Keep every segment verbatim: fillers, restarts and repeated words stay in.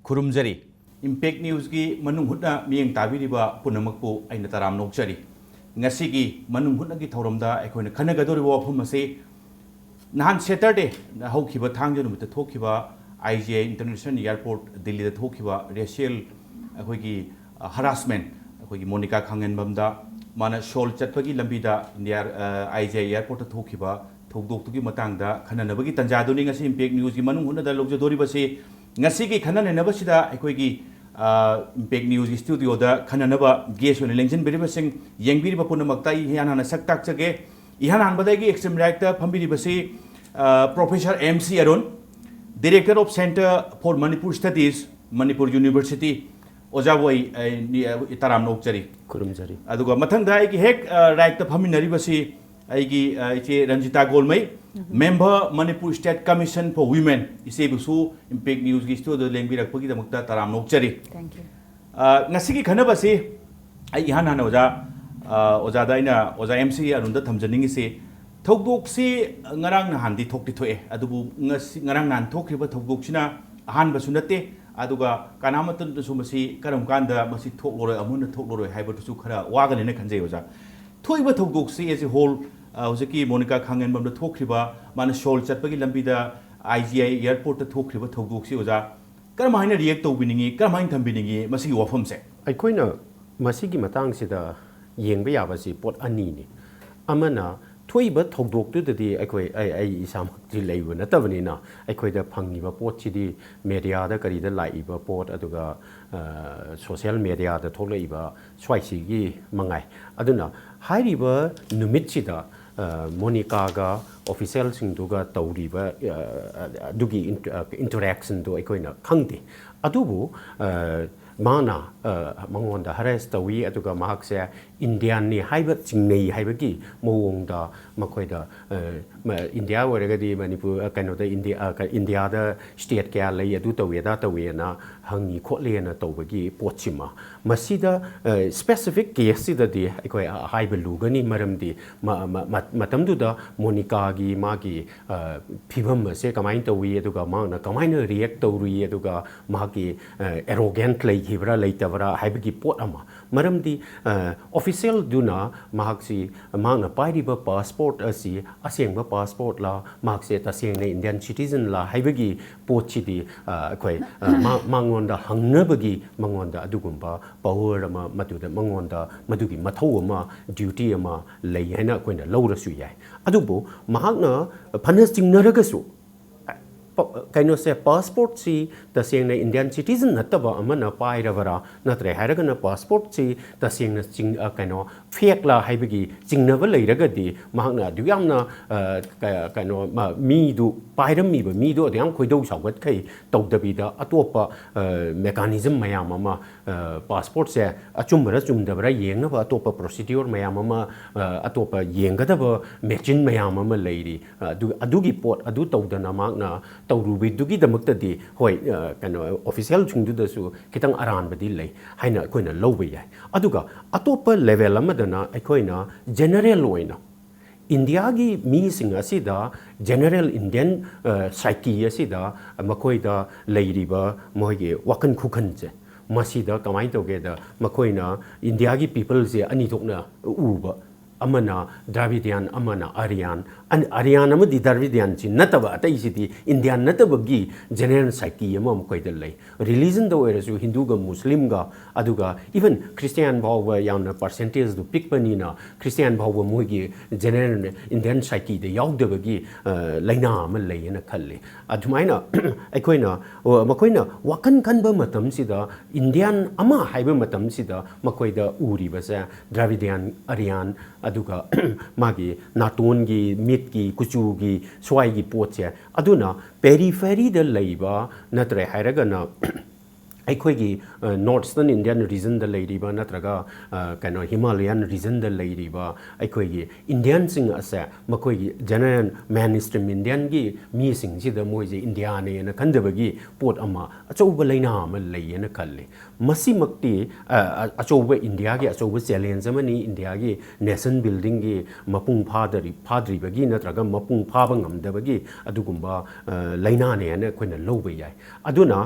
ꯈꯨꯔꯨꯝꯖꯔꯤ꯫ Impact ꯅ꯭ꯌꯨꯁꯀꯤ ꯃꯅꯨꯡ ꯍꯨꯠꯅ ꯃꯤꯠꯌꯦꯡ ꯇꯥꯕꯤꯔꯤꯕ ꯄꯨꯝꯅꯃꯛꯄꯨ ꯑꯩꯅ ꯇꯔꯥꯝꯅ ꯑꯣꯛꯆꯔꯤ꯫ ꯉꯁꯤꯒꯤ ꯃꯅꯨꯡ ꯍꯨꯠꯅꯒꯤ ꯊꯧꯔꯝꯗ ꯑꯩꯈꯣꯏꯅ ꯈꯟꯅꯒꯗꯧꯔꯤꯕ ꯋꯥꯐꯝ ꯑꯁꯤ ꯅꯍꯥꯟ ꯁꯦꯇꯔꯗꯦ ꯍꯧꯈꯤꯕ ꯊꯥꯡꯖ ꯅꯨꯃꯤꯠꯇ ꯊꯣꯛꯈꯤꯕ ꯑꯥꯏ ꯖꯤ ꯑꯥꯏ ꯏꯟꯇꯔꯅꯦꯁꯅꯦꯜ ꯑꯦꯌꯥꯔꯄꯣꯔꯠ ꯗꯤꯜꯂꯤꯗ ꯊꯣꯛꯈꯤꯕ ꯔꯦꯁꯤꯌꯦꯜ ꯑꯩꯈꯣꯏꯒꯤ ꯍꯔꯥꯁꯃꯦꯟ, ꯑꯩꯈꯣꯏꯒꯤ ꯃꯣꯅꯤꯀꯥ ꯈꯥꯡꯉꯦꯟꯕꯝꯗ ꯃꯥꯅ ꯁꯣꯜ ꯆꯠꯄꯒꯤ ꯂꯝꯕꯤꯗ ꯏꯟꯗꯤꯌꯥ ꯑꯥꯏ ꯖꯤ ꯑꯥꯏ ꯑꯦꯌꯥꯔꯄꯣꯔꯠꯇ ꯊꯣꯛꯈꯤꯕ ꯊꯧꯗꯣꯛꯇꯨꯒꯤ ꯃꯇꯥꯡꯗ ꯈꯟꯅꯅꯕꯒꯤ ꯇꯥꯟꯖꯥꯗꯨꯅꯤ ꯉꯁꯤ ꯏꯝꯄꯦꯛ ꯅ꯭ꯌꯨꯁꯀꯤ ꯃꯅꯨꯡ ꯍꯨꯠꯅꯗ ꯂꯧꯖꯗꯣꯔꯤꯕꯁꯤ꯫ ꯉꯁꯤꯒꯤ ꯈꯟꯅ ꯅꯩꯅꯕꯁꯤꯗ ꯑꯩꯈꯣꯏꯒꯤ ꯏꯝꯄꯦꯛ ꯅ꯭ꯌꯨꯁꯀꯤ ꯁ꯭ꯇꯨꯗꯤꯑꯣꯗ ꯈꯟꯅꯅꯕ ꯒꯦꯁ ꯑꯣꯏꯅ ꯂꯦꯡꯁꯤꯟꯕꯤꯔꯤꯕꯁꯤꯡ, ꯌꯦꯡꯕꯤꯔꯤꯕ ꯄꯨꯝꯅꯃꯛꯇ ꯑꯩ ꯏꯍꯥꯟ ꯍꯥꯟꯅ ꯁꯛ ꯇꯥꯛꯆꯒꯦ꯫ ꯏꯍꯥꯟ ꯍꯥꯟꯕꯗ ꯑꯩꯒꯤ ꯑꯦꯛꯁꯇ꯭ꯔꯤꯝ ꯔꯥꯏꯠꯇ ꯐꯝꯕꯤꯔꯤꯕꯁꯤ professor M C Arun, Director of Centre for Manipur Studies, Manipur university, ꯑꯣꯖꯥꯕꯨ ꯑꯩ ꯑꯩ ꯇꯔꯥꯝꯅ ꯑꯣꯛꯆꯔꯤ꯫ ꯈꯨꯔꯨꯝꯖꯔꯤ꯫ ꯑꯗꯨꯒ ꯃꯊꯪꯗ ꯑꯩꯒꯤ ꯍꯦꯛ ꯔꯥꯏꯠꯇ ꯐꯝꯃꯤꯟꯅꯔꯤꯕꯁꯤ ꯑꯩꯒꯤ ꯏꯆꯦ Ranjita Golmei, Member, Manipur State Commission for Women, ꯏꯆꯦꯕꯨꯁꯨ ꯏꯝꯄꯦꯛ ꯅ꯭ꯌꯨꯁꯀꯤ ꯁ꯭ꯇꯨꯗꯤꯑꯣꯗ ꯂꯦꯡꯕꯤꯔꯛꯄꯒꯤꯗꯃꯛꯇ ꯇꯔꯥꯝꯅ ꯑꯣꯛꯆꯔꯤ꯫ Thank you. ꯉꯁꯤꯒꯤ ꯈꯟꯅꯕꯁꯤ ꯑꯩ ꯏꯍꯥꯟ ꯍꯥꯟꯅ ꯑꯣꯖꯥ ꯑꯣꯖꯥꯗ ꯑꯩꯅ, ꯑꯣꯖꯥ ꯑꯦꯝ ꯁꯤ ꯑꯔꯨꯟꯗ ꯊꯝꯖꯅꯤꯡꯉꯤꯁꯤ, ꯊꯧꯗꯣꯛꯁꯤ ꯉꯔꯥꯡ ꯅꯍꯥꯟꯗꯤ ꯊꯣꯛꯇꯤ ꯊꯣꯛꯑꯦ, ꯑꯗꯨꯕꯨ ꯉꯁꯤ, ꯉꯔꯥꯡ ꯅꯍꯥꯟ ꯊꯣꯛꯈꯤꯕ ꯊꯧꯗꯣꯛꯁꯤꯅ ꯑꯍꯥꯟꯕꯁꯨ ꯅꯠꯇꯦ, ꯑꯗꯨꯒ ꯀꯅꯥꯃꯠꯇꯅꯁꯨ ꯃꯁꯤ ꯀꯔꯝ ꯀꯥꯟꯗ ꯃꯁꯤ ꯊꯣꯛꯂꯔꯣꯏ, ꯑꯃꯨꯛ ꯍꯟꯅ ꯊꯣꯛꯂꯔꯣꯏ ꯍꯥꯏꯕꯗꯨꯁꯨ ꯈꯔ ꯋꯥꯒꯅꯦꯅ ꯈꯟꯖꯩ ꯑꯣꯖꯥ꯫ ꯊꯣꯛꯏꯕ ꯊꯧꯗꯣꯛꯁꯤ as a whole, ꯍꯧꯖꯤꯛꯀꯤ ꯃꯣꯅꯤꯀꯥ ꯈꯥꯡꯉꯦꯟꯕꯝꯗ ꯊꯣꯛꯈ꯭ꯔꯤꯕ, ꯃꯥꯅ ꯁꯣꯜ ꯆꯠꯄꯒꯤ ꯂꯝꯕꯤꯗ ꯑꯥꯏ ꯖꯤ ꯑꯥꯏ ꯑꯦꯌꯥꯔꯄꯣꯔꯠꯇ ꯊꯣꯛꯈ꯭ꯔꯤꯕ ꯊꯧꯗꯣꯛꯁꯤ ꯑꯣꯖꯥ, ꯀꯔꯝꯍꯥꯏꯅ ꯔꯤꯌꯦꯛ ꯇꯧꯕꯤꯅꯤꯡꯉꯤ, ꯀꯔꯝꯍꯥꯏꯅ ꯊꯝꯕꯤꯅꯤꯡꯉꯤ ꯃꯁꯤꯒꯤ ꯋꯥꯐꯝꯁꯦ? ꯑꯩꯈꯣꯏꯅ ꯃꯁꯤꯒꯤ ꯃꯇꯥꯡꯁꯤꯗ ꯌꯦꯡꯕ ꯌꯥꯕꯁꯤ ꯄꯣꯠ ꯑꯅꯤꯅꯤ꯫ ꯑꯃꯅ, ꯊꯣꯛꯏꯕ ꯊꯧꯗꯣꯛꯇꯨꯗꯗꯤ ꯑꯩꯈꯣꯏ, ꯑꯩ ꯑꯩ ꯏꯁꯥꯃꯛꯇꯤ ꯂꯩꯕ ꯅꯠꯇꯕꯅꯤꯅ, ꯑꯩꯈꯣꯏꯗ ꯐꯪꯉꯤꯕ ꯄꯣꯠꯁꯤꯗꯤ ꯃꯦꯗꯤꯌꯥꯗ ꯀꯔꯤꯗ ꯂꯥꯛꯏꯕ ꯄꯣꯠ, ꯑꯗꯨꯒ ꯁꯣꯁꯤꯌꯦꯜ ꯃꯦꯗꯤꯌꯥꯗ ꯊꯣꯛꯂꯛꯏꯕ ꯁ꯭ꯋꯥꯏꯁꯤꯒꯤ ꯃꯉꯥꯏ꯫ ꯑꯗꯨꯅ ꯍꯥꯏꯔꯤꯕ ꯅꯨꯃꯤꯠꯁꯤꯗ ꯃꯣꯅꯤꯀꯥꯒ ꯑꯣꯐꯤꯁꯦꯜꯁꯤꯡꯗꯨꯒ ꯇꯧꯔꯤꯕ ꯑꯗꯨꯒꯤ ꯏꯟꯇꯔꯦꯛꯁꯟꯗꯣ ꯑꯩꯈꯣꯏꯅ ꯈꯪꯗꯦ꯫ ꯑꯗꯨꯕꯨ ꯃꯥꯅ ꯃꯉꯣꯟꯗ ꯍꯔꯦꯁ ꯇꯧꯏ, ꯑꯗꯨꯒ ꯃꯍꯥꯛꯁꯦ ꯏꯟꯗꯤꯌꯥꯟꯅꯤ ꯍꯥꯏꯕ ꯆꯤꯡꯅꯩ ꯍꯥꯏꯕꯒꯤ ꯃꯑꯣꯡꯗ ꯃꯈꯣꯏꯗ, ꯏꯟꯗꯤꯌꯥ ꯑꯣꯏꯔꯒꯗꯤ ꯃꯅꯤꯄꯨꯔ, ꯀꯩꯅꯣꯗ, ꯏꯟꯗꯤꯌꯥ, ꯏꯟꯗꯤꯌꯥꯗ ꯁ꯭ꯇꯦꯠ ꯀꯌꯥ ꯂꯩ, ꯑꯗꯨ ꯇꯧꯏ ꯑꯗꯥ ꯇꯧꯏꯅ ꯍꯪꯉꯤ ꯈꯣꯠꯂꯤꯅ ꯇꯧꯕꯒꯤ ꯄꯣꯠꯁꯤꯃ, ꯃꯁꯤꯗ ꯁ꯭ꯄꯦꯁꯤꯐꯤꯛ ꯀꯦꯁꯁꯤꯗꯗꯤ ꯑꯩꯈꯣꯏ ꯍꯥꯏꯕ ꯂꯨꯒꯅꯤ꯫ ꯃꯔꯝꯗꯤ ꯃꯇꯝꯗꯨꯗ ꯃꯣꯅꯤꯀꯥꯒꯤ ꯃꯥꯒꯤ ꯐꯤꯕꯝ ꯑꯁꯦ ꯀꯃꯥꯏꯅ ꯇꯧꯏ, ꯑꯗꯨꯒ ꯃꯍꯥꯛꯅ ꯀꯃꯥꯏꯅ ꯔꯤꯌꯦꯛ ꯇꯧꯔꯨꯏ, ꯑꯗꯨꯒ ꯃꯍꯥꯛꯀꯤ ꯑꯦꯔꯣꯒꯦꯟꯠ ꯂꯩꯈꯤꯕ꯭ꯔꯥ ꯂꯩꯇꯕ꯭ꯔꯥ ꯍꯥꯏꯕꯒꯤ ꯄꯣꯠ ꯑꯃ꯫ ꯃꯔꯝꯗꯤ ꯑꯣꯐꯤꯁꯦꯜꯗꯨꯅ ꯃꯍꯥꯛꯁꯤ, ꯃꯍꯥꯛꯅ ꯄꯥꯏꯔꯤꯕ ꯄꯥꯁꯄꯣꯔꯠ ꯑꯁꯤ ꯑꯁꯦꯡꯕ ꯄꯥꯁꯄꯣꯔꯠꯂ, ꯃꯍꯥꯛꯁꯦ ꯇꯁꯦꯡꯅ ꯏꯟꯗꯤꯌꯟ ꯁꯤꯇꯤꯖꯟꯂ ꯍꯥꯏꯕꯒꯤ ꯄꯣꯠꯁꯤꯗꯤ ꯑꯩꯈꯣꯏ ꯃꯉꯣꯟꯗ ꯍꯪꯅꯕꯒꯤ, ꯃꯉꯣꯟꯗ ꯑꯗꯨꯒꯨꯝꯕ ꯄꯋꯔ ꯑꯃ, ꯃꯗꯨꯗ ꯃꯉꯣꯟꯗ ꯃꯗꯨꯒꯤ ꯃꯊꯧ ꯑꯃ, ꯗ꯭ꯌꯨꯇꯤ ꯑꯃ ꯂꯩ ꯍꯥꯏꯅ ꯑꯩꯈꯣꯏꯅ ꯂꯧꯔꯁꯨ ꯌꯥꯏ꯫ ꯑꯗꯨꯕꯨ ꯃꯍꯥꯛꯅ ꯐꯅ ꯆꯤꯡꯅꯔꯒꯁꯨ, ꯀꯩꯅꯣꯁꯦ, ꯄꯥꯁꯄꯣꯔꯠꯁꯤ ꯇꯁꯦꯡꯅ ꯏꯟꯗꯤꯌꯟ ꯁꯤꯇꯤꯖꯟ ꯅꯠꯇꯕ ꯑꯃꯅ ꯄꯥꯏꯔꯕꯔꯥ, ꯅꯠꯇ꯭ꯔꯦ ꯍꯥꯏꯔꯒꯅ ꯄꯥꯁꯄꯣꯔꯠꯁꯤ ꯇꯁꯦꯡꯅ ꯆꯤꯡ-, ꯀꯩꯅꯣ, ꯐꯦꯛꯂꯥ ꯍꯥꯏꯕꯒꯤ ꯆꯤꯡꯅꯕ ꯂꯩꯔꯒꯗꯤ, ꯃꯍꯥꯛꯅ ꯑꯗꯨ ꯌꯥꯝꯅ, ꯀꯩꯅꯣ, ꯃꯤꯗꯨ, ꯄꯥꯏꯔꯝꯃꯤꯕ ꯃꯤꯗꯨ ꯑꯗꯨ ꯌꯥꯝ ꯈꯣꯏꯗꯧ ꯁꯥꯎꯒꯠꯈꯩ ꯇꯧꯗꯕꯤꯗ, ꯑꯇꯣꯞꯄ ꯃꯦꯀꯥꯅꯤꯖꯝ ꯃꯌꯥꯝ ꯑꯃ, ꯄꯥꯁꯄꯣꯔꯠꯁꯦ ꯑꯆꯨꯝꯕꯔ ꯆꯨꯝꯗꯕꯔ ꯌꯦꯡꯅꯕ ꯑꯇꯣꯞꯄ ꯄ꯭ꯔꯣꯁꯤꯗ꯭ꯌꯨꯔ ꯃꯌꯥꯝ ꯑꯃ, ꯑꯇꯣꯞꯄ ꯌꯦꯡꯒꯗꯕ ꯃꯦꯆꯤꯟ ꯃꯌꯥꯝ ꯑꯃ ꯂꯩꯔꯤ꯫ ꯑꯗꯨ, ꯑꯗꯨꯒꯤ ꯄꯣꯠ ꯑꯗꯨ ꯇꯧꯗꯅ ꯃꯍꯥꯛꯅ ꯇꯧꯔꯨꯕꯗꯨꯒꯤꯗꯃꯛꯇꯗꯤ, ꯍꯣꯏ, ꯀꯩꯅꯣ, ꯑꯣꯐꯤꯁꯦꯜꯁꯤꯡꯗꯨꯗꯁꯨ ꯈꯤꯇꯪ ꯑꯔꯥꯟꯕꯗꯤ ꯂꯩ ꯍꯥꯏꯅ ꯑꯩꯈꯣꯏꯅ ꯂꯧꯕ ꯌꯥꯏ꯫ ꯑꯗꯨꯒ ꯑꯇꯣꯞꯄ ꯂꯦꯚꯦꯜ ꯑꯃꯗꯅ ꯑꯩꯈꯣꯏꯅ ꯖꯦꯅꯔꯦꯜ ꯑꯣꯏꯅ ꯏꯟꯗꯤꯌꯥꯒꯤ ꯃꯤꯁꯤꯡ ꯑꯁꯤꯗ, ꯖꯦꯅꯔꯦꯜ ꯏꯟꯗꯤꯌꯟ ꯁꯥꯏꯀꯤ ꯑꯁꯤꯗ ꯃꯈꯣꯏꯗ ꯂꯩꯔꯤꯕ ꯃꯣꯏꯒꯤ ꯋꯥꯈꯜ ꯈꯨꯈꯟꯁꯦ, ꯃꯁꯤꯗ ꯀꯃꯥꯏꯅ ꯇꯧꯒꯦꯗ, ꯃꯈꯣꯏꯅ ꯏꯟꯗꯤꯌꯥꯒꯤ ꯄꯤꯄꯜꯁꯦ ꯑꯅꯤ ꯊꯣꯛꯅ ꯎꯕ, ꯑꯃꯅ ꯗ꯭ꯔꯥꯕꯤꯗꯤꯌꯥꯟ, ꯑꯃꯅ ꯑꯔꯤꯌꯥꯟ꯫ ꯑꯔꯤꯌꯥꯟ ꯑꯃꯗꯤ ꯗ꯭ꯔꯥꯕꯤꯗꯤꯌꯥꯟꯁꯤ ꯅꯠꯇꯕ ꯑꯇꯩꯁꯤꯗꯤ ꯏꯟꯗꯤꯌꯥꯟ ꯅꯠꯇꯕꯒꯤ ꯖꯦꯅꯔꯦꯜ ꯁꯥꯏꯀꯤ ꯑꯃ ꯃꯈꯣꯏꯗ ꯂꯩ꯫ ꯔꯤꯂꯤꯖꯟꯗ ꯑꯣꯏꯔꯁꯨ ꯍꯤꯟꯗꯨꯒ ꯃꯨꯁꯂꯤꯝꯒ, ꯑꯗꯨꯒ ꯏꯚꯟ ꯈ꯭ꯔꯤꯁꯇꯤꯌꯥꯟ ꯐꯥꯎꯕ ꯌꯥꯝꯅ ꯄꯥꯔꯁꯦꯟꯇꯦꯖꯇꯨ ꯄꯤꯛꯄꯅꯤꯅ ꯈ꯭ꯔꯤꯁꯇꯤꯌꯥꯟ ꯐꯥꯎꯕ ꯃꯣꯏꯒꯤ ꯖꯦꯅꯔꯦꯜ ꯏꯟꯗꯤꯌꯟ ꯁꯥꯏꯀꯤꯗ ꯌꯥꯎꯗꯕꯒꯤ ꯂꯥꯏꯅꯥ ꯑꯃ ꯂꯩ ꯍꯥꯏꯅ ꯈꯜꯂꯤ꯫ ꯑꯗꯨꯃꯥꯏꯅ ꯑꯩꯈꯣꯏꯅ, ꯃꯈꯣꯏꯅ ꯋꯥꯈꯜ ꯈꯟꯕ ꯃꯇꯝꯁꯤꯗ, ꯏꯟꯗꯤꯌꯥꯟ ꯑꯃ ꯍꯥꯏꯕ ꯃꯇꯝꯁꯤꯗ ꯃꯈꯣꯏꯗ ꯎꯔꯤꯕꯁꯦ ꯗ꯭ꯔꯥꯕꯤꯗꯤꯌꯥꯟ, ꯑꯔꯤꯌꯥꯟ, ꯑꯗꯨꯒ ꯃꯥꯒꯤ ꯅꯥꯇꯣꯟꯒꯤ, ꯃꯤꯠꯀꯤ, ꯀꯨꯆꯨꯒꯤ ꯁ꯭ꯋꯥꯏꯒꯤ ꯄꯣꯠꯁꯦ꯫ ꯑꯗꯨꯅ ꯄꯦꯔꯤꯐꯦꯔꯤꯗ ꯂꯩꯕ, ꯅꯠꯇ꯭ꯔꯦ ꯍꯥꯏꯔꯒꯅ ꯑꯩꯈꯣꯏꯒꯤ ꯅꯣꯔꯠ ꯏꯁꯇꯔꯟ ꯏꯟꯗꯤꯌꯥꯟ ꯔꯤꯖꯟꯗ ꯂꯩꯔꯤꯕ ꯅꯠꯇ꯭ꯔꯒ ꯀꯩꯅꯣ ꯍꯤꯃꯥꯂꯌꯥꯟ ꯔꯤꯖꯟꯗ ꯂꯩꯔꯤꯕ ꯑꯩꯈꯣꯏꯒꯤ ꯏꯟꯗꯤꯌꯥꯟꯁꯤꯡ ꯑꯁꯦ ꯃꯈꯣꯏꯒꯤ ꯖꯦꯅꯔꯦꯜ ꯃꯦꯟ ꯏꯁꯇ꯭ꯔꯤꯝ ꯏꯟꯗꯤꯌꯥꯟꯒꯤ ꯃꯤꯁꯤꯡꯁꯤꯗ ꯃꯣꯏꯁꯦ ꯏꯟꯗꯤꯌꯥꯅꯦꯅ ꯈꯟꯗꯕꯒꯤ ꯄꯣꯠ ꯑꯃ, ꯑꯆꯧꯕ ꯂꯥꯏꯅꯥ ꯑꯃ ꯂꯩꯌꯦꯅ ꯈꯜꯂꯤ꯫ ꯃꯁꯤꯃꯛꯇꯤ ꯑꯆꯧꯕ, ꯏꯟꯗꯤꯌꯥꯒꯤ ꯑꯆꯧꯕ ꯆꯦꯂꯦꯟꯖ ꯑꯃꯅꯤ꯫ ꯏꯟꯗꯤꯌꯥꯒꯤ ꯅꯦꯁꯟ ꯕꯤꯜꯗꯤꯡꯒꯤ ꯃꯄꯨꯡ ꯐꯥꯗ꯭ꯔꯤꯕꯒꯤ ꯅꯠꯇ꯭ꯔꯒ ꯃꯄꯨꯡ ꯐꯥꯕ ꯉꯝꯗꯕꯒꯤ ꯑꯗꯨꯒꯨꯝꯕ ꯂꯥꯏꯅꯥꯅꯦ ꯍꯥꯏꯅ ꯑꯩꯈꯣꯏꯅ ꯂꯧꯕ ꯌꯥꯏ꯫ ꯑꯗꯨꯅ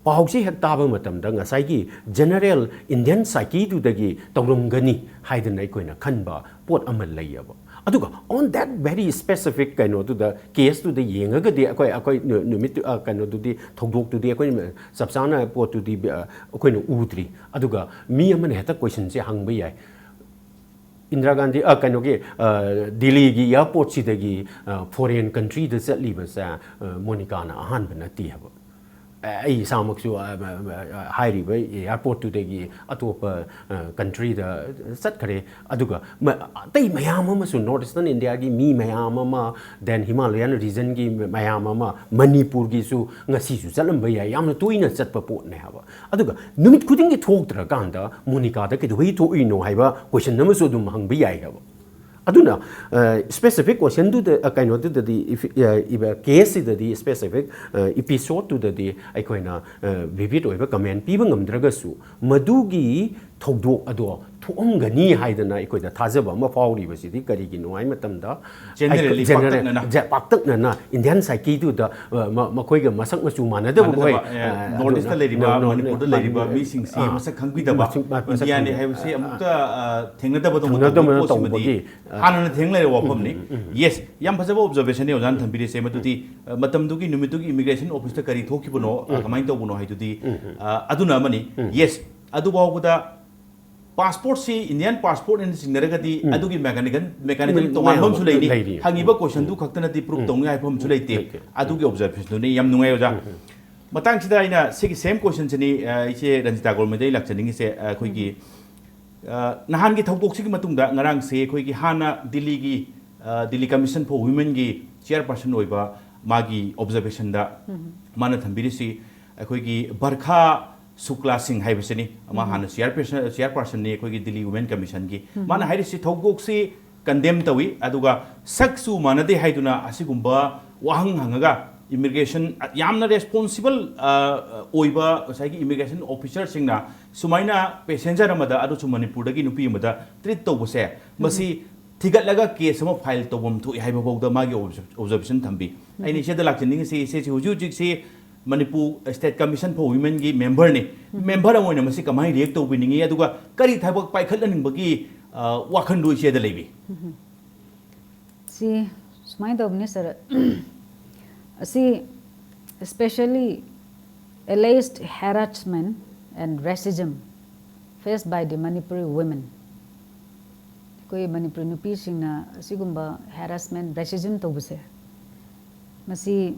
ꯄꯥꯎꯁꯤ ꯍꯦꯛ ꯇꯥꯕ ꯃꯇꯝꯗ ꯉꯁꯥꯏꯒꯤ ꯖꯦꯅꯔꯦꯜ ꯏꯟꯗꯤꯌꯟ ꯁꯥꯏꯀꯤꯗꯨꯗꯒꯤ ꯇꯧꯔꯝꯒꯅꯤ ꯍꯥꯏꯗꯅ ꯑꯩꯈꯣꯏꯅ ꯈꯟꯕ ꯄꯣꯠ ꯑꯃ ꯂꯩꯌꯦꯕ꯫ ꯑꯗꯨꯒ on that very specific ꯀꯩꯅꯣꯗꯨꯗ, ꯀꯦꯁꯇꯨꯗ ꯌꯦꯡꯉꯒꯗꯤ ꯑꯩꯈꯣꯏ, ꯑꯩꯈꯣꯏ ꯅꯨꯃꯤꯠ, ꯀꯩꯅꯣꯗꯨꯗꯤ, ꯊꯧꯗꯣꯛꯇꯨꯗꯤ ꯑꯩꯈꯣꯏ ꯆꯞ ꯆꯥꯅ ꯄꯣꯠꯇꯨꯗꯤ ꯑꯩꯈꯣꯏꯅ ꯎꯗ꯭ꯔꯤ꯫ ꯑꯗꯨꯒ ꯃꯤ ꯑꯃꯅ ꯍꯦꯛꯇ ꯀꯣꯏꯁꯟꯁꯦ ꯍꯪꯕ ꯌꯥꯏ, "ꯏꯟꯗꯤꯔꯥ ꯒꯥꯟꯙꯤ, ꯀꯩꯅꯣꯒꯤ, ꯗꯤꯜꯂꯤꯒꯤ ꯑꯦꯌꯥꯔꯄꯣꯔꯠꯁꯤꯗꯒꯤ ꯐꯣꯔꯦꯟ ꯀꯟꯇ꯭ꯔꯤꯗ ꯆꯠꯂꯤꯕꯁꯦ ꯃꯣꯅꯤꯀꯥꯅ ꯑꯍꯥꯟꯕ ꯅꯠꯇꯦ" ꯍꯥꯏꯕ꯫ ꯑꯩ ꯏꯁꯥꯃꯛꯁꯨ ꯍꯥꯏꯔꯤꯕ ꯑꯦꯌꯥꯔꯄꯣꯔꯠꯇꯨꯗꯒꯤ ꯑꯇꯣꯞꯄ ꯀꯟꯇ꯭ꯔꯤꯗ ꯆꯠꯈ꯭ꯔꯦ꯫ ꯑꯗꯨꯒ ꯑꯇꯩ ꯃꯌꯥꯝ ꯑꯃꯁꯨ, ꯅꯣꯔꯠ ꯏꯁꯇꯔꯟ ꯏꯟꯗꯤꯌꯥꯒꯤ ꯃꯤ ꯃꯌꯥꯝ ꯑꯃ, then ꯍꯤꯃꯥꯂꯌꯥꯟ ꯔꯤꯖꯟꯒꯤ ꯃꯌꯥꯝ ꯑꯃ, ꯃꯅꯤꯄꯨꯔꯒꯤꯁꯨ ꯉꯁꯤꯁꯨ ꯆꯠꯂꯝꯕ ꯌꯥꯏ, ꯌꯥꯝꯅ ꯇꯣꯏꯅ ꯆꯠꯄ ꯄꯣꯠꯅꯦ ꯍꯥꯏꯕ꯫ ꯑꯗꯨꯒ ꯅꯨꯃꯤꯠ ꯈꯨꯗꯤꯡꯒꯤ ꯊꯣꯛꯇ꯭ꯔꯀꯥꯟꯗ ꯃꯣꯅꯤꯀꯥꯗ ꯀꯩꯗꯧꯕꯩ ꯊꯣꯛꯏꯅꯣ ꯍꯥꯏꯕ ꯀꯣꯏꯁꯟ ꯑꯃꯁꯨ ꯑꯗꯨꯝ ꯍꯪꯕ ꯌꯥꯏ ꯍꯥꯏꯕ꯫ ꯑꯗꯨꯅ ꯁ꯭ꯄꯦꯁꯤꯐꯤꯛ ꯀꯣꯏꯁꯟꯗꯨꯗ, ꯀꯩꯅꯣꯗꯨꯗꯗꯤ, ꯀꯦꯁꯁꯤꯗꯗꯤ, ꯁ꯭ꯄꯦꯁꯤꯐꯤꯛ ꯏꯄꯤꯁꯣꯗꯇꯨꯗꯗꯤ ꯑꯩꯈꯣꯏꯅ ꯚꯤꯚꯤꯠ ꯑꯣꯏꯕ ꯀꯃꯦꯟ ꯄꯤꯕ ꯉꯝꯗ꯭ꯔꯒꯁꯨ, ꯃꯗꯨꯒꯤ ꯊꯧꯗꯣꯛ ꯑꯗꯣ ꯊꯣꯛꯑꯝꯒꯅꯤ ꯍꯥꯏꯗꯅ ꯑꯩꯈꯣꯏꯗ ꯊꯥꯖꯕ ꯑꯃ ꯐꯥꯎꯔꯤꯕꯁꯤꯗꯤ ꯀꯔꯤꯒꯤꯅꯣ ꯍꯥꯏ ꯃꯇꯝꯗ, ꯖꯦꯅꯔꯦꯜꯂꯤ, ꯖꯦꯅꯔꯦꯜ-, ꯄꯥꯛꯇꯛꯅꯅ꯫ ꯖꯦ-, ꯄꯥꯛꯇꯛꯅꯅ ꯏꯟꯗꯤꯌꯟ ꯁꯥꯏꯀꯤꯗꯨꯗ, ꯑ, ꯃ-, ꯃꯈꯣꯏꯒ ꯃꯁꯛ ꯃꯆꯨ ꯃꯥꯟꯅꯗꯕ, ꯃꯥꯟꯅꯗꯕ, ꯍꯣꯏ, ꯑꯦ, ꯑ, ꯅꯣꯔꯠ ꯏꯁꯇ ꯑꯗꯨꯅ, ꯂꯩꯔꯤꯕ, ꯅꯣ-, ꯅꯣ-, ꯃꯅꯤꯄꯨꯔꯗ ꯃꯅꯤ-, ꯂꯩꯔꯤꯕ ꯃꯤꯁꯤꯡꯁꯤ ꯑꯥ, ꯃꯁꯛ ꯈꯪꯕꯤꯗꯕ, ꯃꯁꯛ-, ꯃꯁꯛ ꯏꯟꯗꯤꯌꯥꯅꯤ ꯈꯪꯕꯤ-, ꯍꯥꯏꯕꯁꯤ ꯑꯥ, ꯑꯃꯨꯛꯇ, ꯑ, ꯊꯦꯡꯅꯗꯕꯗꯧꯅ ꯊꯦꯡꯅꯗꯕꯅ ꯇꯧꯕꯒꯤ ꯄꯣꯠꯁꯤꯃꯗꯤ ꯇꯧꯕꯒꯤ, ꯑ, ꯍꯥꯟꯅꯅ ꯊꯦꯡꯅ ꯂꯩꯔꯕ ꯋꯥꯐꯝꯅꯤ꯫ ꯌꯦꯁ, ꯌꯥꯝ ꯐꯖꯕ ꯑꯣꯕꯖꯔꯕꯦꯁꯟꯅꯤ ꯑꯣꯖꯥꯅ ꯊꯝꯕꯤꯔꯤꯁꯦ꯫ ꯃꯗꯨꯗꯤ, ꯑ, ꯃꯇꯝꯗꯨꯒꯤ ꯅꯨꯃꯤꯠꯇꯨꯒꯤ ꯏꯃꯤꯒ꯭ꯔꯦꯁꯟ ꯑꯣꯐꯤꯁꯇ ꯀꯔꯤ ꯊꯣꯛꯈꯤꯕꯅꯣ, ꯑ, ꯀꯃꯥꯏꯅ ꯇꯧꯕꯅꯣ ꯍꯥꯏꯗꯨꯗꯤ, ꯑ, ꯑꯗꯨꯅ ꯑꯃꯅꯤ꯫ ꯌꯦꯁ, ꯑꯗꯨꯐꯥꯎꯕꯗ ꯄꯥꯁꯄꯣꯔꯠꯁꯤ ꯏꯟꯗꯤꯌꯟ ꯄꯥꯁꯄꯣꯔꯠꯅ ꯆꯤꯡꯅꯔꯒꯗꯤ ꯑꯗꯨꯒꯤ ꯃꯦꯀꯥꯅꯤꯀꯜ, ꯃꯦꯀꯥꯅꯤꯖꯝ ꯎꯝ, ꯇꯣꯉꯥꯟꯕ ꯑꯃꯁꯨ ꯂꯩꯔꯤ꯫ ꯂꯩꯔꯤ꯫ ꯍꯪꯉꯤꯕ ꯀꯣꯏꯁꯟꯗꯨ ꯈꯛꯇꯅꯗꯤ ꯄ꯭ꯔꯨꯐ ꯇꯧꯅꯤ ꯍꯥꯏꯕ ꯑꯃꯁꯨ ꯂꯩꯇꯦ꯫ ꯂꯩꯇꯦ꯫ ꯑꯗꯨꯒꯤ ꯑꯣꯕꯖꯔꯕꯦꯁꯟꯗꯨꯅꯤ꯫ ꯌꯥꯝ ꯅꯨꯡꯉꯥꯏ ꯑꯣꯖꯥ꯫ ꯃꯇꯥꯡꯁꯤꯗ ꯑꯩꯅ ꯁꯤꯒꯤ ꯁꯦꯝ ꯀꯣꯏꯁꯟꯁꯤꯅꯤ, ꯑ, ꯏꯆꯦ ꯔꯟꯖꯤꯇꯥ ꯒꯣꯔꯃꯩꯗ ꯑꯩ ꯂꯥꯛꯆꯅꯤꯡꯉꯤꯁꯦ꯫ ꯑ, ꯑꯩꯈꯣꯏꯒꯤ, ꯑ, ꯅꯍꯥꯟꯒꯤ ꯊꯧꯗꯣꯛꯁꯤꯒꯤ ꯃꯇꯨꯡꯗ ꯉꯔꯥꯡꯁꯦ ꯑꯩꯈꯣꯏꯒꯤ ꯍꯥꯟꯅ ꯗꯤꯜꯂꯤꯒꯤ, ꯑ, ꯗꯤꯜꯂꯤ ꯀꯃꯤꯁꯟ ꯐꯣꯔ ꯋꯤꯃꯦꯟꯒꯤ ꯆꯤꯌꯔꯄꯔꯁꯟ ꯑꯣꯏꯕ ꯃꯥꯒꯤ ꯑꯣꯕꯖꯔꯕꯦꯁꯟꯗ ꯃꯥꯅ ꯊꯝꯕꯤꯔꯤꯁꯤ, ꯑꯩꯈꯣꯏꯒꯤ ꯕꯔꯈꯥ ꯁꯨꯀ꯭ꯂꯥ ꯁꯤꯡ ꯍꯥꯏꯕꯁꯤꯅꯤ, ꯑꯃ ꯍꯥꯟꯅ ꯆꯤꯌꯔꯄꯔꯁꯟ, ꯆꯤꯌꯔꯄꯔꯁꯟꯅꯤ ꯑꯩꯈꯣꯏꯒꯤ ꯗꯤꯜꯂꯤ ꯋꯨꯃꯦꯟ ꯀꯃꯤꯁꯟꯒꯤ꯫ ꯃꯥꯅ ꯍꯥꯏꯔꯤꯁꯤ ꯊꯧꯗꯣꯛꯁꯤ ꯀꯟꯗꯦꯝ ꯇꯧꯏ, ꯑꯗꯨꯒ ꯁꯛꯁꯨ ꯃꯥꯟꯅꯗꯦ ꯍꯥꯏꯗꯨꯅ ꯑꯁꯤꯒꯨꯝꯕ ꯋꯥꯍꯪ ꯍꯪꯉꯒ ꯏꯃꯤꯒ꯭ꯔꯦꯁꯟ, ꯌꯥꯝꯅ ꯔꯦꯁꯄꯣꯟꯁꯤꯕꯜ ꯑꯣꯏꯕ ꯉꯁꯥꯏꯒꯤ ꯏꯃꯤꯒ꯭ꯔꯦꯁꯟ ꯑꯣꯐꯤꯁꯔꯁꯤꯡꯅ ꯁꯨꯃꯥꯏꯅ ꯄꯦꯁꯦꯟꯖꯔ ꯑꯃꯗ, ꯑꯗꯨꯁꯨ ꯃꯅꯤꯄꯨꯔꯗꯒꯤ ꯅꯨꯄꯤ ꯑꯃꯗ ꯇ꯭ꯔꯤꯠ ꯇꯧꯕꯁꯦ, ꯃꯁꯤ ꯊꯤꯒꯠꯂꯒ ꯀꯦꯁ ꯑꯃ ꯐꯥꯏꯜ ꯇꯧꯐꯝ ꯊꯣꯛꯏ ꯍꯥꯏꯕ ꯐꯥꯎꯗ ꯃꯥꯒꯤ ꯑꯣꯕꯖꯔꯕꯦꯁꯟ ꯊꯝꯕꯤ꯫ ꯑꯩꯅ ꯏꯆꯦꯗ ꯂꯥꯛꯆꯅꯤꯡꯉꯤꯁꯤ, ꯏꯆꯦꯁꯤ ꯍꯧꯖꯤꯛ ꯍꯧꯖꯤꯛꯁꯤ ꯃꯅꯤꯄꯨꯔ ꯁ꯭ꯇꯦꯠ ꯀꯃꯤꯁꯟ ꯐꯣꯔ ꯋꯤꯃꯦꯟꯒꯤ ꯃꯦꯝꯕꯔꯅꯤ꯫ ꯃꯦꯝꯕꯔ ꯑꯃ ꯑꯣꯏꯅ ꯃꯁꯤ ꯀꯃꯥꯏꯅ ꯔꯤꯌꯦꯛ ꯇꯧꯕꯤꯅꯤꯡꯉꯤ, ꯑꯗꯨꯒ ꯀꯔꯤ ꯊꯕꯛ ꯄꯥꯏꯈꯠꯍꯟꯅꯤꯡꯕꯒꯤ, ꯑ, ꯋꯥꯈꯜꯗꯣ ꯏꯆꯦꯗ ꯂꯩꯕꯤ? ꯁꯤ ꯁꯨꯃꯥꯏꯅ ꯇꯧꯕꯅꯤ, ꯁꯥꯔ꯫ ꯑꯁꯤ especially alleged harassment and racism faced by the Manipuri women꯫ ꯑꯩꯈꯣꯏ ꯃꯅꯤꯄꯨꯔꯤ ꯅꯨꯄꯤꯁꯤꯡꯅ ꯑꯁꯤꯒꯨꯝꯕ ꯍꯦꯔꯥꯁꯃꯦꯟ, ꯔꯦꯁꯤꯖꯝ ꯇꯧꯕꯁꯦ, ꯃꯁꯤ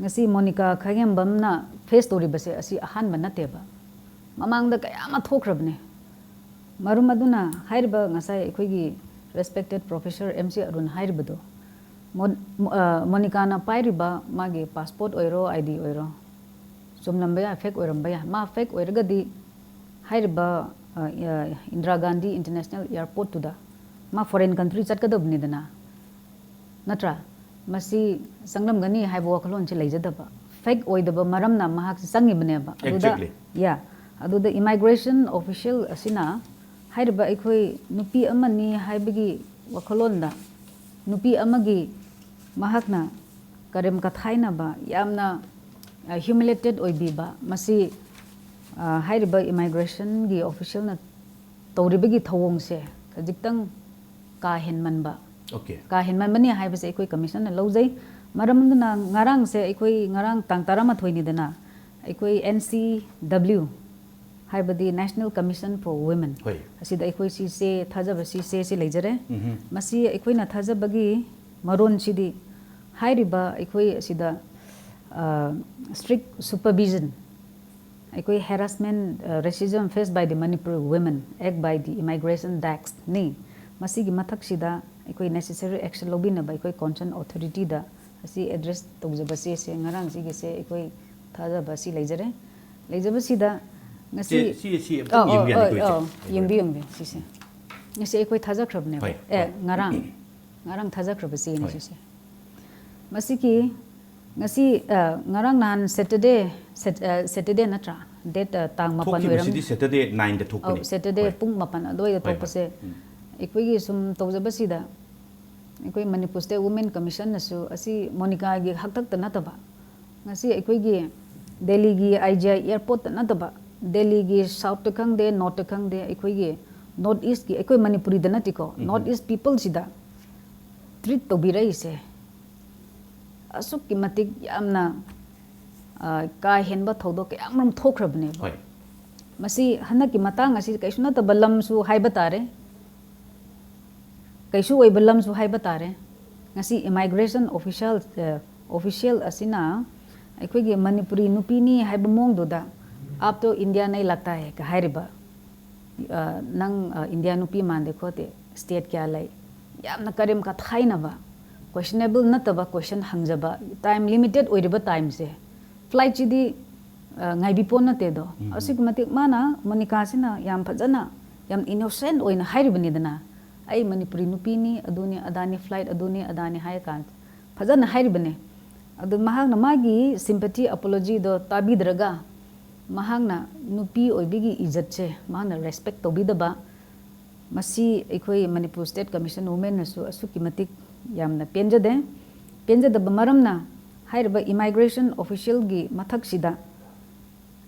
ꯉꯁꯤ ꯃꯣꯅꯤꯀꯥ ꯈꯥꯏꯉꯦꯝꯕꯝꯅ ꯐꯦꯁ ꯇꯧꯔꯤꯕꯁꯦ ꯑꯁꯤ ꯑꯍꯥꯟꯕ ꯅꯠꯇꯦꯕ꯫ ꯃꯃꯥꯡꯗ ꯀꯌꯥ ꯑꯃ ꯊꯣꯛꯈ꯭ꯔꯕꯅꯦ꯫ ꯃꯔꯝ ꯑꯗꯨꯅ ꯍꯥꯏꯔꯤꯕ ꯉꯁꯥꯏ ꯑꯩꯈꯣꯏꯒꯤ respected professor M C Arun ꯍꯥꯏꯔꯤꯕꯗꯣ, ꯃꯣ-, ꯃꯣ-, ꯑ, ꯃꯣꯅꯤꯀꯥꯅ ꯄꯥꯏꯔꯤꯕ ꯃꯥꯒꯤ ꯄꯥꯁꯄꯣꯔꯠ ꯑꯣꯏꯔꯣ, ꯑꯥꯏ ꯗꯤ ꯑꯣꯏꯔꯣ, ꯆꯨꯝꯂꯝꯕ ꯌꯥꯏ, ꯐꯦꯛ ꯑꯣꯏꯔꯝꯕ ꯌꯥꯏ꯫ ꯃꯥ ꯐꯦꯛ ꯑꯣꯏꯔꯒꯗꯤ ꯍꯥꯏꯔꯤꯕ, ꯑ, ꯑ, ꯏꯟꯗꯤꯔꯥ ꯒꯥꯟꯙꯤ ꯏꯟꯇꯔꯅꯦꯁꯅꯦꯜ ꯑꯦꯌꯔꯄꯣꯔꯠꯇꯨꯗ ꯃꯥ ꯐꯣꯔꯦꯟ ꯀꯟꯇ꯭ꯔꯤ ꯆꯠꯀꯗꯕꯅꯤꯗꯅ, ꯅꯠꯇ꯭ꯔꯥ? ꯃꯁꯤ ꯆꯪꯂꯝꯒꯅꯤ ꯍꯥꯏꯕ ꯋꯥꯈꯜꯂꯣꯟꯁꯦ ꯂꯩꯖꯗꯕ, ꯐꯦꯛ ꯑꯣꯏꯗꯕ ꯃꯔꯝꯅ ꯃꯍꯥꯛꯁꯦ ꯆꯪꯉꯤꯕꯅꯦꯕ꯫ ꯑꯗꯨꯗ, Exactly. ꯌꯥ, ꯑꯗꯨꯗ ꯏꯃꯥꯏꯒ꯭ꯔꯦꯁꯟ ꯑꯣꯐꯤꯁꯤꯌꯦꯜ ꯑꯁꯤꯅ ꯍꯥꯏꯔꯤꯕ ꯑꯩꯈꯣꯏ ꯅꯨꯄꯤ ꯑꯃꯅꯤ ꯍꯥꯏꯕꯒꯤ ꯋꯥꯈꯜꯂꯣꯟꯗ, ꯅꯨꯄꯤ ꯑꯃꯒꯤ ꯃꯍꯥꯛꯅ ꯀꯔꯦꯝ ꯀꯊꯥꯏꯅꯕ, ꯌꯥꯝꯅ, ꯑ, ꯍ꯭ꯌꯨꯃꯤꯂꯦꯇꯦꯠ ꯑꯣꯏꯕꯤꯕ, ꯃꯁꯤ, ꯑ, ꯍꯥꯏꯔꯤꯕ ꯏꯃꯥꯏꯒ꯭ꯔꯦꯁꯟꯒꯤ ꯑꯣꯐꯤꯁꯤꯌꯦꯜꯅ ꯇꯧꯔꯤꯕꯒꯤ ꯊꯧꯑꯣꯡꯁꯦ ꯈꯖꯤꯛꯇꯪ ꯀꯥ ꯍꯦꯟꯃꯟꯕ꯫ Okay. ꯀꯥ ꯍꯦꯟꯃꯟꯕꯅꯤ ꯍꯥꯏꯕꯁꯦ ꯑꯩꯈꯣꯏ ꯀꯃꯤꯁꯟꯅ ꯂꯧꯖꯩ꯫ ꯃꯔꯝ ꯑꯗꯨꯅ ꯉꯔꯥꯡꯁꯦ ꯑꯩꯈꯣꯏ, ꯉꯔꯥꯡ ꯇꯥꯡ ꯇꯔꯥꯃꯥꯊꯣꯏꯅꯤꯗꯅ, ꯑꯩꯈꯣꯏ N C W, ꯍꯥꯏꯕꯗꯤ National Commission for Women, ꯍꯣꯏ꯫ ꯑꯁꯤꯗ ꯑꯩꯈꯣꯏ ꯁꯤ ꯆꯦ, ꯊꯥꯖꯕ ꯁꯤ ꯆꯦ ꯁꯤ ꯂꯩꯖꯔꯦ꯫ ꯎꯝꯍꯨꯝ꯫ ꯃꯁꯤ ꯑꯩꯈꯣꯏꯅ ꯊꯥꯖꯕꯒꯤ ꯃꯔꯣꯟꯁꯤꯗꯤ ꯍꯥꯏꯔꯤꯕ ꯑꯩꯈꯣꯏ ꯑꯁꯤꯗ, ꯑ, strict supervision, ꯑꯩꯈꯣꯏ harassment, ꯑ, racism faced by the Manipur women act by the immigration desk ꯅꯤ꯫ ꯃꯁꯤꯒꯤ ꯃꯊꯛꯁꯤꯗ ꯑꯩꯈꯣꯏ necessary action ꯂꯧꯕꯤꯅꯕ ꯑꯩꯈꯣꯏ concern authority ꯗ ꯑꯁꯤ ꯑꯦꯗ꯭ꯔꯦꯁ ꯇꯧꯖꯕ ꯆꯦꯁꯦ, ꯉꯔꯥꯡꯁꯤꯒꯤꯁꯦ ꯑꯩꯈꯣꯏ ꯊꯥꯖꯕ ꯑꯁꯤ ꯂꯩꯖꯔꯦ꯫ ꯂꯩꯖꯕꯁꯤꯗ ꯉꯁꯤ ꯁꯤ ꯁꯤ ꯁꯤ ꯑꯧ, ꯑꯝꯇꯪ ꯌꯦꯡꯕ ꯑꯧ, ꯌꯥꯅꯤꯀꯣ, ꯑꯧ, ꯏꯆꯦ? ꯌꯦꯡꯕꯤꯌꯨ, ꯌꯦꯡꯕꯤꯌꯨ꯫ ꯁꯤꯁꯦ ꯉꯁꯤ ꯑꯩꯈꯣꯏ ꯊꯥꯖꯈ꯭ꯔꯕꯅꯦꯕ꯫ ꯍꯣꯏ, ꯑꯦ, ꯍꯣꯏ꯫ ꯉꯔꯥꯡ ꯉꯔꯥꯡ ꯊꯥꯖꯈ꯭ꯔꯕ ꯆꯦꯅꯤ ꯍꯣꯏ꯫ ꯁꯤꯁꯦ꯫ ꯃꯁꯤꯒꯤ ꯉꯁꯤ, ꯑ, ꯉꯔꯥꯡ ꯅꯍꯥꯟ Saturday, Sat-, ꯑ, Saturday ꯅꯠꯇ꯭ꯔꯥ? Date, ꯑ, ꯇꯥꯡ ꯃꯥꯄꯟ ꯑꯣꯏꯔꯝꯅꯤ꯫ ꯊꯣꯛꯈꯤꯕꯁꯤꯗꯤ Saturday nineꯗ ꯊꯣꯛꯄꯅꯤ꯫ ꯑꯧ, Saturday ꯍꯣꯏ꯫ ꯄꯨꯡ ꯃꯥꯄꯟ ꯑꯗꯨꯋꯥꯏꯗ ꯍꯣꯏ, ꯍꯣꯏ꯫ ꯊꯣꯛꯄꯁꯦ ꯎꯝ꯫ ꯑꯩꯈꯣꯏꯒꯤ ꯁꯨꯝ ꯇꯧꯖꯕꯁꯤꯗ ꯑꯩꯈꯣꯏ ꯃꯅꯤꯄꯨꯔ State Women Commissionꯅꯁꯨ ꯑꯁꯤ ꯃꯣꯅꯤꯀꯥꯒꯤ ꯍꯥꯛꯇꯛꯇ ꯅꯠꯇꯕ, ꯉꯁꯤ ꯑꯩꯈꯣꯏꯒꯤ ꯗꯦꯜꯂꯤꯒꯤ ꯑꯥꯏ ꯖꯤ ꯑꯥꯏ ꯑꯦꯌꯔꯄꯣꯔꯠꯇ ꯅꯠꯇꯕ, ꯗꯦꯜꯂꯤꯒꯤ Southꯇ ꯈꯪꯗꯦ, Northꯇ ꯈꯪꯗꯦ, ꯑꯩꯈꯣꯏꯒꯤ North Eastꯀꯤ, ꯑꯩꯈꯣꯏ ꯃꯅꯤꯄꯨꯔꯤꯗ ꯅꯠꯇꯦꯀꯣ, ꯎꯝ꯫ North East peopleꯁꯤꯗ treat ꯇꯧꯕꯤꯔꯛꯏꯁꯦ ꯑꯁꯨꯛꯀꯤ ꯃꯇꯤꯛ ꯌꯥꯝꯅ, ꯑ, ꯀꯥ ꯍꯦꯟꯕ ꯊꯧꯗꯣꯛ ꯀꯌꯥ ꯑꯃꯔꯣꯝ ꯊꯣꯛꯈ꯭ꯔꯕꯅꯦꯕ꯫ ꯍꯣꯏ꯫ ꯃꯁꯤ ꯍꯟꯗꯛꯀꯤ ꯃꯇꯥꯡ ꯑꯁꯤ ꯀꯩꯁꯨ ꯅꯠꯇꯕ ꯂꯝꯁꯨ ꯍꯥꯏꯕ ꯇꯥꯔꯦ, ꯀꯩꯁꯨ ꯑꯣꯏꯕ ꯂꯝꯁꯨ ꯍꯥꯏꯕ ꯇꯥꯔꯦ꯫ ꯉꯁꯤ immigration official, ꯑ, official ꯑꯁꯤꯅ ꯑꯩꯈꯣꯏꯒꯤ ꯃꯅꯤꯄꯨꯔꯤ ꯅꯨꯄꯤꯅꯤ ꯍꯥꯏꯕ ꯃꯑꯣꯡꯗꯨꯗ, "आप तो इंडिया नहीं लगता है" ꯀ ꯍꯥꯏꯔꯤꯕ, ꯑ, "ꯅꯪ, ꯑ, ꯏꯟꯗꯤꯌꯥ ꯅꯨꯄꯤ ꯃꯥꯟꯗꯦ ꯈꯣꯠꯇꯦ, state ꯀꯌꯥ ꯂꯩ?" ꯌꯥꯝꯅ ꯀꯔꯦꯝ ꯀꯊꯥꯏꯅꯕ, questionable ꯅꯠꯇꯕ question ꯍꯪꯖꯕ, time limited ꯑꯣꯏꯔꯤꯕ timeꯁꯦ, flightꯁꯤꯗꯤ, ꯑ, ꯉꯥꯏꯕꯤꯄꯣꯠ ꯅꯠꯇꯦꯗꯣ꯫ ꯎꯝ꯫ ꯑꯁꯨꯛꯀꯤ ꯃꯇꯤꯛ ꯃꯥꯅ, ꯃꯣꯅꯤꯀꯥꯁꯤꯅ ꯌꯥꯝ ꯐꯖꯅ, ꯌꯥꯝ innocent ꯑꯣꯏꯅ ꯍꯥꯏꯔꯤꯕꯅꯤꯗꯅ, "ꯑꯩ ꯃꯅꯤꯄꯨꯔꯤ ꯅꯨꯄꯤꯅꯤ, ꯑꯗꯨꯅꯤ ꯑꯗꯥꯅꯤ, flight ꯑꯗꯨꯅꯤ ꯑꯗꯥꯅꯤ" ꯍꯥꯏꯔꯀꯥꯟꯗ ꯐꯖꯅ ꯍꯥꯏꯔꯤꯕꯅꯦ꯫ ꯑꯗꯨ ꯃꯍꯥꯛꯅ ꯃꯥꯒꯤ sympathy apologyꯗꯣ ꯇꯥꯕꯤꯗ꯭ꯔꯒ, ꯃꯍꯥꯛꯅ ꯅꯨꯄꯤ ꯑꯣꯏꯕꯒꯤ ꯏꯖꯠꯁꯦ ꯃꯍꯥꯛꯅ respect ꯇꯧꯕꯤꯗꯕ, ꯃꯁꯤ ꯑꯩꯈꯣꯏ ꯃꯅꯤꯄꯨꯔ State Commission Womenꯅꯁꯨ ꯑꯁꯨꯛꯀꯤ ꯃꯇꯤꯛ ꯌꯥꯝꯅ ꯄꯦꯟꯖꯗꯦ꯫ ꯄꯦꯟꯖꯗꯕ ꯃꯔꯝꯅ, ꯍꯥꯏꯔꯤꯕ immigration officialꯒꯤ ꯃꯊꯛꯁꯤꯗ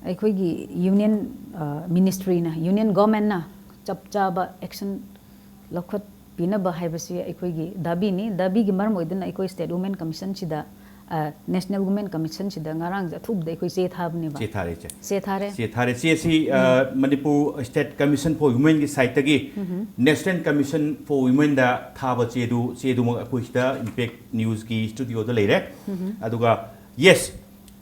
ꯑꯩꯈꯣꯏꯒꯤ union, ꯑ, ministryꯅ, union governmentꯅ ꯆꯞ ꯆꯥꯕ action ꯂꯧꯈꯠꯄꯤꯅꯕ ꯍꯥꯏꯕꯁꯤ ꯑꯩꯈꯣꯏꯒꯤ ꯗꯥꯕꯤꯅꯤ꯫ ꯗꯥꯕꯤꯒꯤ ꯃꯔꯝ ꯑꯣꯏꯗꯨꯅ ꯑꯩꯈꯣꯏ State Women Commissionꯁꯤꯗ, ꯑ, National Women Commissionꯁꯤꯗ ꯉꯔꯥꯡꯁꯦ ꯑꯊꯨꯕꯗ ꯑꯩꯈꯣꯏ ꯆꯦ ꯊꯥꯕꯅꯦꯕ꯫ ꯆꯦ ꯊꯥꯔꯦ, ꯏꯆꯦ꯫ ꯆꯦ ꯊꯥꯔꯦ꯫ ꯆꯦ ꯊꯥꯔꯦ꯫ ꯆꯦ ꯑꯁꯤ, ꯑ, Manipur State Commission for Womenꯒꯤ sideꯇꯒꯤ National Commission for Womenꯗ ꯊꯥꯕ ꯆꯦꯗꯨ, ꯆꯦꯗꯨꯃꯛ ꯑꯩꯈꯣꯏ ꯁꯤꯗ Impact Newsꯀꯤ studioꯗ ꯂꯩꯔꯦ꯫ ꯑꯗꯨꯒ, yes,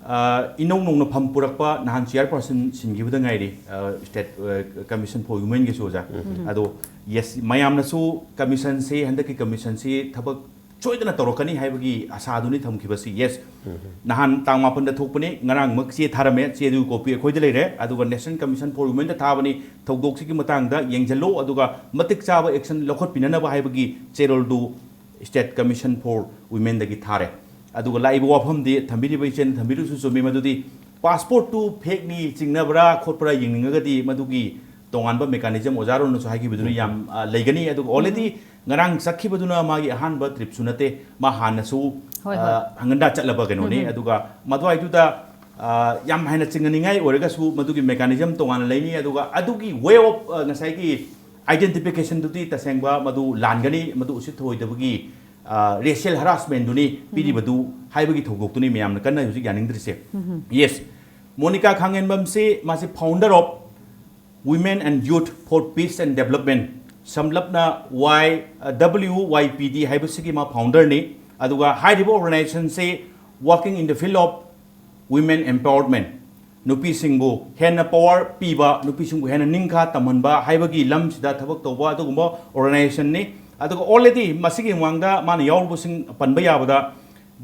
ꯑ, ꯏꯅꯧ ꯅꯧꯅ ꯐꯝ ꯄꯨꯔꯛꯄ ꯅꯍꯥꯟ chairperson ꯁꯤꯟꯈꯤꯕꯗ ꯉꯥꯏꯔꯤ, ꯑ, State, ꯑ, Commission for Womenꯒꯤꯁꯨ, ꯑꯣꯖꯥ꯫ ꯑꯗꯣ, yes, ꯃꯌꯥꯝꯅꯁꯨ commissionꯁꯤ, ꯍꯟꯗꯛꯀꯤ commissionꯁꯤ ꯊꯕꯛ ꯁꯣꯏꯗꯅ ꯇꯧꯔꯛꯀꯅꯤ ꯍꯥꯏꯕꯒꯤ ꯑꯁꯥꯗꯨꯅꯤ ꯊꯝꯈꯤꯕꯁꯤ꯫ ꯌꯦꯁ, ꯅꯍꯥꯟ ꯇꯥꯡ ꯃꯥꯄꯟꯗ ꯊꯣꯛꯄꯅꯤ, ꯉꯔꯥꯡꯃꯛ ꯆꯦ ꯊꯥꯔꯝꯃꯦ, ꯆꯦꯗꯨ ꯀꯣꯄꯤ ꯑꯩꯈꯣꯏꯗ ꯂꯩꯔꯦ꯫ ꯑꯗꯨꯒ National Commission for Womenꯗ ꯊꯥꯕꯅꯤ, ꯊꯧꯗꯣꯛꯁꯤꯒꯤ ꯃꯇꯥꯡꯗ ꯌꯦꯡꯁꯤꯜꯂꯨ, ꯑꯗꯨꯒ ꯃꯇꯤꯛ ꯆꯥꯕ action ꯂꯧꯈꯠꯄꯤꯅꯅꯕ ꯍꯥꯏꯕꯒꯤ ꯆꯦꯔꯣꯜꯗꯨ State Commission for Womenꯗꯒꯤ ꯊꯥꯔꯦ꯫ ꯑꯗꯨꯒ ꯂꯥꯛꯏꯕ ꯋꯥꯐꯝꯗꯤ, ꯊꯝꯕꯤꯔꯤꯕ ꯏꯆꯦꯅ ꯊꯝꯕꯤꯔꯤꯕꯁꯨ ꯆꯨꯝꯃꯤ, ꯃꯗꯨꯗꯤ passportꯇꯨ fakeꯅꯤ ꯆꯤꯡꯅꯕ꯭ꯔꯥ ꯈꯣꯠꯄ꯭ꯔꯥ ꯌꯦꯡꯅꯤꯡꯉꯒꯗꯤ ꯃꯗꯨꯒꯤ ꯇꯣꯉꯥꯟꯕ mechanism ꯑꯣꯖꯥ ꯔꯣꯅꯁꯨ ꯍꯥꯏꯈꯤꯕꯗꯨꯅ ꯌꯥꯝ, ꯑ, ꯂꯩꯒꯅꯤ꯫ ꯑꯗꯨꯒ already ꯉꯔꯥꯡ ꯆꯠꯈꯤꯕꯗꯨꯅ ꯃꯥꯒꯤ ꯑꯍꯥꯟꯕ tripꯁꯨ ꯅꯠꯇꯦ, ꯃꯥ ꯍꯥꯟꯅꯁꯨ, ꯍꯣꯏ, ꯍꯣꯏ꯫ ꯑ, ꯍꯪꯒꯟꯗꯥ ꯆꯠꯂꯕ ꯀꯩꯅꯣꯅꯤ꯫ ꯑꯗꯨꯒ ꯃꯗꯨꯋꯥꯏꯗꯨꯗ, ꯑ, ꯌꯥꯝ ꯍꯦꯟꯅ ꯆꯤꯡꯅꯅꯤꯡꯉꯥꯏ ꯑꯣꯏꯔꯒꯁꯨ ꯃꯗꯨꯒꯤ mechanism ꯇꯣꯉꯥꯟꯅ ꯂꯩꯅꯤ꯫ ꯑꯗꯨꯒ ꯑꯗꯨꯒꯤ way of, ꯑ, ꯉꯁꯥꯏꯒꯤ identificationꯗꯨꯗꯤ ꯇꯁꯦꯡꯕ ꯃꯗꯨ ꯂꯥꯟꯒꯅꯤ, ꯃꯗꯨ ꯎꯁꯤꯠ ꯊꯑꯣꯏꯗꯕꯒꯤ, ꯑ, racial harassmentꯗꯨꯅꯤ ꯄꯤꯔꯤꯕꯗꯨ ꯍꯥꯏꯕꯒꯤ ꯊꯧꯗꯣꯛꯇꯨꯅꯤ ꯃꯌꯥꯝꯅ ꯀꯟꯅ ꯍꯧꯖꯤꯛ ꯌꯥꯅꯤꯡꯗ꯭ꯔꯤꯁꯦ꯫ Yes, ꯃꯣꯅꯤꯀꯥ ꯈꯥꯉꯦꯟꯕꯝꯁꯤ ꯃꯥꯁꯤ founder of Women and Youth for Peace and Development, ꯁꯝꯂꯞꯅ Y, ꯑ, W Y P D ꯍꯥꯏꯕꯁꯤꯒꯤ ꯃꯥ founderꯅꯤ꯫ ꯑꯗꯨꯒ ꯍꯥꯏꯔꯤꯕ organizationꯁꯤ working in the field of women empowerment, ꯅꯨꯄꯤꯁꯤꯡꯕꯨ ꯍꯦꯟꯅ power ꯄꯤꯕ, ꯅꯨꯄꯤꯁꯤꯡꯕꯨ ꯍꯦꯟꯅ ꯅꯤꯡꯈꯥ ꯇꯝꯍꯟꯕ ꯍꯥꯏꯕꯒꯤ ꯂꯝꯁꯤꯗ ꯊꯕꯛ ꯇꯧꯕ ꯑꯗꯨꯒꯨꯝꯕ organizationꯅꯤ꯫ ꯑꯗꯨꯒ already ꯃꯁꯤꯒꯤ ꯃꯃꯥꯡꯗ ꯃꯥꯅ ꯌꯥꯎꯔꯨꯕꯁꯤꯡ ꯄꯟꯕ ꯌꯥꯕꯗ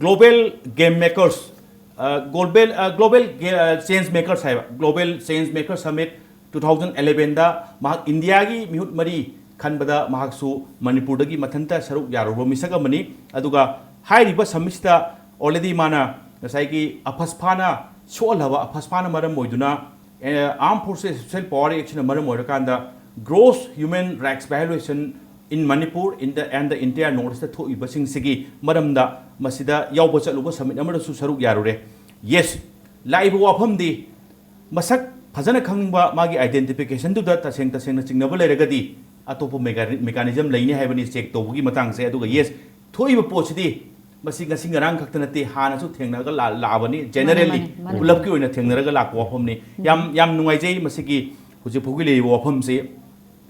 Global Game Makers, ꯑ, Global, ꯑ, Global Ga-, ꯑ, Change Makers ꯍꯥꯏꯕ, Global Change Makers Summit two thousand elevenꯗ ꯃꯍꯥꯛ ꯏꯟꯗꯤꯌꯥꯒꯤ ꯃꯤꯍꯨꯠ ꯃꯔꯤ ꯈꯟꯕꯗ ꯃꯍꯥꯛꯁꯨ ꯃꯅꯤꯄꯨꯔꯗꯒꯤ ꯃꯊꯟꯇ ꯁꯔꯨꯛ ꯌꯥꯔꯨꯕ ꯃꯤꯁꯛ ꯑꯃꯅꯤ꯫ ꯑꯗꯨꯒ ꯍꯥꯏꯔꯤꯕ summitꯁꯤꯗ already ꯃꯥꯅ ꯉꯁꯥꯏꯒꯤ ꯑꯐꯁꯐꯥꯅ ꯁꯣꯛꯍꯜꯂꯕ, ꯑꯐꯁꯐꯥꯅ ꯃꯔꯝ ꯑꯣꯏꯗꯨꯅ, ꯑꯦ, Armed Forces Special Power Actꯅ ꯃꯔꯝ ꯑꯣꯏꯔꯀꯥꯟꯗ gross human rights violation in Manipur in the, and the entire North Eastꯇ ꯊꯣꯛꯏꯕꯁꯤꯡꯁꯤꯒꯤ ꯃꯔꯝꯗ ꯃꯁꯤꯗ ꯌꯥꯎꯕ ꯆꯠꯂꯨꯕ summit ꯑꯃꯗꯁꯨ ꯁꯔꯨꯛ ꯌꯥꯔꯨꯔꯦ꯫ Yes, ꯂꯥꯛꯏꯕ ꯋꯥꯐꯝꯗꯤ ꯃꯁꯛ ꯐꯖꯅ ꯈꯪꯅꯤꯡꯕ, ꯃꯥꯒꯤ identificationꯗꯨꯗ ꯇꯁꯦꯡ ꯇꯁꯦꯡꯅ ꯆꯤꯡꯅꯕ ꯂꯩꯔꯒꯗꯤ ꯑꯇꯣꯞꯄ mechani-, mechanism ꯂꯩꯅꯤ ꯍꯥꯏꯕꯅꯤ check ꯇꯧꯕꯒꯤ ꯃꯇꯥꯡꯁꯦ꯫ ꯑꯗꯨꯒ yes, ꯊꯣꯛꯏꯕ ꯄꯣꯠꯁꯤꯗꯤ ꯃꯁꯤ ꯉꯁꯤ ꯉꯔꯥꯡ ꯈꯛꯇ ꯅꯠꯇꯦ, ꯍꯥꯟꯅꯁꯨ ꯊꯦꯡꯅꯔꯒ ꯂꯥ-, ꯂꯥꯛꯑꯕꯅꯤ꯫ Generally, ꯃꯥꯅꯤ, ꯃꯥꯅꯤ꯫ ꯄꯨꯂꯞꯀꯤ ꯑꯣꯏꯅ ꯊꯦꯡꯅꯔꯒ ꯂꯥꯛꯄ ꯋꯥꯐꯝꯅꯤ꯫ ꯌꯥꯝ, ꯌꯥꯝ ꯅꯨꯡꯉꯥꯏꯖꯩ ꯃꯁꯤꯒꯤ ꯍꯧꯖꯤꯛ ꯐꯥꯎꯒꯤ ꯂꯩꯔꯤꯕ ꯋꯥꯐꯝꯁꯤ꯫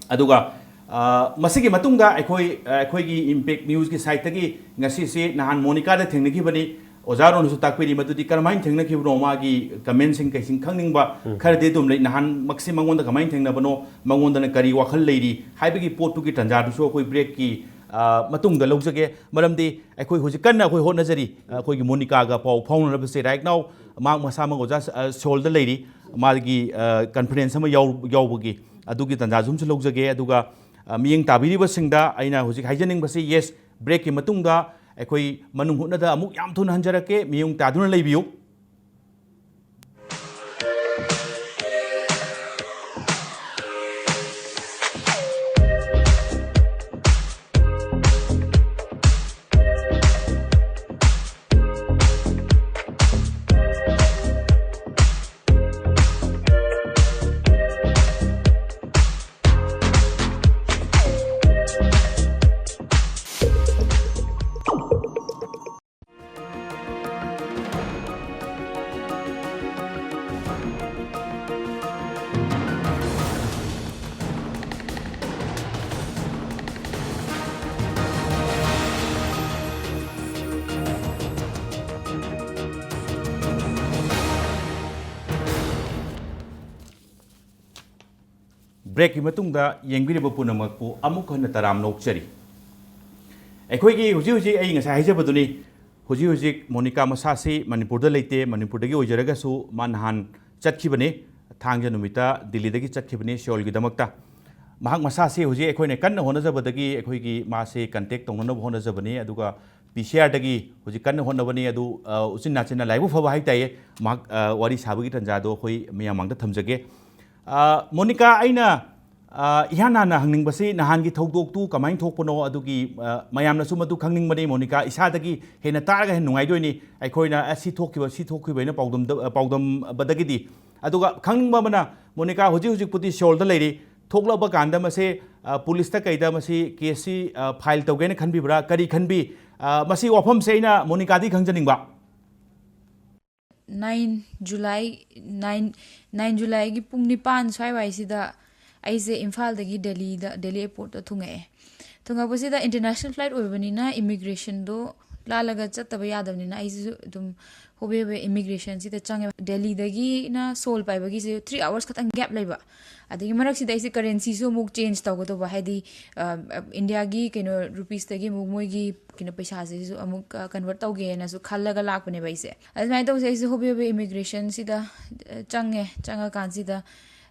ꯑꯗꯨꯒ, ꯑ, ꯃꯁꯤꯒꯤ ꯃꯇꯨꯡꯗ ꯑꯩꯈꯣꯏ, ꯑ, ꯑꯩꯈꯣꯏꯒꯤ Impact Newsꯀꯤ siteꯇꯒꯤ ꯉꯁꯤꯁꯤ ꯅꯍꯥꯟ ꯃꯣꯅꯤꯀꯥꯗ ꯊꯦꯡꯅꯈꯤꯕꯅꯤ꯫ ꯑꯣꯖꯥ ꯔꯣꯅꯁꯨ ꯇꯥꯛꯄꯤꯔꯤ ꯃꯗꯨꯗꯤ ꯀꯔꯝꯍꯥꯏꯅ ꯊꯦꯡꯅꯈꯤꯕꯅꯣ, ꯃꯥꯒꯤ commentꯁꯤꯡ ꯀꯩꯁꯤꯡ ꯈꯪꯅꯤꯡꯕ ꯈꯔꯗꯤ ꯑꯗꯨꯝ ꯂꯩ꯫ ꯅꯍꯥꯟꯃꯛꯁꯤ ꯃꯉꯣꯟꯗ ꯀꯃꯥꯏꯅ ꯊꯦꯡꯅꯕꯅꯣ, ꯃꯉꯣꯟꯗꯅ ꯀꯔꯤ ꯋꯥꯈꯜ ꯂꯩꯔꯤ ꯍꯥꯏꯕꯒꯤ ꯄꯣꯠꯇꯨꯒꯤ ꯇꯥꯟꯖꯥꯗꯨꯁꯨ ꯑꯩꯈꯣꯏ breakꯀꯤ ꯑ, ꯃꯇꯨꯡꯗ ꯂꯧꯖꯒꯦ꯫ ꯃꯔꯝꯗꯤ ꯑꯩꯈꯣꯏ ꯍꯧꯖꯤꯛ ꯀꯟꯅ ꯑꯩꯈꯣꯏ ꯍꯣꯠꯅꯖꯔꯤ꯫ ꯑꯩꯈꯣꯏꯒꯤ ꯃꯣꯅꯤꯀꯥꯒ ꯄꯥꯎ ꯐꯥꯎꯅꯅꯕꯁꯦ꯫ Right now ꯃꯍꯥꯛ ꯃꯁꯥꯃꯛ ꯑꯣꯖꯥ, ꯑ, ꯁꯣꯜꯗ ꯂꯩꯔꯤ꯫ ꯃꯥꯒꯤ, ꯑ, conference ꯑꯃ ꯌꯥꯎ-, ꯌꯥꯎꯕꯒꯤ ꯑꯗꯨꯒꯤ ꯇꯥꯟꯖꯥꯁꯨ ꯑꯃꯁꯨ ꯂꯧꯖꯒꯦ꯫ ꯑꯗꯨꯒ, ꯑ, ꯃꯤꯠꯌꯦꯡ ꯇꯥꯕꯤꯔꯤꯕꯁꯤꯡꯗ ꯑꯩꯅ ꯍꯧꯖꯤꯛ ꯍꯥꯏꯖꯅꯤꯡꯕꯁꯤ, yes, breakꯀꯤ ꯃꯇꯨꯡꯗ ꯑꯩꯈꯣꯏ ꯃꯅꯨꯡ ꯍꯨꯠꯅꯗ ꯑꯃꯨꯛ ꯌꯥꯝ ꯊꯨꯅ ꯍꯟꯖꯔꯛꯀꯦ꯫ ꯃꯤꯠꯌꯦꯡ ꯇꯥꯗꯨꯅ ꯂꯩꯕꯤꯌꯨ꯫ Breakꯀꯤ ꯃꯇꯨꯡꯗ ꯌꯦꯡꯕꯤꯔꯤꯕ ꯄꯨꯝꯅꯃꯛꯄꯨ ꯑꯃꯨꯛ ꯍꯟꯅ ꯇꯔꯥꯝꯅ ꯑꯣꯛꯆꯔꯤ꯫ ꯑꯩꯈꯣꯏꯒꯤ ꯍꯧꯖꯤꯛ ꯍꯧꯖꯤꯛ ꯑꯩ ꯉꯁꯥꯏ ꯍꯥꯏꯖꯕꯗꯨꯅꯤ, ꯍꯧꯖꯤꯛ ꯍꯧꯖꯤꯛ ꯃꯣꯅꯤꯀꯥ ꯃꯁꯥꯁꯤ ꯃꯅꯤꯄꯨꯔꯗ ꯂꯩꯇꯦ꯫ ꯃꯅꯤꯄꯨꯔꯗꯒꯤ ꯑꯣꯏꯖꯔꯒꯁꯨ ꯃꯥ ꯅꯍꯥꯟ ꯆꯠꯈꯤꯕꯅꯤ, ꯊꯥꯡꯖ ꯅꯨꯃꯤꯠꯇ ꯗꯤꯜꯂꯤꯗꯒꯤ ꯆꯠꯈꯤꯕꯅꯤ ꯁꯤꯑꯣꯜꯒꯤꯗꯃꯛꯇ꯫ ꯃꯍꯥꯛ ꯃꯁꯥꯁꯤ ꯍꯧꯖꯤꯛ ꯑꯩꯈꯣꯏꯅ ꯀꯟꯅ ꯍꯣꯠꯅꯖꯕꯗꯒꯤ ꯑꯩꯈꯣꯏꯒꯤ ꯃꯥꯁꯦ contact ꯇꯧꯅꯅꯕ ꯍꯣꯠꯅꯖꯕꯅꯤ꯫ ꯑꯗꯨꯒ ꯄꯤ ꯁꯤ ꯑꯥꯔꯗꯒꯤ ꯍꯧꯖꯤꯛ ꯀꯟꯅ ꯍꯣꯠꯅꯕꯅꯤ꯫ ꯑꯗꯨ, ꯑ, ꯎꯆꯤꯟ ꯅꯥꯆꯤꯟꯅ ꯂꯥꯏꯕꯛ ꯐꯕ ꯍꯥꯏꯇꯥꯏꯌꯦ꯫ ꯃꯍꯥꯛ, ꯑ, ꯋꯥꯔꯤ ꯁꯥꯕꯒꯤ ꯇꯥꯟꯖꯥꯗꯣ ꯑꯩꯈꯣꯏ ꯃꯤꯌꯥꯝ ꯃꯥꯡꯗ ꯊꯝꯖꯒꯦ꯫ ꯑ, ꯃꯣꯅꯤꯀꯥ, ꯑꯩꯅ, ꯑ, ꯏꯍꯥꯟ ꯍꯥꯟꯅ ꯍꯪꯅꯤꯡꯕꯁꯤ ꯅꯍꯥꯟꯒꯤ ꯊꯧꯗꯣꯛꯇꯨ ꯀꯃꯥꯏꯅ ꯊꯣꯛꯄꯅꯣ? ꯑꯗꯨꯒꯤ, ꯑ, ꯃꯌꯥꯝꯅꯁꯨ ꯃꯗꯨ ꯈꯪꯅꯤꯡꯕꯅꯤ꯫ ꯃꯣꯅꯤꯀꯥ, ꯏꯁꯥꯗꯒꯤ ꯍꯦꯟꯅ ꯇꯥꯔꯒ ꯍꯦꯟꯅ ꯅꯨꯡꯉꯥꯏꯗꯣꯏꯅꯤ꯫ ꯑꯩꯈꯣꯏꯅ, "ꯑ, ꯁꯤ ꯊꯣꯛꯈꯤꯕ, ꯁꯤ ꯊꯣꯛꯈꯤꯕ" ꯍꯥꯏꯅ ꯄꯥꯎꯗꯝꯗ-, ꯑ, ꯄꯥꯎꯗꯝꯕꯗꯒꯤꯗꯤ꯫ ꯑꯗꯨꯒ ꯈꯪꯅꯤꯡꯕ ꯑꯃꯅ, ꯃꯣꯅꯤꯀꯥ ꯍꯧꯖꯤꯛ ꯍꯧꯖꯤꯛꯄꯨꯗꯤ ꯁꯤꯑꯣꯜꯗ ꯂꯩꯔꯤ꯫ ꯊꯣꯛꯂꯛꯄ ꯀꯥꯟꯗ ꯃꯁꯤ, ꯑ, ꯄꯨꯂꯤꯁꯇ ꯀꯩꯗ ꯃꯁꯤ ꯀꯦꯁꯁꯤ, ꯑ, ꯐꯥꯏꯜ ꯇꯧꯒꯦꯅ ꯈꯟꯕꯤꯕ꯭ꯔꯥ? ꯀꯔꯤ ꯈꯟꯕꯤ? ꯑ, ꯃꯁꯤ ꯋꯥꯐꯝꯁꯦ ꯑꯩꯅ ꯃꯣꯅꯤꯀꯥꯗꯒꯤ ꯈꯪꯖꯅꯤꯡꯕ꯫ Nine July, nine, nine Julyꯒꯤ ꯄꯨꯡ ꯅꯤꯄꯥꯟ ꯁ꯭ꯋꯥꯏꯋꯥꯏꯁꯤꯗ ꯑꯩꯁꯦ ꯏꯝꯐꯥꯜꯗꯒꯤ ꯗꯦꯜꯂꯤꯗ, ꯗꯦꯜꯂꯤ airportꯇ ꯊꯨꯡꯉꯛꯑꯦ꯫ ꯊꯨꯡꯉꯛꯄꯁꯤꯗ international flight ꯑꯣꯏꯕꯅꯤꯅ immigrationꯗꯣ ꯂꯥꯜꯂꯒ ꯆꯠꯇꯕ ꯌꯥꯗꯕꯅꯤꯅ ꯑꯩꯁꯤꯁꯨ ꯑꯗꯨꯝ ꯍꯣꯕꯦ ꯍꯣꯕꯦ ꯏꯃꯤꯒ꯭ꯔꯦꯁꯟꯁꯤꯗ ꯆꯪꯉꯦꯕ꯫ ꯗꯦꯜꯂꯤꯗꯒꯤꯅ ꯁꯣꯜ ꯄꯥꯏꯕꯒꯤꯁꯦ ꯊ꯭ꯔꯤ ꯑꯥꯋꯔꯁ ꯈꯛꯇꯪ ꯒꯦꯞ ꯂꯩꯕ꯫ ꯑꯗꯒꯤ ꯃꯔꯛꯁꯤꯗ ꯑꯩꯁꯦ ꯀꯔꯦꯟꯁꯤꯁꯨ ꯑꯃꯨꯛ ꯆꯦꯟꯖ ꯇꯧꯒꯗꯧꯕ, ꯍꯥꯏꯗꯤ ꯏꯟꯗꯤꯌꯥꯒꯤ ꯀꯩꯅꯣ ꯔꯨꯄꯤꯁꯇꯒꯤ ꯑꯃꯨꯛ ꯃꯣꯏꯒꯤ ꯀꯩꯅꯣ ꯄꯩꯁꯥꯁꯤꯁꯨ ꯑꯃꯨꯛ ꯀꯟꯚꯔꯠ ꯇꯧꯒꯦꯅꯁꯨ ꯈꯜꯂꯒ ꯂꯥꯛꯄꯅꯦꯕ ꯑꯩꯁꯦ꯫ ꯑꯗꯨꯃꯥꯏꯅ ꯇꯧꯁꯦ ꯑꯩꯁꯦ ꯍꯣꯕꯦ ꯍꯣꯕꯦ ꯏꯃꯤꯒ꯭ꯔꯦꯁꯟꯁꯤꯗ ꯆꯪꯉꯦ꯫ ꯆꯪꯉꯀꯥꯟꯁꯤꯗ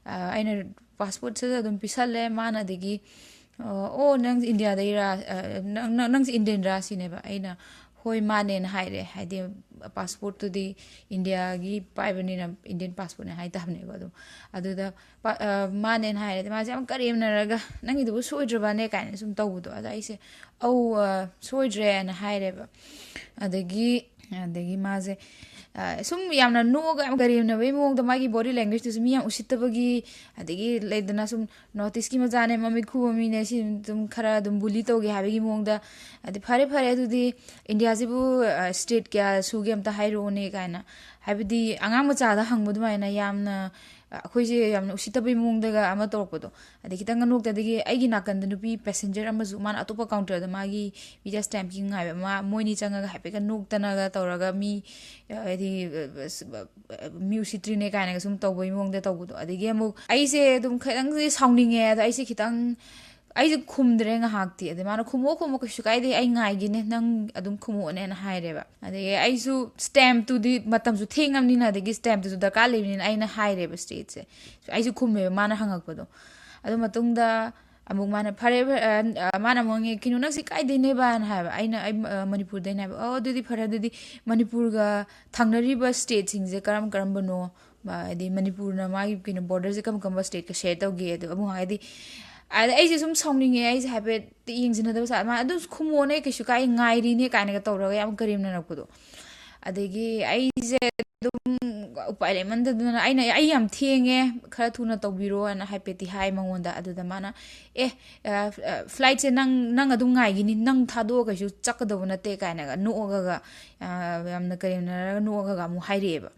ꯑꯩꯅ ꯄꯥꯁꯄꯣꯔꯠꯁꯤꯗ ꯑꯗꯨꯝ ꯄꯤꯁꯜꯂꯦ꯫ ꯃꯥꯅ ꯑꯗꯒꯤ "ꯑꯣ, ꯅꯪ ꯏꯟꯗꯤꯌꯥꯗꯩꯔꯥ? ꯅꯪ, ꯅꯪ, ꯅꯪꯁꯦ ꯏꯟꯗꯤꯌꯟꯔꯥ?" ꯁꯤꯅꯦꯕ꯫ ꯑꯩꯅ "ꯍꯣꯏ, ꯃꯥꯅꯦꯅ" ꯍꯥꯏꯔꯦ꯫ ꯍꯥꯏꯗꯤ ꯄꯥꯁꯄꯣꯔꯠꯇꯨꯗꯤ ꯏꯟꯗꯤꯌꯥꯒꯤ ꯄꯥꯏꯕꯅꯤꯅ ꯏꯟꯗꯤꯌꯟ ꯄꯥꯁꯄꯣꯔꯠꯅꯦ ꯍꯥꯏ ꯇꯥꯕꯅꯦꯕ꯫ ꯑꯗꯨꯝ ꯑꯗꯨꯗ ꯄꯥ-, ꯑ, ꯃꯥꯅꯦꯅ ꯍꯥꯏꯔꯦ꯫ ꯃꯥꯁꯦ ꯌꯥꯝ ꯀꯔꯦꯝꯅꯔꯒ "ꯅꯪꯒꯤꯗꯨꯕꯨ ꯁꯣꯏꯗ꯭ꯔꯕꯅꯦ?" ꯀꯥꯏꯅ ꯁꯨꯝ ꯇꯧꯕꯗꯣ꯫ ꯑꯗ ꯑꯩꯁꯦ "ꯑꯧ, ꯑ, ꯁꯣꯏꯗ꯭ꯔꯦꯅ" ꯍꯥꯏꯔꯦꯕ꯫ ꯑꯗꯒꯤ, ꯑꯗꯒꯤ ꯃꯥꯁꯦ, ꯑ, ꯁꯨꯝ ꯌꯥꯝꯅ ꯅꯣꯛꯑꯒ ꯌꯥꯝ ꯀꯔꯦꯝꯅꯕꯒꯤ ꯃꯑꯣꯡꯗ, ꯃꯥꯒꯤ ꯕꯣꯗꯤ ꯂꯦꯡꯒ꯭ꯋꯦꯖꯇꯨꯁꯨ ꯃꯤ ꯌꯥꯝ ꯎꯁꯤꯠꯇꯕꯒꯤ, ꯑꯗꯒꯤ ꯂꯩꯗꯅ ꯁꯨꯝ ꯅꯣꯔꯠ ꯏꯁꯀꯤ ꯃꯆꯥꯅꯦ, ꯃꯃꯤꯠ ꯈꯨꯕ ꯃꯤꯅꯦ, ꯁꯤ ꯑꯗꯨꯝ ꯈꯔ ꯑꯗꯨꯝ ꯕꯨꯂꯤ ꯇꯧꯒꯦ ꯍꯥꯏꯕꯒꯤ ꯃꯑꯣꯡꯗ, ꯑꯗꯩ "ꯐꯔꯦ, ꯐꯔꯦ, ꯑꯗꯨꯗꯤ ꯏꯟꯗꯤꯌꯥꯁꯤꯕꯨ, ꯑ, ꯁ꯭ꯇꯦꯠ ꯀꯌꯥ ꯁꯨꯒꯦ ꯑꯝꯇ ꯍꯥꯏꯔꯛꯑꯣꯅꯦ" ꯀꯥꯏꯅ꯫ ꯍꯥꯏꯕꯗꯤ ꯑꯉꯥꯡ ꯃꯆꯥꯗ ꯍꯪꯕ ꯑꯗꯨꯃꯥꯏꯅ ꯌꯥꯝꯅ, ꯑ, ꯑꯩꯈꯣꯏꯁꯦ ꯌꯥꯝꯅ ꯎꯁꯤꯠꯇꯕꯒꯤ ꯃꯑꯣꯡꯗꯒ ꯑꯃ ꯇꯧꯔꯛꯄꯗꯣ꯫ ꯑꯗꯩ ꯈꯤꯇꯪꯒ ꯅꯣꯛꯇ, ꯑꯗꯒꯤ ꯑꯩꯒꯤ ꯅꯥꯀꯟꯗ ꯅꯨꯄꯤ ꯄꯦꯁꯦꯟꯖꯔ ꯑꯃꯁꯨ, ꯃꯥꯅ ꯑꯇꯣꯞꯄ ꯀꯥꯎꯟꯇꯔꯗ ꯃꯥꯒꯤ ꯚꯤꯖꯥ ꯁ꯭ꯇꯦꯝꯞꯀꯤ ꯉꯥꯏꯕ, ꯃꯥ, ꯃꯣꯏꯅꯤ ꯆꯪꯉꯒ ꯍꯥꯏꯐꯦꯠꯀ ꯅꯣꯛꯇꯅꯒ ꯇꯧꯔꯒ ꯃꯤ, ꯑ, ꯍꯥꯏꯗꯤ, ꯑ, ꯑ, ꯃꯤ ꯎꯁꯤꯠꯇ꯭ꯔꯤꯅꯦ ꯀꯥꯏꯅꯒ ꯁꯨꯝ ꯇꯧꯕꯒꯤ ꯃꯑꯣꯡꯗ ꯇꯧꯕꯗꯣ꯫ ꯑꯗꯒꯤ ꯑꯃꯨꯛ ꯑꯩꯁꯦ ꯑꯗꯨꯝ ꯈꯤꯇꯪꯗꯤ ꯁꯥꯎꯅꯤꯡꯉꯦ꯫ ꯑꯗꯣ ꯑꯩꯁꯦ ꯈꯤꯇꯪ, ꯑꯩꯁꯦ ꯈꯨꯝꯗ꯭ꯔꯦ ꯉꯥꯏꯍꯥꯛꯇꯤ꯫ ꯑꯗꯩ ꯃꯥꯅ "ꯈꯨꯝꯃꯛꯑꯣ, ꯈꯨꯝꯃꯛꯑꯣ, ꯀꯩꯁꯨ ꯀꯥꯏꯗꯦ, ꯑꯩ ꯉꯥꯏꯒꯦꯅꯦ, ꯅꯪ ꯑꯗꯨꯝ ꯈꯨꯝꯃꯛꯑꯣꯅꯦꯅ" ꯍꯥꯏꯔꯦꯕ꯫ ꯑꯗꯒꯤ ꯑꯩꯁꯨ ꯁ꯭ꯇꯦꯝꯞꯇꯨꯗꯤ ꯃꯇꯝꯁꯨ ꯊꯦꯡꯉꯕꯅꯤꯅ, ꯑꯗꯒꯤ ꯁ꯭ꯇꯦꯝꯞꯇꯨꯁꯨ ꯗꯔꯀꯥꯔ ꯂꯩꯕꯅꯤꯅ ꯑꯩꯅ ꯍꯥꯏꯔꯦꯕ ꯁ꯭ꯇꯦꯠꯁꯦ꯫ ꯑꯩꯁꯨ ꯈꯨꯝꯃꯦꯕ ꯃꯥꯅ ꯍꯪꯉꯛꯄꯗꯣ꯫ ꯑꯗꯨ ꯃꯇꯨꯡꯗ ꯑꯃꯨꯛ ꯃꯥꯅ "ꯐꯔꯦ, ꯐꯔꯦ", ꯑ, ꯑ, ꯃꯥꯅ ꯑꯃꯨꯛ ꯍꯪꯉꯦ, "ꯀꯩꯅꯣ, ꯅꯪꯁꯦ ꯀꯥꯏꯗꯩꯅꯦꯕ?" ꯍꯥꯏꯅ ꯍꯥꯏꯕ꯫ ꯑꯩꯅ, "ꯑꯩ, ꯑ, ꯃꯅꯤꯄꯨꯔꯗꯩꯅꯦ" ꯍꯥꯏꯕ꯫ "ꯑꯣ, ꯑꯗꯨꯗꯤ ꯐꯔꯦ, ꯑꯗꯨꯗꯤ ꯃꯅꯤꯄꯨꯔꯒ ꯊꯪꯅꯔꯤꯕ ꯁ꯭ꯇꯦꯠꯁꯤꯡꯁꯦ ꯀꯔꯝ ꯀꯔꯝꯕꯅꯣ? ꯃ-, ꯍꯥꯏꯗꯤ ꯃꯅꯤꯄꯨꯔꯅ ꯃꯥꯒꯤ ꯀꯩꯅꯣ ꯕꯣꯔꯗꯔꯁꯦ ꯀꯔꯝ ꯀꯔꯝꯕ ꯁ꯭ꯇꯦꯠꯀ ꯁꯦꯌꯔ ꯇꯧꯒꯦ?" ꯑꯗꯣ ꯑꯃꯨꯛ ꯍꯥꯏꯗꯤ, ꯑꯗ ꯑꯩꯁꯦ ꯁꯨꯝ ꯁꯥꯎꯅꯤꯡꯉꯦ, ꯑꯩꯁꯦ ꯍꯥꯏꯐꯦꯠꯇꯤ ꯌꯦꯡꯁꯤꯟꯅꯗꯕ ꯁꯥ-, ꯃꯥ "ꯑꯗꯨꯝ ꯈꯨꯝꯃꯣꯅꯦ, ꯀꯩꯁꯨ ꯀꯥꯏ, ꯉꯥꯏꯔꯤꯅꯦ" ꯀꯥꯏꯅꯒ ꯇꯧꯔꯒ ꯌꯥꯝ ꯀꯔꯦꯝꯅꯔꯛꯄꯗꯣ꯫ ꯑꯗꯒꯤ ꯑꯩꯁꯦ ꯑꯗꯨꯝ ꯎꯄꯥꯏ ꯂꯩꯃꯟꯗꯗꯅ ꯑꯩꯅ, "ꯑꯩ ꯌꯥꯝ ꯊꯦꯡꯉꯦ, ꯈꯔ ꯊꯨꯅ ꯇꯧꯕꯤꯔꯣꯅ" ꯍꯥꯏꯐꯦꯠꯇꯤ ꯍꯥꯏ ꯃꯉꯣꯟꯗ꯫ ꯑꯗꯨꯗ ꯃꯥꯅ, "ꯑꯦ, ꯑ, ꯑ, ꯐ꯭ꯂꯥꯏꯠꯁꯦ ꯅꯪ, ꯅꯪ ꯑꯗꯨꯝ ꯉꯥꯏꯈꯤꯅꯤ, ꯅꯪ ꯊꯥꯗꯣꯛꯑꯒ ꯀꯩꯁꯨ ꯆꯠꯀꯗꯧꯕ ꯅꯠꯇꯦ" ꯀꯥꯏꯅꯒ ꯅꯣꯛꯑꯒ, ꯑ, ꯌꯥꯝꯅ ꯀꯔꯦꯝꯅꯔꯒ ꯅꯣꯛꯑꯒ ꯑꯃꯨꯛ ꯍꯥꯏꯔꯛꯑꯦꯕ꯫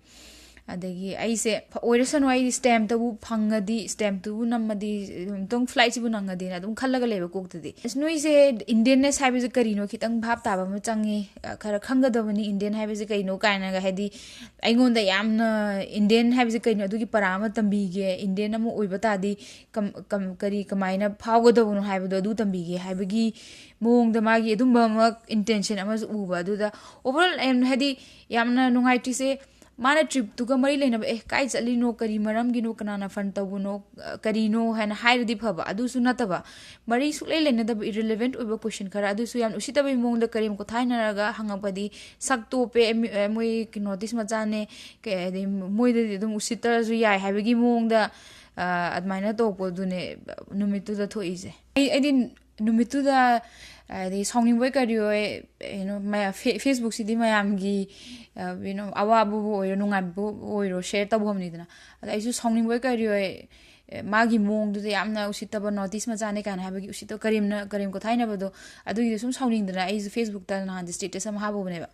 ꯑꯗꯒꯤ ꯑꯩꯁꯦ ꯑꯣꯏꯔꯁꯅꯨ, ꯑꯩ ꯁ꯭ꯇꯦꯝꯇꯕꯨ ꯐꯪꯉꯗꯤ, ꯁ꯭ꯇꯦꯝꯇꯨꯕꯨ ꯅꯝꯃꯗꯤ, ꯑꯃꯨꯛꯇꯪ ꯐ꯭ꯂꯥꯏꯠꯁꯤꯕꯨ ꯅꯪꯉꯗꯤꯅ ꯑꯗꯨꯝ ꯈꯜꯂꯒ ꯂꯩꯕ ꯀꯣꯛꯇꯗꯤ꯫ ꯑꯁ, ꯅꯣꯏꯁꯦ ꯏꯟꯗꯤꯌꯟꯅꯦꯁ ꯍꯥꯏꯕꯁꯦ ꯀꯔꯤꯅꯣ ꯈꯤꯇꯪ ꯚꯥꯞ ꯇꯥꯕ ꯑꯃ ꯆꯪꯉꯤ, ꯑ, ꯈꯔ ꯈꯪꯒꯗꯕꯅꯤ ꯏꯟꯗꯤꯌꯟ ꯍꯥꯏꯕꯁꯦ ꯀꯩꯅꯣ ꯀꯥꯏꯅꯒ, ꯍꯥꯏꯗꯤ ꯑꯩꯉꯣꯟꯗ ꯌꯥꯝꯅ ꯏꯟꯗꯤꯌꯟ ꯍꯥꯏꯕꯁꯦ ꯀꯩꯅꯣ ꯑꯗꯨꯒꯤ ꯄꯔꯥ ꯑꯃ ꯇꯝꯕꯤꯒꯦ, ꯏꯟꯗꯤꯌꯟ ꯑꯃ ꯑꯣꯏꯕ ꯇꯥꯔꯗꯤ ꯀꯝ-, ꯀꯝ-, ꯀꯔꯤ ꯀꯃꯥꯏꯅ ꯐꯥꯎꯒꯗꯕꯅꯣ ꯍꯥꯏꯕꯗꯣ ꯑꯗꯨ ꯇꯝꯕꯤꯒꯦ ꯍꯥꯏꯕꯒꯤ ꯃꯑꯣꯡꯗ ꯃꯥꯒꯤ ꯑꯗꯨꯝꯕ ꯑꯃ ꯏꯟꯇꯦꯟꯁꯟ ꯑꯃꯁꯨ ꯎꯕ꯫ ꯑꯗꯨꯗ ꯑꯣꯚꯔꯑꯣꯜ ꯍꯥꯏꯗꯤ ꯌꯥꯝꯅ ꯅꯨꯡꯉꯥꯏꯇ꯭ꯔꯤꯁꯦ, ꯃꯥꯅ ꯇ꯭ꯔꯤꯞꯇꯨꯒ ꯃꯔꯤ ꯂꯩꯅꯕ, "ꯑꯦ, ꯀꯥꯏ ꯆꯠꯂꯤꯅꯣ, ꯀꯔꯤ ꯃꯔꯝꯒꯤꯅꯣ, ꯀꯅꯥꯅ ꯐꯟ ꯇꯧꯕꯅꯣ, ꯑ, ꯀꯔꯤꯅꯣ?" ꯍꯥꯏꯅ ꯍꯥꯏꯔꯗꯤ ꯐꯕ, ꯑꯗꯨꯁꯨ ꯅꯠꯇꯕ, ꯃꯔꯤ ꯁꯨꯛꯂꯩ ꯂꯩꯅꯗꯕ ꯏꯔꯤꯂꯦꯚꯦꯟꯠ ꯑꯣꯏꯕ ꯀꯣꯏꯁꯟ ꯈꯔ, ꯑꯗꯨꯁꯨ ꯌꯥꯝ ꯎꯁꯤꯠꯇꯕꯒꯤ ꯃꯑꯣꯡꯗ ꯀꯔꯦꯝ ꯀꯣꯊꯥꯏꯅꯔꯒ ꯍꯪꯉꯛꯄꯗꯤ, ꯁꯛ ꯇꯣꯞꯄꯦ, ꯑꯦꯝ-, ꯑꯦ, ꯃꯣꯏ ꯀꯩꯅꯣ, ꯅꯣꯔꯠ ꯏꯁ ꯃꯆꯥꯅꯦ, ꯀꯩ ꯍꯥꯏꯗꯤ, ꯃꯣꯏꯗꯗꯤ ꯑꯗꯨꯝ ꯎꯁꯤꯠꯇ꯭ꯔꯁꯨ ꯌꯥꯏ ꯍꯥꯏꯕꯒꯤ ꯃꯑꯣꯡꯗ, ꯑ, ꯑꯗꯨꯃꯥꯏꯅ ꯇꯧꯔꯛꯄꯗꯨꯅꯦ ꯅꯨꯃꯤꯠꯇꯨꯗ ꯊꯣꯛꯏꯁꯦ꯫ ꯑꯩ, ꯑꯩꯗꯤ ꯅꯨꯃꯤꯠꯇꯨꯗ ꯍꯥꯏꯗꯤ ꯁꯥꯎꯅꯤꯡꯕꯣꯏ ꯀꯔꯤ ꯑꯣꯏ, you know, ꯃꯌꯥ-, ꯐꯦ-, ꯐꯦꯁꯕꯨꯛꯁꯤꯗꯤ ꯃꯌꯥꯝꯒꯤ, ꯑ, you know, ꯑꯋꯥꯕꯕꯨ ꯑꯣꯏꯔꯣ, ꯅꯨꯡꯉꯥꯏꯕꯕꯨ ꯑꯣꯏꯔꯣ, ꯁꯤꯌꯔ ꯇꯧꯐꯝꯅꯤꯗꯅ꯫ ꯑꯗ ꯑꯩꯁꯨ ꯁꯥꯎꯅꯤꯡꯕꯣꯏ ꯀꯔꯤ ꯑꯣꯏ, ꯑꯦ, ꯃꯥꯒꯤ ꯃꯑꯣꯡꯗꯨꯗ ꯌꯥꯝꯅ ꯎꯁꯤꯠꯇꯕ, ꯅꯣꯔꯠ ꯏꯁ ꯃꯆꯥꯅꯦ ꯀꯥꯏꯅ ꯍꯥꯏꯕꯒꯤ ꯎꯁꯤꯠꯇꯕ ꯀꯔꯦꯝꯅ-, ꯀꯔꯦꯝ ꯀꯣꯊꯥꯏꯅꯕꯗꯣ, ꯑꯗꯨꯒꯤꯗꯣ ꯁꯨꯝ ꯁꯥꯎꯅꯤꯡꯗꯅ ꯑꯩꯁꯨ ꯐꯦꯁꯕꯨꯛꯇ ꯅꯍꯥꯟꯗꯤ ꯁ꯭ꯇꯦꯇꯁ ꯑꯃ ꯍꯥꯞꯄꯨꯕꯅꯦꯕ꯫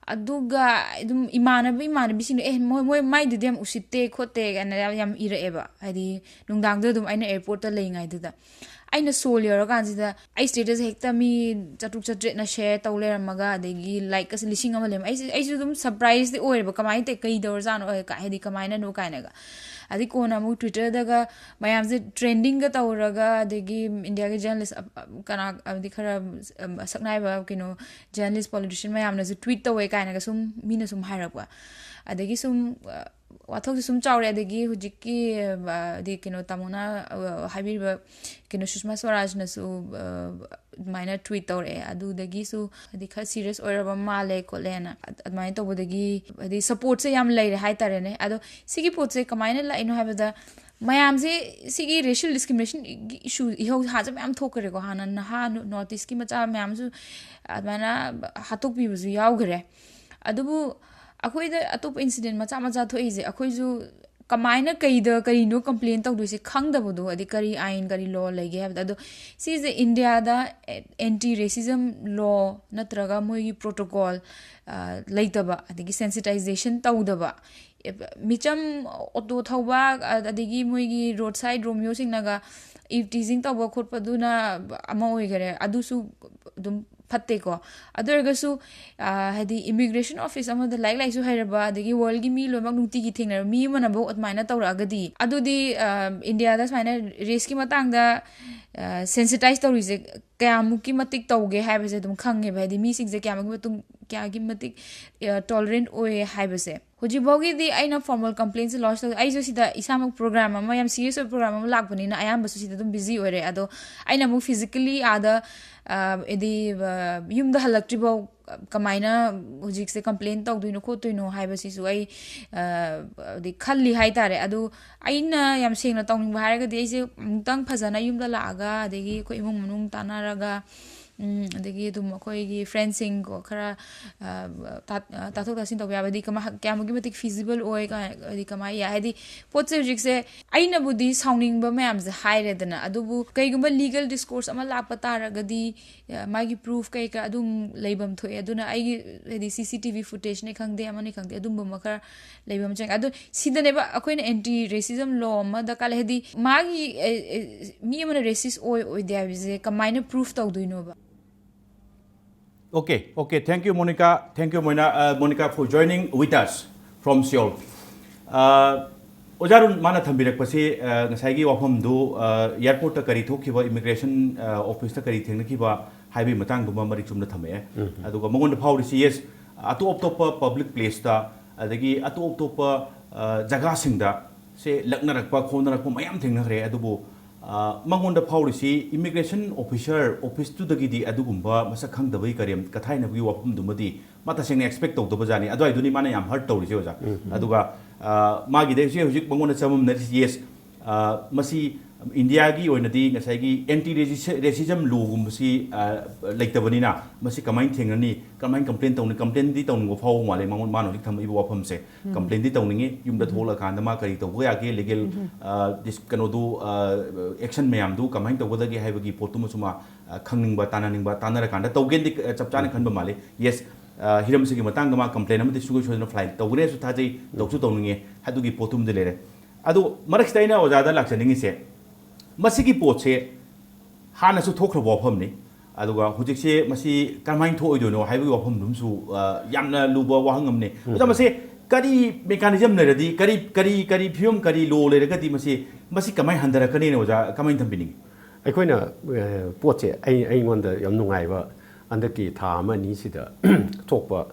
ꯑꯗꯨꯒ ꯑꯗꯨꯝ ꯏꯃꯥꯟꯅꯕ ꯏꯃꯥꯟꯅꯕꯤꯁꯤꯡꯅ, "ꯑꯦ, ꯃꯣꯏ, ꯃꯣꯏ ꯃꯥꯏꯗꯨꯗꯤ ꯌꯥꯝ ꯎꯁꯤꯠꯇꯦ ꯈꯣꯠꯇꯦ" ꯀꯥꯏꯅ ꯌꯥꯝ, ꯌꯥꯝ ꯏꯔꯛꯑꯦꯕ꯫ ꯍꯥꯏꯗꯤ ꯅꯨꯡꯗꯥꯡꯗꯨꯗ ꯑꯗꯨꯝ ꯑꯩꯅ ꯑꯦꯌꯔꯄꯣꯔꯠꯇ ꯂꯩꯔꯤꯉꯩꯗꯨꯗ꯫ ꯑꯩꯅ ꯁꯣꯜ ꯌꯧꯔꯀꯥꯟꯁꯤꯗ ꯑꯩ ꯁ꯭ꯇꯦꯇꯁ ꯍꯦꯛꯇ ꯃꯤ ꯆꯥꯇ꯭ꯔꯨꯛ ꯆꯥꯇ꯭ꯔꯦꯠꯅ ꯁꯤꯌꯔ ꯇꯧ ꯂꯩꯔꯝꯃꯒ, ꯑꯗꯒꯤ ꯂꯥꯏꯛꯀꯁꯦ ꯂꯤꯁꯤꯡ ꯑꯃ ꯂꯩꯔꯝꯃ-, ꯑꯩꯁꯦ, ꯑꯩꯁꯨ ꯑꯗꯨꯝ ꯁꯔꯄ꯭ꯔꯥꯏꯁꯇꯤ ꯑꯣꯏꯔꯦꯕ, "ꯀꯃꯥꯏꯅ ꯇꯧ-, ꯀꯩ ꯇꯧꯔꯖꯥꯠꯅꯣ?" ꯀꯥꯏ-, ꯍꯥꯏꯗꯤ ꯀꯃꯥꯏꯅꯅꯣ ꯀꯥꯏꯅꯒ꯫ ꯑꯗꯩ ꯀꯣꯟꯅ ꯑꯃꯨꯛ ꯇ꯭ꯋꯤꯇꯔꯗꯒ ꯃꯌꯥꯝꯁꯦ ꯇ꯭ꯔꯦꯟꯗꯤꯡꯒ ꯇꯧꯔꯒ, ꯑꯗꯒꯤ ꯏꯟꯗꯤꯌꯥꯒꯤ ꯖꯔꯅꯦꯂꯤꯁ, ꯑ, ꯑ, ꯀꯅꯥ, ꯍꯥꯏꯕꯗꯤ ꯈꯔ, ꯑꯝ, ꯁꯛꯅꯥꯏꯕ ꯀꯩꯅꯣ, ꯖꯔꯅꯦꯂꯤꯁ, ꯄꯣꯂꯤꯇꯤꯁꯤꯌꯟ ꯃꯌꯥꯝꯅꯁꯨ ꯇ꯭ꯋꯤꯠ ꯇꯧꯋꯦ ꯀꯥꯏꯅꯒ ꯁꯨꯝ ꯃꯤꯅ ꯁꯨꯝ ꯍꯥꯏꯔꯛꯄ꯫ ꯑꯗꯒꯤ ꯁꯨꯝ, ꯑ, ꯋꯥꯊꯣꯛꯁꯦ ꯁꯨꯝ ꯆꯥꯎꯔꯦ꯫ ꯑꯗꯒꯤ ꯍꯧꯖꯤꯛꯀꯤ, ꯑ, ꯍꯥꯏꯗꯤ ꯀꯩꯅꯣ, ꯇꯥꯃꯣꯅ, ꯑ, ꯍꯥꯏꯕꯤꯔꯤꯕ ꯀꯩꯅꯣ, ꯁꯨꯁꯃꯥ ꯁ꯭ꯋꯔꯥꯖꯅꯁꯨ, ꯑ, ꯑꯗꯨꯃꯥꯏꯅ ꯇ꯭ꯋꯤꯠ ꯇꯧꯔꯛꯑꯦ꯫ ꯑꯗꯨꯗꯒꯤꯁꯨ ꯍꯥꯏꯗꯤ ꯈꯔ ꯁꯤꯔꯤꯌꯁ ꯑꯣꯏꯔꯕ ꯃꯥꯜꯂꯦ ꯈꯣꯠꯂꯦꯅ꯫ ꯑꯗ-, ꯑꯗꯨꯃꯥꯏꯅ ꯇꯧꯕꯗꯒꯤ ꯍꯥꯏꯗꯤ ꯁꯞꯄꯣꯔꯠꯁꯦ ꯌꯥꯝ ꯂꯩꯔꯦ ꯍꯥꯏꯇꯥꯔꯦꯅꯦ꯫ ꯑꯗꯣ ꯁꯤꯒꯤ ꯄꯣꯠꯁꯦ ꯀꯃꯥꯏꯅ ꯂꯥꯛꯏꯅꯣ ꯍꯥꯏꯕꯗ, ꯃꯌꯥꯝꯁꯦ ꯁꯤꯒꯤ ꯔꯦꯁꯤꯌꯦꯜ ꯗꯤꯁꯀ꯭ꯔꯤꯃꯤꯅꯦꯁꯟꯒꯤ ꯏꯁꯨ ꯏꯍꯧ ꯍꯥꯟꯅꯁꯨ ꯃꯌꯥꯝ ꯊꯣꯛꯈ꯭ꯔꯦꯀꯣ꯫ ꯍꯥꯟꯅ ꯅꯍꯥ ꯅꯣꯔꯠ ꯏꯁꯀꯤ ꯃꯆꯥ ꯃꯌꯥꯝꯁꯨ ꯑꯗꯨꯃꯥꯏꯅ ꯍꯥꯠꯇꯣꯛꯄꯤꯕꯁꯨ ꯌꯥꯎꯈ꯭ꯔꯦ꯫ ꯑꯗꯨꯕꯨ ꯑꯩꯈꯣꯏꯗ ꯑꯇꯣꯞꯄ ꯏꯟꯁꯤꯗꯦꯟ ꯃꯆꯥ ꯃꯆꯥ ꯊꯣꯛꯏꯁꯦ, ꯑꯩꯈꯣꯏꯁꯨ ꯀꯃꯥꯏꯅ ꯀꯩꯗ ꯀꯔꯤꯅꯣ ꯀꯝꯄ꯭ꯂꯦꯟ ꯇꯧꯗꯣꯏꯁꯦ ꯈꯪꯗꯕꯗꯣ, ꯍꯥꯏꯗꯤ ꯀꯔꯤ ꯑꯥꯏꯟ, ꯀꯔꯤ ꯂꯣ ꯂꯩꯒꯦ ꯍꯥꯏꯕꯗ꯫ ꯑꯗꯣ ꯁꯤꯁꯦ ꯏꯟꯗꯤꯌꯥꯗ ꯑꯦꯟꯇꯤ ꯔꯦꯁꯤꯖꯝ ꯂꯣ ꯅꯠꯇ꯭ꯔꯒ ꯃꯣꯏꯒꯤ ꯄ꯭ꯔꯣꯇꯣꯀꯣꯜ ꯂꯩꯇꯕ, ꯑꯗꯒꯤ ꯁꯦꯟꯁꯤꯇꯥꯏꯖꯦꯁꯟ ꯇꯧꯗꯕ, ꯃꯤꯆꯝ ꯑꯣꯇꯣ ꯊꯧꯕ, ꯑꯗꯒꯤ ꯃꯣꯏꯒꯤ ꯔꯣꯗ ꯁꯥꯏꯗ ꯔꯣꯃꯤꯌꯣꯁꯤꯡꯅꯒ ꯏꯞ ꯇꯤꯖꯤꯡ ꯇꯧꯕ ꯈꯣꯠꯄꯗꯨꯅ ꯑꯃ ꯑꯣꯏꯈꯔꯦ, ꯑꯗꯨꯁꯨ ꯑꯗꯨꯝ ꯐꯠꯇꯦꯀꯣ꯫ ꯑꯗꯨ ꯑꯣꯏꯔꯒꯁꯨ, ꯑ, ꯍꯥꯏꯗꯤ ꯏꯃꯤꯒ꯭ꯔꯦꯁꯟ ꯑꯣꯐꯤꯁ ꯑꯃꯗ ꯂꯥꯏꯔꯤꯛ ꯂꯥꯏꯁꯨ ꯍꯩꯔꯕ, ꯑꯗꯒꯤ ꯋꯥꯔꯜꯒꯤ ꯃꯤ ꯂꯣꯏꯅꯃꯛ ꯅꯨꯡꯇꯤꯒꯤ ꯊꯦꯡꯅꯔꯕ ꯃꯤ ꯑꯃꯅꯐꯧ ꯑꯗꯨꯃꯥꯏꯅ ꯇꯧꯔꯛꯑꯒꯗꯤ, ꯑꯗꯨꯗꯤ, ꯑ, ꯏꯟꯗꯤꯌꯥꯗ ꯁꯨꯃꯥꯏꯅ ꯔꯦꯁꯀꯤ ꯃꯇꯥꯡꯗ, ꯑ, ꯁꯦꯟꯁꯤꯇꯥꯏꯁ ꯇꯧꯔꯤꯁꯦ ꯀꯌꯥꯃꯨꯛꯀꯤ ꯃꯇꯤꯛ ꯇꯧꯒꯦ ꯍꯥꯏꯕꯁꯦ ꯑꯗꯨꯝ ꯈꯪꯉꯦꯕ, ꯍꯥꯏꯗꯤ ꯃꯤꯁꯤꯡꯁꯦ ꯀꯌꯥꯃꯨꯛꯀꯤ ꯃꯇꯨꯡ, ꯀꯌꯥꯒꯤ ꯃꯇꯤꯛ, ꯑ, ꯇꯣꯂꯔꯦꯟꯠ ꯑꯣꯏ ꯍꯥꯏꯕꯁꯦ꯫ ꯍꯧꯖꯤꯛꯐꯥꯎꯒꯤꯗꯤ ꯑꯩꯅ ꯐꯣꯔꯃꯦꯜ ꯀꯝꯄ꯭ꯂꯦꯟꯁꯦ ꯂꯣꯟꯆ ꯇꯧꯗꯦ꯫ ꯑꯩꯁꯨ ꯁꯤꯗ ꯏꯁꯥꯃꯛ ꯄ꯭ꯔꯣꯒ꯭ꯔꯥꯝ ꯑꯃ, ꯌꯥꯝ ꯁꯤꯔꯤꯌꯁ ꯑꯣꯏꯕ ꯄ꯭ꯔꯣꯒ꯭ꯔꯥꯝ ꯑꯃ ꯂꯥꯛꯄꯅꯤꯅ ꯑꯌꯥꯝꯕꯁꯨ ꯁꯤꯗ ꯑꯗꯨꯝ ꯕꯤꯖꯤ ꯑꯣꯏꯔꯦ꯫ ꯑꯗꯣ ꯑꯩꯅ ꯑꯃꯨꯛ ꯐꯤꯖꯤꯀꯦꯜꯂꯤ ꯑꯥꯗ, ꯑ, ꯍꯥꯏꯗꯤ, ꯑ, ꯌꯨꯝꯗ ꯍꯜꯂꯛꯇ꯭ꯔꯤꯐꯥꯎ ꯀꯃꯥꯏꯅ ꯍꯧꯖꯤꯛꯁꯦ ꯀꯝꯄ꯭ꯂꯦꯟ ꯇꯧꯗꯣꯏꯅꯣ ꯈꯣꯠꯇꯣꯏꯅꯣ ꯍꯥꯏꯕꯁꯤꯁꯨ ꯑꯩ, ꯑ, ꯍꯥꯏꯗꯤ ꯈꯜꯂꯤ ꯍꯥꯏꯇꯥꯔꯦ꯫ ꯑꯗꯣ ꯑꯩꯅ ꯌꯥꯝ ꯁꯦꯡꯅ ꯇꯧꯅꯤꯡꯕ ꯍꯥꯏꯔꯒꯗꯤ ꯑꯩꯁꯦ ꯑꯃꯨꯛꯇꯪ ꯐꯖꯅ ꯌꯨꯝꯗ ꯂꯥꯛꯑꯒ, ꯑꯗꯒꯤ ꯑꯩꯈꯣꯏ ꯏꯃꯨꯡ ꯃꯅꯨꯡ ꯇꯥꯟꯅꯔꯒ, ꯎꯝ, ꯑꯗꯒꯤ ꯑꯗꯨꯝ ꯑꯩꯈꯣꯏꯒꯤ ꯐ꯭ꯔꯦꯟꯁꯤꯡꯀꯣ ꯈꯔ, ꯑ, ꯇꯥ-, ꯑ, ꯇꯥꯊꯣꯛ ꯇꯥꯁꯤꯟ ꯇꯧꯕ ꯌꯥꯕꯗꯤ ꯀꯃ-, ꯀꯌꯥꯃꯨꯛꯀꯤ ꯃꯇꯤꯛ ꯐꯤꯖꯤꯕꯜ ꯑꯣꯏ, ꯀ-, ꯍꯥꯏꯗꯤ ꯀꯃꯥꯏ ꯌꯥꯏ? ꯍꯥꯏꯗꯤ ꯄꯣꯠꯁꯦ ꯍꯧꯖꯤꯛꯁꯦ ꯑꯩꯅꯕꯨꯗꯤ ꯁꯥꯎꯅꯤꯡꯕ ꯃꯌꯥꯝꯁꯦ ꯍꯥꯏꯔꯦꯗꯅ, ꯑꯗꯨꯕꯨ ꯀꯩꯒꯨꯝꯕ ꯂꯤꯒꯦꯜ ꯗꯤꯁꯀꯣꯔꯁ ꯑꯃ ꯂꯥꯛꯄ ꯇꯥꯔꯒꯗꯤ, ꯑ, ꯃꯥꯒꯤ ꯄ꯭ꯔꯨꯐ ꯀꯩꯀꯥ ꯑꯗꯨꯝ ꯂꯩꯐꯝ ꯊꯣꯛꯑꯦ꯫ ꯑꯗꯨꯅ ꯑꯩꯒꯤ, ꯍꯥꯏꯗꯤ ꯁꯤ ꯁꯤ ꯇꯤ ꯚꯤ ꯐꯨꯇꯦꯖꯅꯤ ꯈꯪꯗꯦ, ꯑꯃꯅꯤ ꯈꯪꯗꯦ, ꯑꯗꯨꯝꯕ ꯑꯃ ꯈꯔ ꯂꯩꯕ ꯑꯃ ꯆꯪꯉꯦ꯫ ꯑꯗꯣ ꯁꯤꯗꯅꯦꯕ ꯑꯩꯈꯣꯏꯅ ꯑꯦꯟꯇꯤ ꯔꯦꯁꯤꯖꯝ ꯂꯣ ꯑꯃ ꯗꯔꯀꯥꯔ ꯂꯩ꯫ ꯍꯥꯏꯗꯤ ꯃꯥꯒꯤ, ꯑꯦ, ꯑꯦ, ꯃꯤ ꯑꯃꯅ ꯔꯦꯁꯤꯁ ꯑꯣꯏ ꯑꯣꯏꯗꯦ ꯍꯥꯏꯕꯁꯦ ꯀꯃꯥꯏꯅ proof ꯇꯧꯗꯣꯏꯅꯣꯕ? Okay, okay. Thank you, Monica. Thank you, Moina, uh, Monica, for joining with us from Seoul. Uh, ꯑꯣꯖꯥ ꯑꯔꯨꯟ ꯃꯥꯅ ꯊꯝꯕꯤꯔꯛꯄꯁꯤ, uh, ꯉꯁꯥꯏꯒꯤ ꯋꯥꯐꯝꯗꯨ, uh, ꯑꯦꯌꯥꯔꯄꯣꯔꯠꯇ ꯀꯔꯤ ꯊꯣꯛꯈꯤꯕ, ꯏꯃꯤꯒ꯭ꯔꯦꯁꯟ, uh, ꯑꯣꯐꯤꯁꯇ ꯀꯔꯤ ꯊꯦꯡꯅꯈꯤꯕ ꯍꯥꯏꯕꯒꯤ ꯃꯇꯥꯡꯗꯨꯃ ꯃꯔꯤꯛ ꯆꯨꯝꯅ ꯊꯝꯃꯛꯑꯦ꯫ ꯑꯗꯨꯒ ꯃꯉꯣꯟꯗ ꯐꯥꯎꯔꯤꯁꯤ, ꯌꯦꯁ, ꯑꯇꯣꯞ ꯑꯇꯣꯞꯄ ꯄꯕ꯭ꯂꯤꯛ ꯄ꯭ꯂꯦꯁꯇ, ꯑꯗꯒꯤ ꯑꯇꯣꯞ ꯑꯇꯣꯞꯄ, uh, ꯖꯒꯥꯁꯤꯡꯗ ꯁꯦ ꯂꯛꯅꯔꯛꯄ ꯈꯣꯠꯅꯔꯛꯄ ꯃꯌꯥꯝ ꯊꯦꯡꯅꯈ꯭ꯔꯦ꯫ ꯑꯗꯨꯕꯨ, ꯑ, ꯃꯉꯣꯟꯗ ꯐꯥꯎꯔꯤꯁꯤ ꯏꯃꯤꯒ꯭ꯔꯦꯁꯟ ꯑꯣꯐꯤꯁꯔ ꯑꯣꯐꯤꯁꯇꯨꯗꯒꯤꯗꯤ ꯑꯗꯨꯒꯨꯝꯕ ꯃꯁꯛ ꯈꯪꯗꯕꯒꯤ ꯀꯔꯦꯝ ꯀꯊꯥꯏꯅꯕꯒꯤ ꯋꯥꯐꯝꯗꯨꯃꯗꯤ ꯃꯥ ꯇꯁꯦꯡꯅ ꯑꯦꯛꯁꯄꯦꯛ ꯇꯧꯗꯕꯖꯥꯠꯅꯤ꯫ ꯑꯗꯨꯋꯥꯏꯗꯨꯅꯤ ꯃꯥꯅ ꯌꯥꯝ ꯍꯔꯠ ꯇꯧꯔꯤꯁꯦ, ꯑꯣꯖꯥ꯫ ꯑꯗꯨꯒ, ꯑ, ꯃꯥꯒꯤꯗꯩꯁꯦ ꯍꯧꯖꯤꯛ ꯃꯉꯣꯟꯗ ꯆꯃꯝꯅꯔꯤꯁꯤ, ꯌꯦꯁ, ꯑ, ꯃꯁꯤ ꯏꯟꯗꯤꯌꯥꯒꯤ ꯑꯣꯏꯅꯗꯤ ꯉꯁꯥꯏꯒꯤ ꯑꯦꯟꯇꯤ ꯔꯦꯁꯤꯖꯝ ꯂꯣꯒꯨꯝꯕꯁꯤ, ꯑ, ꯂꯩꯇꯕꯅꯤꯅ ꯃꯁꯤ ꯀꯃꯥꯏꯅ ꯊꯦꯡꯅꯅꯤ, ꯀꯃꯥꯏꯅ ꯀꯝꯄ꯭ꯂꯦꯟ ꯇꯧꯅꯤ? ꯀꯝꯄ꯭ꯂꯦꯟꯗꯤ ꯇꯧꯅꯤꯡꯕ ꯐꯥꯎꯕ ꯃꯥꯜꯂꯦ ꯃꯉꯣꯟ-, ꯃꯥꯅ ꯍꯧꯖꯤꯛ ꯊꯝꯃꯛꯏꯕ ꯋꯥꯐꯝꯁꯦ꯫ ꯀꯝꯄ꯭ꯂꯦꯟꯗꯤ ꯇꯧꯅꯤꯡꯉꯤ, ꯌꯨꯝꯗ ꯊꯣꯛꯂꯛꯑꯀꯥꯟꯗ ꯃꯥ ꯀꯔꯤ ꯇꯧꯕ ꯌꯥꯒꯦ, ꯂꯤꯒꯦꯜ, ꯑ, ꯗꯤꯁ-, ꯀꯩꯅꯣꯗꯨ, ꯑ, ꯑꯦꯛꯁꯟ ꯃꯌꯥꯝꯗꯨ ꯀꯃꯥꯏꯅ ꯇꯧꯒꯗꯒꯦ ꯍꯥꯏꯕꯒꯤ ꯄꯣꯠꯇꯨꯃꯁꯨ ꯃꯥ, ꯑ, ꯈꯪꯅꯤꯡꯕ, ꯇꯥꯟꯅꯅꯤꯡꯕ, ꯇꯥꯟꯅꯔꯀꯥꯟꯗ ꯇꯧꯒꯦꯅꯗꯤ, ꯑ, ꯆꯞ ꯆꯥꯅ ꯈꯟꯕ ꯃꯥꯜꯂꯤ꯫ ꯌꯦꯁ, ꯑ, ꯍꯤꯔꯝꯁꯤꯒꯤ ꯃꯇꯥꯡꯗ ꯃꯥ complaint ꯑꯃꯗꯤ ꯁꯨꯡꯁꯣꯏ ꯁꯣꯏꯗꯅ file ꯇꯧꯒꯅꯦꯁꯨ ꯊꯥꯖꯩ, ꯇꯧꯁꯨ ꯇꯧꯅꯤꯡꯉꯦ꯫ ꯑꯗꯨꯒꯤ ꯄꯣꯠꯇꯨꯝꯗꯤ ꯂꯩꯔꯦ꯫ ꯑꯗꯣ ꯃꯔꯛꯁꯤꯗ ꯑꯩꯅ ꯑꯣꯖꯥꯗ ꯂꯥꯛꯆꯅꯤꯡꯉꯤꯁꯦ, ꯃꯁꯤꯒꯤ ꯄꯣꯠꯁꯦ ꯍꯥꯟꯅꯁꯨ ꯊꯣꯛꯈ꯭ꯔꯕ ꯋꯥꯐꯝꯅꯤ, ꯑꯗꯨꯒ ꯍꯧꯖꯤꯛꯁꯦ ꯃꯁꯤ ꯀꯔꯝꯍꯥꯏꯅ ꯊꯣꯛꯑꯣꯏꯗꯣꯏꯅꯣ ꯍꯥꯏꯕꯒꯤ ꯋꯥꯐꯝꯗꯨꯝꯁꯨ, ꯑ, ꯌꯥꯝꯅ ꯂꯨꯕ ꯋꯥꯍꯪ ꯑꯃꯅꯤ꯫ ꯑꯣꯖꯥ, ꯃꯁꯦ ꯀꯔꯤ mechanism ꯂꯩꯔꯗꯤ, ꯀꯔꯤ, ꯀꯔꯤ, ꯀꯔꯤ ꯐꯤꯕꯝ, ꯀꯔꯤ law ꯂꯩꯔꯒꯗꯤ ꯃꯁꯤ, ꯃꯁꯤ ꯀꯃꯥꯏꯅ ꯍꯟꯊꯔꯛꯀꯅꯤꯅ ꯑꯣꯖꯥ ꯀꯃꯥꯏꯅ ꯊꯝꯕꯤꯅꯤꯡꯉꯤ? ꯑꯩꯈꯣꯏꯅ, ꯑ, ꯄꯣꯠꯁꯦ ꯑꯩ, ꯑꯩꯉꯣꯟꯗ ꯌꯥꯝ ꯅꯨꯡꯉꯥꯏꯕ, ꯍꯟꯗꯛꯀꯤ ꯊꯥ ꯑꯃ ꯑꯅꯤꯁꯤꯗ ꯊꯣꯛꯄ,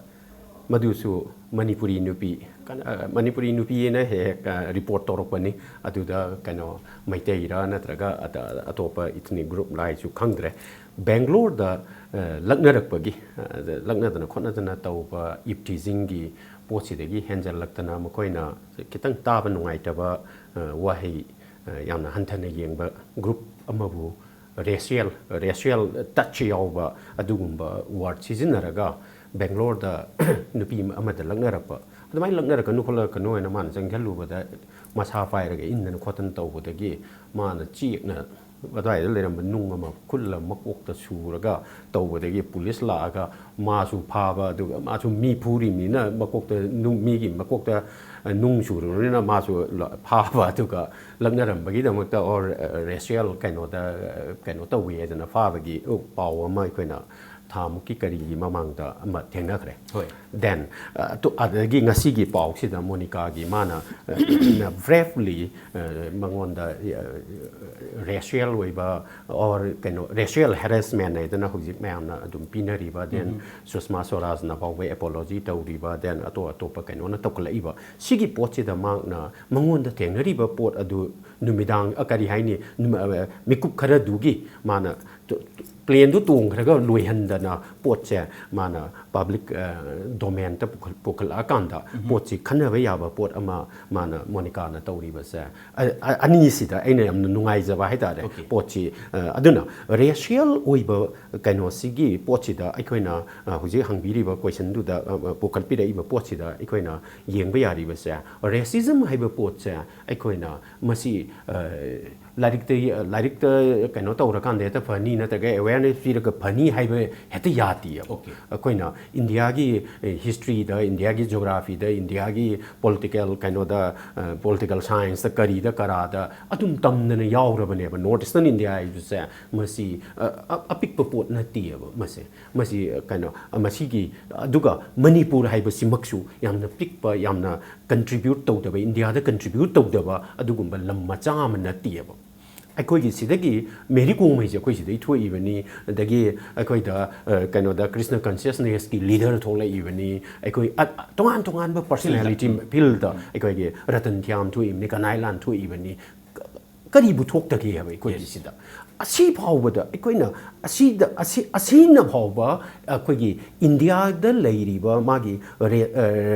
ꯃꯗꯨꯁꯨ ꯃꯅꯤꯄꯨꯔꯤ ꯅꯨꯄꯤ, ꯀꯟ-, ꯑ, ꯃꯅꯤꯄꯨꯔꯤ ꯅꯨꯄꯤꯅ ꯍꯦꯛ ꯍꯦꯛ, ꯑ, report ꯇꯧꯔꯛꯄꯅꯤ꯫ ꯑꯗꯨꯗ ꯀꯩꯅꯣ, ꯃꯩꯇꯩꯔ ꯅꯠꯇ꯭ꯔꯒ ꯑꯇ-, ꯑꯇꯣꯞꯄ ethnic group ꯂꯥꯏꯁꯨ ꯈꯪꯗ꯭ꯔꯦ꯫ ꯕꯦꯡꯒ꯭ꯂꯣꯔꯗ, ꯑ, ꯂꯛꯅꯔꯛꯄꯒꯤ, ꯑ, ꯂꯛꯅꯗꯅ ꯈꯣꯠꯅꯗꯅ ꯇꯧꯕ ꯏꯞꯇꯤꯖꯤꯡꯒꯤ ꯄꯣꯠꯁꯤꯗꯒꯤ ꯍꯦꯟꯖꯜꯂꯛꯇꯅ ꯃꯈꯣꯏꯅ ꯈꯤꯇꯪ ꯇꯥꯕ ꯅꯨꯡꯉꯥꯏꯇꯕ, ꯑ, ꯋꯥꯍꯩ, ꯑ, ꯌꯥꯝꯅ ꯍꯟꯊꯅ ꯌꯦꯡꯕ group ꯑꯃꯕꯨ racial, racial touch ꯌꯥꯎꯕ ꯑꯗꯨꯒꯨꯝꯕ word ꯁꯤꯖꯤꯟꯅꯔꯒ ꯕꯦꯡꯒ꯭ꯂꯣꯔꯗ ꯅꯨꯄꯤ ꯑꯃꯗ ꯂꯛꯅꯔꯛꯄ꯫ ꯑꯗꯨꯃꯥꯏꯅ ꯂꯛꯅꯔꯛꯀꯅꯨ ꯈꯣꯠꯂꯛꯀꯅꯨ ꯍꯥꯏꯅ ꯃꯥꯅ ꯆꯪꯁꯤꯜꯂꯨꯕꯗ ꯃꯁꯥ ꯄꯥꯏꯔꯒ ꯏꯟꯗꯅ ꯈꯣꯠꯇꯅ ꯇꯧꯕꯗꯒꯤ ꯃꯥꯅ ꯆꯦꯛꯅ ꯑꯗꯨꯋꯥꯏꯗ ꯂꯩꯔꯝꯕ ꯅꯨꯡ ꯑꯃ ꯈꯨꯜꯂ ꯃꯀꯣꯛꯇ ꯁꯨꯔꯒ ꯇꯧꯕꯗꯒꯤ ꯄꯨꯂꯤꯁ ꯂꯥꯛꯑꯒ ꯃꯥꯁꯨ ꯐꯥꯕ, ꯑꯗꯨꯒ ꯃꯥꯁꯨ ꯃꯤ ꯐꯨꯔꯤꯕꯅꯤꯅ ꯃꯀꯣꯛꯇ ꯅꯨꯡ, ꯃꯤꯒꯤ ꯃꯀꯣꯛꯇ, ꯑ, ꯅꯨꯡ ꯁꯨꯔꯕꯅꯤꯅ ꯃꯥꯁꯨ ꯂ-, ꯐꯥꯕ, ꯑꯗꯨꯒ ꯂꯛꯅꯔꯝꯕꯒꯤꯗꯃꯛꯇ or, ꯑ, racial ꯀꯩꯅꯣꯗ, ꯑ, ꯀꯩꯅꯣ ꯇꯧꯏ ꯍꯥꯏꯗꯅ ꯐꯥꯕꯒꯤ ꯄꯥꯎ ꯑꯃ ꯑꯩꯈꯣꯏꯅ ꯊꯥꯃꯨꯛꯀꯤ ꯀꯔꯤꯒꯤ ꯃꯃꯥꯡꯗ ꯑꯃ ꯊꯦꯡꯅꯈ꯭ꯔꯦ꯫ ꯍꯣꯏ꯫ Then, ꯑ, ꯇꯨ-, ꯑꯗꯒꯤ ꯉꯁꯤꯒꯤ ꯄꯥꯎꯁꯤꯗ ꯃꯣꯅꯤꯀꯥꯒꯤ ꯃꯥꯅ, ꯑ, bravely, ꯑ, ꯃꯉꯣꯟꯗ, ꯑ, racial ꯑꯣꯏꯕ or ꯀꯩꯅꯣ, racial harassment ꯍꯥꯏꯗꯅ ꯍꯧꯖꯤꯛ ꯃꯌꯥꯝꯅ ꯑꯗꯨꯝ ꯄꯤꯅꯔꯤꯕ, then ꯎꯝ꯫ ꯁꯨꯁꯃꯥ ꯁ꯭ꯋꯔꯥꯖꯅ ꯐꯥꯎꯕ apology ꯇꯧꯔꯤꯕ, then ꯑꯇꯣꯞ ꯑꯇꯣꯞꯄ ꯀꯩꯅꯣꯅ ꯇꯧꯈꯠꯂꯛꯏꯕ, ꯁꯤꯒꯤ ꯄꯣꯠꯁꯤꯗ ꯃꯍꯥꯛꯅ ꯃꯉꯣꯟꯗ ꯊꯦꯡꯅꯔꯤꯕ ꯄꯣꯠ ꯑꯗꯨ ꯅꯨꯃꯤꯗꯥꯡ, ꯑ, ꯀꯔꯤ ꯍꯥꯏꯅꯤ, ꯅꯨꯃ-, ꯑ, ꯃꯤꯀꯨꯞ ꯈꯔꯗꯨꯒꯤ ꯃꯥꯅ ꯇꯨ-, ꯇꯨ-, planeꯗꯨ ꯇꯣꯡꯈ꯭ꯔꯒ ꯂꯣꯏꯍꯟꯗꯅ ꯄꯣꯠꯁꯦ ꯃꯥꯅ public, ꯑ, domainꯗ ꯄꯨꯈꯠ-, ꯄꯨꯈꯠꯂꯛꯑꯀꯥꯟꯗ ꯎꯝ꯫ ꯄꯣꯠꯁꯤ ꯈꯟꯅꯕ ꯌꯥꯕ ꯄꯣꯠ ꯑꯃ ꯃꯥꯅ, ꯃꯣꯅꯤꯀꯥꯅ ꯇꯧꯔꯤꯕꯁꯦ, ꯑ-, ꯑ-, ꯑꯅꯤꯁꯤꯗ ꯑꯩꯅ ꯌꯥꯝꯅ ꯅꯨꯡꯉꯥꯏꯖꯕ ꯍꯥꯏꯇꯥꯔꯦ꯫ Okay꯫ ꯄꯣꯠꯁꯤ, ꯑ, ꯑꯗꯨꯅ racial ꯑꯣꯏꯕ ꯀꯩꯅꯣꯁꯤꯒꯤ ꯄꯣꯠꯁꯤꯗ ꯑꯩꯈꯣꯏꯅ, ꯑ, ꯍꯧꯖꯤꯛ ꯍꯪꯕꯤꯔꯤꯕ questionꯗꯨꯗ, ꯑ, ꯑ, ꯄꯨꯈꯠꯄꯤꯔꯛꯏꯕ ꯄꯣꯠꯁꯤꯗ ꯑꯩꯈꯣꯏꯅ ꯌꯦꯡꯕ ꯌꯥꯔꯤꯕꯁꯦ, racism ꯍꯥꯏꯕ ꯄꯣꯠꯁꯦ ꯑꯩꯈꯣꯏꯅ ꯃꯁꯤ, ꯑ, ꯂꯥꯏꯔꯤꯛꯇ ꯂꯥꯏꯔꯤꯛꯇ ꯀꯩꯅꯣ ꯇꯧꯔꯀꯥꯟꯗ ꯍꯦꯛꯇ ꯐꯅꯤ, ꯅꯠꯇ꯭ꯔꯒ ꯑꯦꯋꯦꯌꯔꯅꯦꯁ ꯄꯤꯔꯒ ꯐꯅꯤ ꯍꯥꯏꯕ ꯍꯦꯛꯇ ꯌꯥꯗꯦꯕ꯫ Okay. ꯑꯩꯈꯣꯏꯅ ꯏꯟꯗꯤꯌꯥꯒꯤ ꯍꯤꯁꯇ꯭ꯔꯤꯗ, ꯏꯟꯗꯤꯌꯥꯒꯤ ꯖꯣꯒ꯭ꯔꯥꯐꯤꯗ, ꯏꯟꯗꯤꯌꯥꯒꯤ ꯄꯣꯂꯤꯇꯤꯀꯦꯜ ꯀꯩꯅꯣꯗ, ꯄꯣꯂꯤꯇꯤꯀꯦꯜ ꯁꯥꯏꯟꯁꯇ, ꯀꯔꯤꯗ ꯀꯔꯥꯗ ꯑꯗꯨꯝ ꯇꯝꯗꯅ ꯌꯥꯎꯔꯕꯅꯦꯕ꯫ ꯅꯣꯔꯠ ꯏꯁꯇꯔꯟ ꯏꯟꯗꯤꯌꯥ ꯍꯥꯏꯕꯁꯦ ꯃꯁꯤ ꯑ, ꯑ, ꯑꯄꯤꯛꯄ ꯄꯣꯠ ꯅꯠꯇꯦꯕ꯫ ꯃꯁꯦ ꯃꯁꯤ ꯀꯩꯅꯣ, ꯃꯁꯤꯒꯤ, ꯑꯗꯨꯒ ꯃꯅꯤꯄꯨꯔ ꯍꯥꯏꯕꯁꯤꯃꯛꯁꯨ ꯌꯥꯝꯅ ꯄꯤꯛꯄ, ꯌꯥꯝꯅ ꯀꯟꯇ꯭ꯔꯤꯕ꯭ꯌꯨꯠ ꯇꯧꯗꯕ, ꯏꯟꯗꯤꯌꯥꯗ ꯀꯟꯇ꯭ꯔꯤꯕ꯭ꯌꯨꯠ ꯇꯧꯗꯕ ꯑꯗꯨꯒꯨꯝꯕ ꯂꯝ ꯃꯆꯥ ꯑꯃ ꯅꯠꯇꯦꯕ꯫ ꯑꯩꯈꯣꯏꯒꯤ ꯁꯤꯗꯒꯤ ꯃꯦꯔꯤ ꯀꯣꯝ ꯍꯥꯏꯁꯦ ꯑꯩꯈꯣꯏ ꯁꯤꯗꯩ ꯊꯣꯛꯏꯕꯅꯤ꯫ ꯑꯗꯒꯤ ꯑꯩꯈꯣꯏꯗ, ꯑ, ꯀꯩꯅꯣꯗ ꯀ꯭ꯔꯤꯁꯅ ꯀꯟꯁꯤꯌꯁꯅꯦꯁꯀꯤ ꯂꯤꯗꯔ ꯊꯣꯛꯂꯛꯏꯕꯅꯤ꯫ ꯑꯩꯈꯣꯏ ꯑ, ꯇꯣꯉꯥꯟ ꯇꯣꯉꯥꯟꯕ ꯄꯔꯁꯅꯦꯂꯤꯇꯤ ꯐꯤꯜꯗ ꯑꯩꯈꯣꯏꯒꯤ ꯔꯇꯟ ꯊꯤꯌꯥꯝ ꯊꯣꯛꯏꯕꯅꯤ, ꯀꯅꯥꯏꯂꯥꯟ ꯊꯣꯛꯏꯕꯅꯤ꯫ ꯀ-, ꯀꯔꯤꯕꯨ ꯊꯣꯛꯇꯒꯦ ꯍꯥꯏꯕ ꯑꯩꯈꯣꯏꯒꯤ ꯁꯤꯗ? ꯑꯁꯤ ꯐꯥꯎꯕꯗ ꯑꯩꯈꯣꯏꯅ ꯑꯁꯤꯗ, ꯑꯁꯤ, ꯑꯁꯤꯅ ꯐꯥꯎꯕ ꯑꯩꯈꯣꯏꯒꯤ ꯏꯟꯗꯤꯌꯥꯗ ꯂꯩꯔꯤꯕ ꯃꯥꯒꯤ ꯔꯦ-, ꯑ,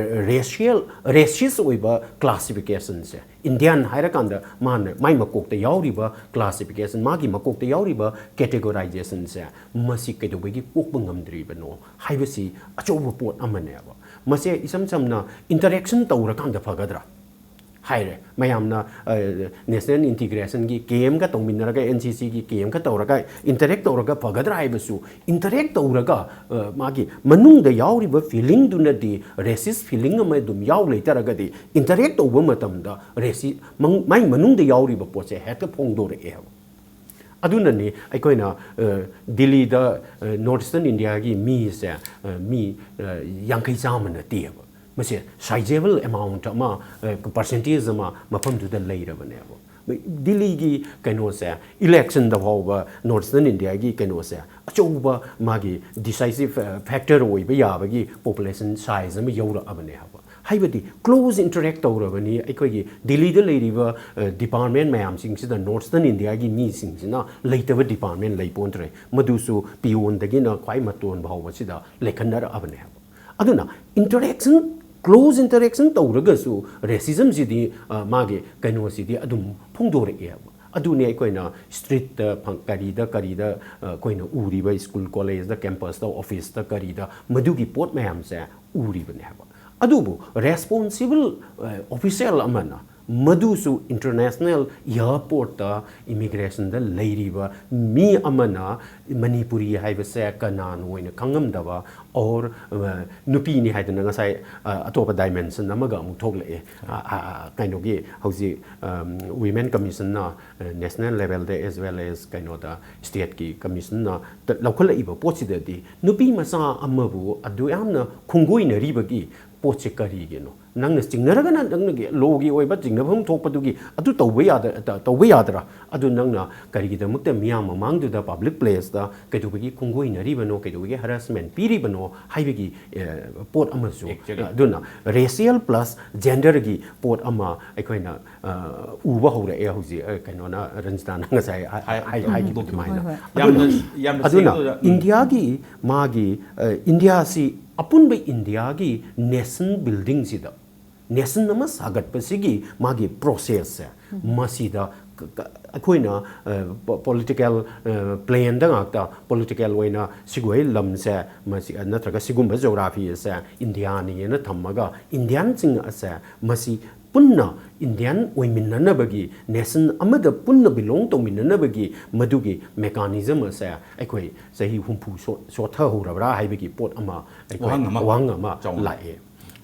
ꯔꯦꯁꯤꯌꯦꯜ, ꯔꯦꯁꯤꯁ ꯑꯣꯏꯕ ꯀ꯭ꯂꯥꯁꯤꯐꯤꯀꯦꯁꯟꯁꯦ, ꯏꯟꯗꯤꯌꯥꯟ ꯍꯥꯏꯔꯀꯥꯟꯗ ꯃꯥꯅ, ꯃꯥꯏ ꯃꯀꯣꯛꯇ ꯌꯥꯎꯔꯤꯕ ꯀ꯭ꯂꯥꯁꯤꯐꯤꯀꯦꯁꯟ, ꯃꯥꯒꯤ ꯃꯀꯣꯛꯇ ꯌꯥꯎꯔꯤꯕ ꯀꯦꯇꯦꯒꯣꯔꯥꯏꯖꯦꯁꯟꯁꯦ, ꯃꯁꯤ ꯀꯩꯗꯧꯕꯒꯤ ꯀꯣꯛꯄ ꯉꯝꯗ꯭ꯔꯤꯕꯅꯣ ꯍꯥꯏꯕꯁꯤ ꯑꯆꯧꯕ ꯄꯣꯠ ꯑꯃꯅꯦꯕ꯫ ꯃꯁꯦ ꯏꯁꯝ ꯁꯝꯅ ꯏꯟꯇꯔꯦꯛꯁꯟ ꯇꯧꯔꯀꯥꯟꯗ ꯐꯒꯗ꯭ꯔꯥ ꯍꯥꯏꯔꯦ꯫ ꯃꯌꯥꯝꯅ, ꯑ, ꯅꯦꯁꯅꯦꯜ ꯏꯟꯇꯤꯒ꯭ꯔꯦꯁꯟꯒꯤ ꯀꯦꯝꯒ ꯇꯧꯃꯤꯟꯅꯔꯒ, ꯑꯦꯟ ꯁꯤ ꯁꯤꯒꯤ ꯀꯦꯝꯒ ꯇꯧꯔꯒ ꯏꯟꯇꯔꯦꯛ ꯇꯧꯔꯒ ꯐꯒꯗ꯭ꯔꯥ ꯍꯥꯏꯕꯁꯨ, ꯏꯟꯇꯔꯦꯛ ꯇꯧꯔꯒ, ꯑ, ꯃꯥꯒꯤ ꯃꯅꯨꯡꯗ ꯌꯥꯎꯔꯤꯕ ꯐꯤꯂꯤꯡꯗꯨꯅꯗꯤ, ꯔꯦꯁꯤꯁ ꯐꯤꯂꯤꯡ ꯑꯃ ꯑꯗꯨꯝ ꯌꯥꯎ ꯂꯩꯇꯥꯔꯒꯗꯤ, ꯏꯟꯇꯔꯦꯛ ꯇꯧꯕ ꯃꯇꯝꯗ ꯔꯦꯁꯤ-, ꯃꯪ-, ꯃꯥꯏ ꯃꯅꯨꯡꯗ ꯌꯥꯎꯔꯤꯕ ꯄꯣꯠꯁꯦ ꯍꯦꯛꯇ ꯐꯣꯡꯗꯣꯔꯛꯑꯦꯕ꯫ ꯑꯗꯨꯅꯅꯤ ꯑꯩꯈꯣꯏꯅ, ꯑ, ꯗꯤꯜꯂꯤꯗ, ꯑ, ꯅꯣꯔꯠ ꯏꯁꯇꯔꯟ ꯏꯟꯗꯤꯌꯥꯒꯤ ꯃꯤꯁꯦ, ꯑ, ꯃꯤ, ꯑ, ꯌꯥꯡꯈꯩ ꯆꯥꯝꯃ ꯅꯠꯇꯦꯕ꯫ ꯃꯁꯤ ꯁꯥꯏꯖꯦꯕꯜ ꯑꯦꯃꯥꯎꯟꯠ ꯑꯃ, ꯑ, ꯄꯔꯁꯦꯟꯇꯦꯖ ꯑꯃ ꯃꯐꯝꯗꯨꯗ ꯂꯩꯔꯕꯅꯦꯕ꯫ ꯗꯤꯜꯂꯤꯒꯤ ꯀꯩꯅꯣꯁꯦ, ꯏꯂꯦꯛꯁꯟꯗ ꯐꯥꯎꯕ ꯅꯣꯔꯠ ꯏꯁꯇꯔꯟ ꯏꯟꯗꯤꯌꯥꯒꯤ ꯀꯩꯅꯣꯁꯦ ꯑꯆꯧꯕ ꯃꯥꯒꯤ ꯗꯤꯁꯥꯏꯁꯤꯞ ꯐꯦꯛꯇꯔ ꯑꯣꯏꯕ ꯌꯥꯕꯒꯤ ꯄꯣꯄꯨꯂꯦꯁꯟ ꯁꯥꯏꯖ ꯑꯃ ꯌꯧꯔꯛꯑꯕꯅꯦ ꯍꯥꯏꯕ꯫ ꯍꯥꯏꯕꯗꯤ ꯀ꯭ꯂꯣꯖ ꯏꯟꯇꯔꯦꯛ ꯇꯧꯔꯕꯅꯤ꯫ ꯑꯩꯈꯣꯏꯒꯤ ꯗꯤꯜꯂꯤꯗ ꯂꯩꯔꯤꯕ, ꯑ, ꯗꯤꯄꯥꯔꯠꯃꯦꯟ ꯃꯌꯥꯝꯁꯤꯡꯁꯤꯗ ꯅꯣꯔꯠ ꯏꯁꯇꯔꯟ ꯏꯟꯗꯤꯌꯥꯒꯤ ꯃꯤꯁꯤꯡꯁꯤꯅ ꯂꯩꯇꯕ ꯗꯤꯄꯥꯔꯠꯃꯦꯟ ꯂꯩꯄꯣꯟꯗ꯭ꯔꯦ꯫ ꯃꯗꯨꯁꯨ ꯄꯤꯌꯣꯟꯗꯒꯤꯅ ꯈ꯭ꯋꯥꯏ ꯃꯇꯣꯟ ꯐꯥꯎꯕꯁꯤꯗ ꯂꯩꯈꯠꯅꯔꯛꯑꯕꯅꯦ ꯍꯥꯏꯕ꯫ ꯑꯗꯨꯅ ꯏꯟꯇꯔꯦꯛꯁꯟ, ꯀ꯭ꯂꯣꯖ ꯏꯟꯇꯔꯦꯛꯁꯟ ꯇꯧꯔꯒꯁꯨ ꯔꯦꯁꯤꯖꯝꯁꯤꯗꯤ, ꯑ, ꯃꯥꯒꯤ ꯀꯩꯅꯣꯁꯤꯗꯤ ꯑꯗꯨꯝ ꯐꯣꯡꯗꯣꯔꯛꯑꯦꯕ꯫ ꯑꯗꯨꯅꯤ ꯑꯩꯈꯣꯏꯅ ꯁ꯭ꯇ꯭ꯔꯤꯠꯇ ꯐꯪ-, ꯀꯔꯤꯗ ꯀꯔꯤꯗ, ꯑ, ꯑꯩꯈꯣꯏꯅ ꯎꯔꯤꯕ ꯁ꯭ꯀꯨꯜ ꯀꯣꯂꯦꯖꯇ, ꯀꯦꯝꯄꯁꯇ, ꯑꯣꯐꯤꯁꯇ ꯀꯔꯤꯗ ꯃꯗꯨꯒꯤ ꯄꯣꯠ ꯃꯌꯥꯝꯁꯦ ꯎꯔꯤꯕꯅꯦ ꯍꯥꯏꯕ꯫ ꯑꯗꯨꯕꯨ ꯔꯦꯁꯄꯣꯟꯁꯤꯕꯜ, ꯑ, ꯑꯣꯐꯤꯁꯦꯜ ꯑꯃꯅ ꯃꯗꯨꯁꯨ international airportꯇ immigrationꯗ ꯂꯩꯔꯤꯕ ꯃꯤ ꯑꯃꯅ ꯃꯅꯤꯄꯨꯔꯤ ꯍꯥꯏꯕꯁꯦ ꯀꯅꯥꯅꯣ ꯍꯥꯏꯅ ꯈꯪꯉꯝꯗꯕ, or ꯅꯨꯄꯤꯅꯤ ꯍꯥꯏꯗꯅ ꯉꯁꯥꯏ ꯑꯇꯣꯞꯄ dimension ꯑꯃꯒ ꯑꯃꯨꯛ ꯊꯣꯛꯂꯛꯑꯦ꯫ ꯀꯩꯅꯣꯒꯤ ꯍꯧꯖꯤꯛ women commissionꯅ national levelꯗ as well as ꯀꯩꯅꯣꯗ stateꯀꯤ commissionꯅ ꯂꯧꯈꯠꯂꯛꯏꯕ ꯄꯣꯠꯁꯤꯗꯗꯤ ꯅꯨꯄꯤ ꯃꯆꯥ ꯑꯃꯕꯨ ꯑꯗꯨ ꯌꯥꯝꯅ ꯈꯣꯡꯒꯣꯏꯅꯔꯤꯕꯒꯤ ꯄꯣꯠꯁꯦ ꯀꯔꯤꯒꯤꯅꯣ? ꯅꯪꯅ ꯆꯤꯡꯅꯔꯒꯅ ꯅꯪꯅꯒꯤ lawꯒꯤ ꯑꯣꯏꯕ ꯆꯤꯡꯅꯐꯝ ꯊꯣꯛꯄꯗꯨꯒꯤ ꯑꯗꯨ ꯇꯧꯕ ꯌꯥꯗ-, ꯇ-, ꯇꯧꯕ ꯌꯥꯗ꯭ꯔꯥ? ꯑꯗꯨ ꯅꯪꯅ ꯀꯔꯤꯒꯤꯗꯃꯛꯇ ꯃꯤꯌꯥꯝ ꯃꯃꯥꯡꯗꯨꯗ public placeꯇ ꯀꯩꯗꯧꯕꯒꯤ ꯈꯣꯡꯒꯣꯏꯅꯔꯤꯕꯅꯣ, ꯀꯩꯗꯧꯕꯒꯤ harassment ꯄꯤꯔꯤꯕꯅꯣ ꯍꯥꯏꯕꯒꯤ, ꯑꯦ, ꯄꯣꯠ ꯑꯃꯁꯨ, Exactly. ꯑꯗꯨꯅ racial plus genderꯒꯤ ꯄꯣꯠ ꯑꯃ ꯑꯩꯈꯣꯏꯅ, ꯑ, ꯎꯕ ꯍꯧꯔꯛꯑꯦ ꯍꯧꯖꯤꯛ, ꯑ, ꯀꯩꯅꯣꯅ, ꯔꯟꯖꯤꯇꯥꯅ ꯉꯁꯥꯏ ꯍꯥꯏ-, ꯍꯥꯏ-, ꯍꯥꯏ-, ꯍꯥꯏꯈꯤꯕ ꯑꯗꯨꯃꯥꯏꯅ꯫ ꯍꯣꯏ, ꯍꯣꯏ꯫ ꯌꯥꯝꯅ, ꯑꯗꯨꯅ, ꯌꯥꯝꯅ ꯑꯗꯨꯅ ꯁꯦꯡꯅ ꯑꯣꯖꯥ, ꯎꯝ꯫ ꯏꯟꯗꯤꯌꯥꯒꯤ ꯃꯥꯒꯤ, ꯑ, ꯏꯟꯗꯤꯌꯥꯁꯤ ꯑꯄꯨꯟꯕ ꯏꯟꯗꯤꯌꯥꯒꯤ nation buildingꯁꯤꯗ, nation ꯑꯃ ꯁꯥꯒꯠꯄꯁꯤꯒꯤ ꯃꯥꯒꯤ processꯁꯦ, ꯎꯝ꯫ ꯃꯁꯤꯗ ꯀ-, ꯀ-, ꯑꯩꯈꯣꯏꯅ, ꯑ, ꯄꯣ-, political, ꯑ, planꯗ ꯉꯥꯛꯇ political ꯑꯣꯏꯅ ꯁꯤꯒꯨꯝꯕꯩ ꯂꯝꯁꯦ, ꯃꯁꯤ, ꯅꯠꯇ꯭ꯔꯒ ꯁꯤꯒꯨꯝꯕ geography ꯑꯁꯦ ꯏꯟꯗꯤꯌꯥꯅꯤꯅ ꯊꯝꯃꯒ, ꯏꯟꯗꯤꯌꯥꯟꯁꯤꯡ ꯑꯁꯦ ꯃꯁꯤ ꯄꯨꯟꯅ ꯏꯟꯗꯤꯌꯥꯟ ꯑꯣꯏꯃꯤꯟꯅꯅꯕꯒꯤ, nation ꯑꯃꯗ ꯄꯨꯟꯅ belong ꯇꯧꯃꯤꯟꯅꯅꯕꯒꯤ ꯃꯗꯨꯒꯤ mechanism ꯑꯁꯦ ꯑꯩꯈꯣꯏ ꯆꯍꯤ ꯍꯨꯝꯐꯨ ꯁꯣ-, ꯁꯣꯊꯍꯧꯔꯕ꯭ꯔꯥ ꯍꯥꯏꯕꯒꯤ ꯄꯣꯠ ꯑꯃ ꯑꯩꯈꯣꯏ ꯋꯥꯍꯪ ꯑꯃ ꯋꯥꯍꯪ ꯑꯃ ꯆꯥꯎꯅ ꯂꯥꯛꯑꯦ꯫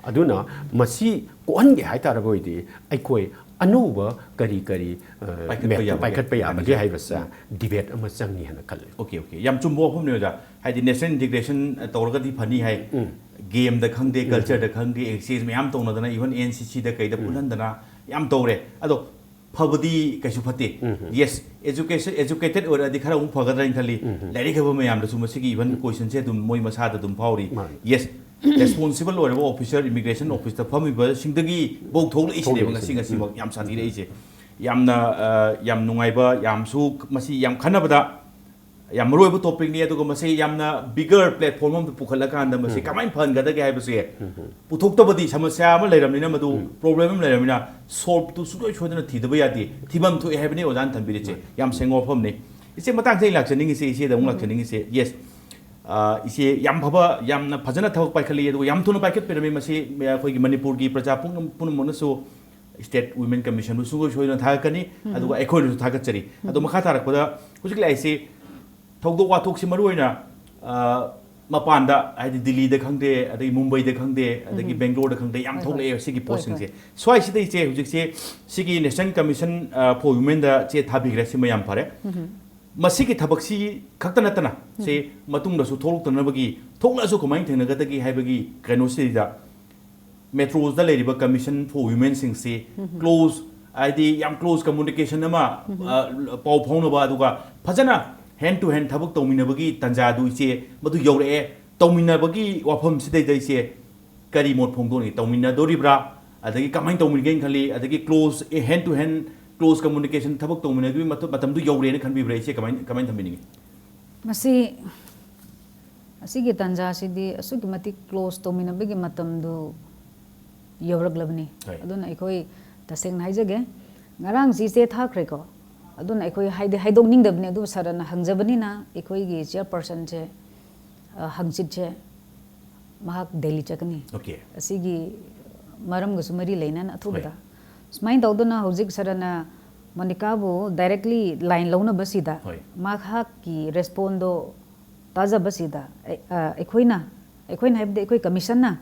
ꯑꯗꯨꯅ ꯃꯁꯤ ꯀꯣꯛꯍꯟꯒꯦ ꯍꯥꯏ ꯇꯥꯔꯕ ꯑꯣꯏꯗꯤ ꯑꯩꯈꯣꯏ ꯑꯅꯧꯕ ꯀꯔꯤ ꯀꯔꯤ, ꯑ, ꯄꯥꯏꯈꯠꯄ ꯃꯦ-, ꯌꯥꯕꯒꯦ? ꯄꯥꯏꯈꯠꯄ ꯌꯥꯕꯒꯦ ꯎꯝ꯫ ꯍꯥꯏꯕꯁꯦ debate ꯑꯃ ꯆꯪꯉꯤ ꯍꯥꯏꯅ ꯈꯜꯂꯤ꯫ Okay, okay. ꯌꯥꯝ ꯆꯨꯝꯕ ꯋꯥꯐꯝꯅꯦ ꯑꯣꯖꯥ꯫ ꯍꯥꯏꯗꯤ national integration, ꯑ, ꯇꯧꯔꯒꯗꯤ ꯐꯅꯤ ꯍꯥꯏ꯫ ꯎꯝ꯫ Gameꯗ ꯈꯪꯗꯦ, ꯎꯝ꯫ Cultureꯗ ꯈꯪꯗꯦ, exchange ꯃꯌꯥꯝ ꯇꯧꯅꯗꯅ, even NCCꯗ ꯀꯩꯗ ꯎꯝ꯫ ꯄꯨꯜꯍꯟꯗꯅ ꯌꯥꯝ ꯇꯧꯔꯦ꯫ ꯑꯗꯣ ꯐꯕꯗꯤ ꯀꯩꯁꯨ ꯐꯠꯇꯦ꯫ ꯎꯝ꯫ Yes, education, educated ꯑꯣꯏꯔꯛꯑꯗꯤ ꯈꯔ ꯑꯃꯨꯛ ꯐꯒꯗ꯭ꯔꯥ ꯍꯥꯏꯅ ꯈꯜꯂꯤ꯫ ꯎꯝ꯫ ꯂꯥꯏꯔꯤꯛ ꯍꯩꯕ ꯃꯌꯥꯝꯗꯁꯨ ꯃꯁꯤꯒꯤ even ꯎꯝ꯫ Questionꯁꯦ ꯑꯗꯨꯝ ꯃꯣꯏ ꯃꯁꯥꯗ ꯑꯗꯨꯝ ꯐꯥꯎꯔꯤ꯫ ꯃꯥꯅꯤ꯫ Yes, responsible ꯑꯣꯏꯔꯕ officer, immigration officeꯇ ꯐꯝꯃꯤꯕꯁꯤꯡꯗꯒꯤ ꯕꯧ ꯊꯣꯛꯂꯛꯏꯁꯤꯅꯦꯕ ꯊꯣꯛꯂꯛꯏꯁꯤꯅꯦ꯫ ꯉꯁꯤ, ꯉꯁꯤꯃꯛ ꯎꯝ꯫ ꯌꯥꯝ ꯁꯥꯊꯤꯔꯛꯏꯁꯦ꯫ ꯌꯥꯝꯅ, ꯑ, ꯌꯥꯝ ꯅꯨꯡꯉꯥꯏꯕ, ꯌꯥꯝꯁꯨ ꯃꯁꯤ ꯌꯥꯝ ꯈꯟꯅꯕꯗ ꯌꯥꯝ ꯃꯔꯨꯑꯣꯏꯕ topicꯅꯤ, ꯑꯗꯨꯒ ꯃꯁꯤ ꯌꯥꯝꯅ bigger platform ꯑꯃꯗ ꯄꯨꯈꯠꯂꯀꯥꯟꯗ ꯃꯁꯤ ꯎꯝ꯫ ꯀꯃꯥꯏꯅ ꯐꯍꯟꯒꯗꯒꯦ ꯍꯥꯏꯕꯁꯦ ꯎꯝ꯫ ꯄꯨꯊꯣꯛꯇꯕꯗꯤ ꯁꯃꯁ꯭ꯌꯥ ꯑꯃ ꯂꯩꯔꯕꯅꯤꯅ, ꯃꯗꯨ ꯎꯝ꯫ Problem ꯑꯃ ꯂꯩꯔꯕꯅꯤꯅ solveꯇꯨ ꯁꯨꯡꯁꯣꯏ ꯁꯣꯏꯗꯅ ꯊꯤꯗꯕ ꯌꯥꯗꯦ, ꯊꯤꯐꯝ ꯊꯣꯛꯑꯦ ꯍꯥꯏꯕꯅꯤ ꯑꯣꯖꯥꯅ ꯊꯝꯕꯤꯔꯤꯁꯦ꯫ ꯎꯝ꯫ ꯌꯥꯝ ꯁꯦꯡꯕ ꯋꯥꯐꯝꯅꯤ꯫ ꯏꯆꯦ, ꯃꯇꯥꯡꯁꯤꯗ ꯑꯩ ꯂꯥꯛꯆꯅꯤꯡꯉꯤꯁꯦ, ꯏꯆꯦꯗ ꯑꯃꯨꯛ ꯎꯝ꯫ ꯂꯥꯛꯆꯅꯤꯡꯉꯤꯁꯦ, yes, ꯑ, ꯏꯆꯦ ꯌꯥꯝ ꯐꯕ, ꯌꯥꯝꯅ ꯐꯖꯅ ꯊꯕꯛ ꯄꯥꯏꯈꯠꯂꯤ, ꯑꯗꯨꯒ ꯌꯥꯝ ꯊꯨꯅ ꯄꯥꯏꯈꯠꯄꯤꯔꯝꯃꯤ꯫ ꯃꯁꯤ ꯑꯩꯈꯣꯏꯒꯤ ꯃꯅꯤꯄꯨꯔꯒꯤ ꯄ꯭ꯔꯖꯥ ꯄꯨꯝꯅ-, ꯄꯨꯝꯅꯃꯛꯅꯁꯨ State Women Commission ꯕꯨ ꯁꯨꯡꯁꯣꯏ ꯁꯣꯏꯗꯅ ꯊꯥꯒꯠꯀꯅꯤ꯫ ꯑꯗꯨꯒ ꯑꯩꯈꯣꯏꯅꯁꯨ ꯊꯥꯒꯠꯆꯔꯤ꯫ ꯑꯗꯣ ꯃꯈꯥ ꯇꯥꯔꯛꯄꯗ ꯍꯧꯖꯤꯛ ꯂꯥꯛꯏꯁꯤ ꯊꯧꯗꯣꯛ ꯋꯥꯊꯣꯛꯁꯤ ꯃꯔꯨ ꯑꯣꯏꯅ, ꯑ, ꯃꯄꯥꯟꯗ, ꯍꯥꯏꯗꯤ ꯗꯤꯜꯂꯤꯗ ꯈꯪꯗꯦ, ꯑꯗꯒꯤ ꯃꯨꯝꯕꯩꯗ ꯈꯪꯗꯦ, ꯑꯗꯒꯤ ꯕꯦꯡꯒ꯭ꯂꯣꯔꯗ ꯈꯪꯗꯦ, ꯌꯥꯝ ꯊꯣꯛꯂꯛꯑꯦ ꯁꯤꯒꯤ ꯄꯣꯠꯁꯤꯡꯁꯦ꯫ ꯁ꯭ꯋꯥꯏꯁꯤꯗ ꯏꯆꯦ ꯍꯧꯖꯤꯛꯁꯦ ꯁꯤꯒꯤ National Commission, ꯑ, for Women ꯗ ꯆꯦ ꯊꯥꯕꯤꯈ꯭ꯔꯦ, ꯁꯤꯃ ꯌꯥꯝ ꯐꯔꯦ꯫ ꯃꯁꯤꯒꯤ ꯊꯕꯛꯁꯤ ꯈꯛꯇ ꯅꯠꯇꯅ ꯁꯤ ꯃꯇꯨꯡꯗꯁꯨ ꯊꯣꯛꯂꯛꯇꯅꯕꯒꯤ, ꯊꯣꯛꯂꯛꯑꯁꯨ ꯀꯃꯥꯏꯅ ꯊꯦꯡꯅꯒꯗꯒꯦ ꯍꯥꯏꯕꯒꯤ ꯀꯩꯅꯣꯁꯤꯗ metros ꯗ ꯂꯩꯔꯤꯕ Commission for Women ꯁꯤꯡꯁꯤ close, ꯍꯥꯏꯗꯤ ꯌꯥꯝ close communication ꯑꯃ, ꯑ, ꯄꯥꯎ ꯐꯥꯎꯅꯕ, ꯑꯗꯨꯒ ꯐꯖꯅ hand to hand ꯊꯕꯛ ꯇꯧꯃꯤꯟꯅꯕꯒꯤ ꯇꯥꯟꯖꯥꯗꯨ ꯏꯆꯦ ꯃꯗꯨ ꯌꯧꯔꯛꯑꯦ꯫ ꯇꯧꯃꯤꯟꯅꯕꯒꯤ ꯋꯥꯐꯝꯁꯤꯗꯩꯗ ꯏꯆꯦ ꯀꯔꯤ ꯃꯣꯠ ꯐꯣꯡꯗꯣꯛꯅꯤ? ꯇꯧꯃꯤꯟꯅꯗꯣꯔꯤꯕ꯭ꯔꯥ? ꯑꯗꯒꯤ ꯀꯃꯥꯏꯅ ꯇꯧꯃꯤꯟꯅꯒꯦꯅ ꯈꯜꯂꯤ? ꯑꯗꯒꯤ close, A, hand to hand close communication ꯊꯕꯛ ꯇꯧꯃꯤꯟꯅꯕꯒꯤ ꯃꯇꯝ, ꯃꯇꯝꯗꯨ ꯌꯧꯔꯦꯅ ꯈꯟꯕꯤꯕ꯭ꯔꯥ? ꯏꯆꯦ ꯀꯃꯥꯏꯅ, ꯀꯃꯥꯏꯅ ꯊꯝꯕꯤꯅꯤꯡꯉꯤ? ꯃꯁꯤ, ꯑꯁꯤꯒꯤ ꯇꯥꯟꯖꯥꯁꯤꯗꯤ ꯑꯁꯨꯛꯀꯤ ꯃꯇꯤꯛ close ꯇꯧꯃꯤꯟꯅꯕꯒꯤ ꯃꯇꯝꯗꯨ ꯌꯧꯔꯛꯂꯕꯅꯤ꯫ ꯍꯣꯏ꯫ ꯑꯗꯨꯅ ꯑꯩꯈꯣꯏ ꯇꯁꯦꯡꯅ ꯍꯥꯏꯖꯒꯦ, ꯉꯔꯥꯡꯁꯤ ꯆꯦ ꯊꯥꯈ꯭ꯔꯦꯀꯣ꯫ ꯑꯗꯨꯅ ꯑꯩꯈꯣꯏ ꯍꯥꯏꯗꯤ ꯍꯥꯏꯗꯣꯛꯅꯤꯡꯗꯕꯅꯤ, ꯑꯗꯨꯕꯨ ꯁꯥꯔꯅ ꯍꯪꯖꯕꯅꯤꯅ ꯑꯩꯈꯣꯏꯒꯤ chairperson ꯁꯦ, ꯑ, ꯍꯪꯆꯤꯠꯁꯦ ꯃꯍꯥꯛ ꯗꯦꯜꯂꯤ ꯆꯠꯀꯅꯤ꯫ Okay꯫ ꯑꯁꯤꯒꯤ ꯃꯔꯝꯒꯁꯨ ꯃꯔꯤ ꯂꯩꯅꯅ ꯑꯊꯨꯕꯗ꯫ ꯍꯣꯏ꯫ ꯁꯨꯃꯥꯏꯅ ꯇꯧꯗꯅ ꯍꯧꯖꯤꯛ ꯁꯥꯔꯅ ꯃꯣꯅꯤꯀꯥꯕꯨ directly line ꯂꯧꯅꯕꯁꯤꯗ ꯍꯣꯏ꯫ ꯃꯍꯥꯛꯀꯤ respond ꯗꯣ ꯇꯥꯖꯕꯁꯤꯗ, ꯑꯩ-, ꯑ, ꯑꯩꯈꯣꯏꯅ, ꯑꯩꯈꯣꯏꯅ ꯍꯥꯏꯕꯗꯤ ꯑꯩꯈꯣꯏ commission ꯅ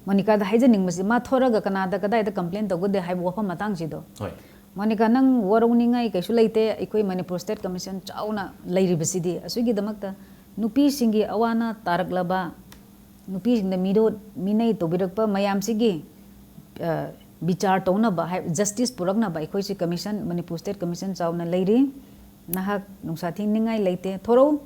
ꯃꯣꯅꯤꯀꯥꯗ ꯍꯥꯏꯖꯅꯤꯡꯕꯁꯤ, ꯃꯥ ꯊꯣꯔꯒ ꯀꯅꯥꯗ ꯀꯗꯥꯏꯗ complain ꯇꯧꯒꯗꯦ ꯍꯥꯏꯕ ꯋꯥꯐꯝ ꯃꯇꯥꯡꯁꯤꯗꯣ꯫ ꯍꯣꯏ꯫ ꯃꯣꯅꯤꯀꯥ, ꯅꯪ ꯋꯥꯔꯧꯅꯤꯡꯉꯥꯏ ꯀꯩꯁꯨ ꯂꯩꯇꯦ, ꯑꯩꯈꯣꯏ Manipur State Commission ꯆꯥꯎꯅ ꯂꯩꯔꯤꯕꯁꯤꯗꯤ꯫ ꯑꯁꯤꯒꯤꯗꯃꯛꯇ ꯅꯨꯄꯤꯁꯤꯡꯒꯤ ꯑꯋꯥ ꯑꯅꯥ ꯇꯥꯔꯛꯂꯕ, ꯅꯨꯄꯤꯁꯤꯡꯗ ꯃꯤꯔꯣꯠ ꯃꯤꯅꯩ ꯇꯧꯕꯤꯔꯛꯄ ꯃꯌꯥꯝꯁꯤꯒꯤ, ꯑ, ꯕꯤꯆꯥꯔ ꯇꯧꯅꯕ, ꯍꯥꯏ-, justice ꯄꯨꯔꯛꯅꯕ ꯑꯩꯈꯣꯏꯁꯤ commission, Manipur State Commission ꯆꯥꯎꯅ ꯂꯩꯔꯤ꯫ ꯅꯍꯥꯛ ꯅꯨꯡꯁꯥ ꯊꯤꯅꯤꯡꯉꯥꯏ ꯂꯩꯇꯦ, ꯊꯣꯔꯛꯎ꯫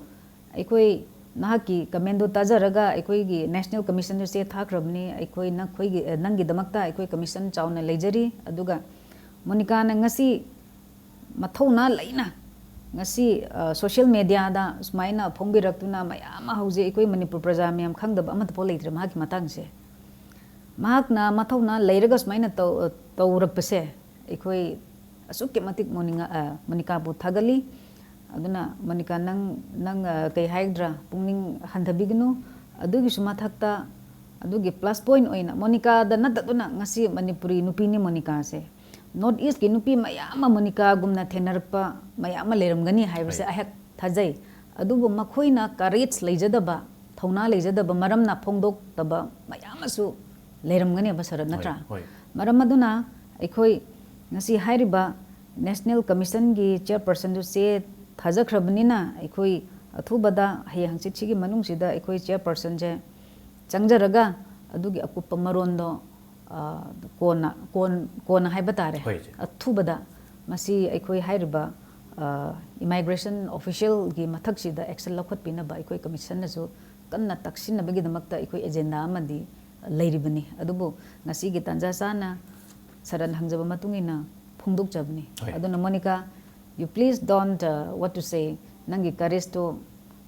ꯑꯩꯈꯣꯏ ꯅꯍꯥꯛꯀꯤ comment ꯗꯨ ꯇꯥꯖꯔꯒ ꯑꯩꯈꯣꯏꯒꯤ National Commission ꯗ ꯆꯦ ꯊꯥꯈ꯭ꯔꯕꯅꯤ꯫ ꯑꯩꯈꯣꯏ ꯅꯈꯣꯏꯒꯤ, ꯑ, ꯅꯪꯒꯤꯗꯃꯛꯇ ꯑꯩꯈꯣꯏ commission ꯆꯥꯎꯅ ꯂꯩꯖꯔꯤ꯫ ꯑꯗꯨꯒ ꯃꯣꯅꯤꯀꯥꯅ ꯉꯁꯤ ꯃꯊꯧꯅꯥ ꯂꯩꯅ ꯉꯁꯤ, ꯑ, social media ꯗ ꯁꯨꯃꯥꯏꯅ ꯐꯣꯡꯕꯤꯔꯛꯇꯨꯅ ꯃꯌꯥꯝ ꯑꯃ ꯍꯧꯖꯤꯛ ꯑꯩꯈꯣꯏ ꯃꯅꯤꯄꯨꯔ ꯄ꯭ꯔꯖꯥ ꯃꯌꯥꯝ ꯈꯪꯗꯕ ꯑꯃꯠꯇ ꯐꯥꯎ ꯂꯩꯇ꯭ꯔꯦ ꯃꯍꯥꯛꯀꯤ ꯃꯇꯥꯡꯁꯦ꯫ ꯃꯍꯥꯛꯅ ꯃꯊꯧꯅꯥ ꯂꯩꯔꯒ ꯁꯨꯃꯥꯏꯅ ꯇꯧ-, ꯇꯧꯔꯛꯄꯁꯦ ꯑꯩꯈꯣꯏ ꯑꯁꯨꯛꯀꯤ ꯃꯇꯤꯛ ꯃꯣꯅꯤꯉꯥ-, ꯑ, ꯃꯣꯅꯤꯀꯥꯕꯨ ꯊꯥꯒꯠꯂꯤ꯫ ꯑꯗꯨꯅ ꯃꯣꯅꯤꯀꯥ, ꯅꯪ, ꯅꯪ, ꯑ, ꯀꯩ ꯍꯥꯏꯒꯗ꯭ꯔꯥ, ꯄꯨꯛꯅꯤꯡ ꯍꯟꯊꯕꯤꯒꯅꯨ꯫ ꯑꯗꯨꯒꯤꯁꯨ ꯃꯊꯛꯇ ꯑꯗꯨꯒꯤ plus point ꯑꯣꯏꯅ ꯃꯣꯅꯤꯀꯥꯗ ꯅꯠꯇꯗꯨꯅ ꯉꯁꯤ ꯃꯅꯤꯄꯨꯔꯤ ꯅꯨꯄꯤꯅꯤ ꯃꯣꯅꯤꯀꯥꯁꯦ꯫ North East ꯀꯤ ꯅꯨꯄꯤ ꯃꯌꯥꯝ ꯑꯃ ꯃꯣꯅꯤꯀꯥꯒꯨꯝꯅ ꯊꯦꯡꯅꯔꯛꯄ ꯃꯌꯥꯝ ꯑꯃ ꯂꯩꯔꯝꯒꯅꯤ ꯍꯥꯏꯕꯁꯦ ꯑꯩꯍꯥꯛ ꯊꯥꯖꯩ꯫ ꯑꯗꯨꯕꯨ ꯃꯈꯣꯏꯅ courage ꯂꯩꯖꯗꯕ, ꯊꯧꯅꯥ ꯂꯩꯖꯗꯕ ꯃꯔꯝꯅ ꯐꯣꯡꯗꯣꯛꯇꯕ ꯃꯌꯥꯝ ꯑꯃꯁꯨ ꯂꯩꯔꯝꯒꯅꯦꯕ ꯁꯔꯠ, ꯅꯠꯇ꯭ꯔꯥ? ꯍꯣꯏ꯫ ꯃꯔꯝ ꯑꯗꯨꯅ ꯑꯩꯈꯣꯏ ꯉꯁꯤ ꯍꯥꯏꯔꯤꯕ National Commission ꯒꯤ chairperson ꯗꯨ ꯆꯦ ꯊꯥꯖꯈ꯭ꯔꯕꯅꯤꯅ ꯑꯩꯈꯣꯏ ꯑꯊꯨꯕꯗ ꯍꯌꯦꯡ ꯍꯪꯆꯤꯠꯁꯤꯒꯤ ꯃꯅꯨꯡꯁꯤꯗ ꯑꯩꯈꯣꯏ chairperson ꯁꯦ ꯆꯪꯖꯔꯒ ꯑꯗꯨꯒꯤ ꯑꯀꯨꯞꯄ ꯃꯔꯣꯟꯗꯣ, ꯑ, ꯀꯣꯟꯅ, ꯀꯣꯟ-, ꯀꯣꯟꯅ ꯍꯥꯏꯕ ꯇꯥꯔꯦ꯫ ꯍꯣꯏ, ꯏꯆꯦ꯫ ꯑꯊꯨꯕꯗ ꯃꯁꯤ ꯑꯩꯈꯣꯏ ꯍꯥꯏꯔꯤꯕ, ꯑ, immigration official ꯒꯤ ꯃꯊꯛꯁꯤꯗ action ꯂꯧꯈꯠꯄꯤꯅꯕ ꯑꯩꯈꯣꯏ commission ꯅꯁꯨ ꯀꯟꯅ ꯇꯛꯁꯤꯟꯅꯕꯒꯤꯗꯃꯛꯇ ꯑꯩꯈꯣꯏ agenda ꯑꯃꯗꯤ ꯂꯩꯔꯤꯕꯅꯤ꯫ ꯑꯗꯨꯕꯨ ꯉꯁꯤꯒꯤ ꯇꯥꯟꯖꯥ ꯆꯥꯅ ꯁꯔꯟ ꯍꯪꯖꯕ ꯃꯇꯨꯡ ꯏꯟꯅ ꯐꯣꯡꯗꯣꯛꯆꯕꯅꯤ꯫ ꯍꯣꯏ꯫ ꯑꯗꯨꯅ Monica, you please don't, uh, what to say, ꯅꯪꯒꯤ courage ꯇꯣ,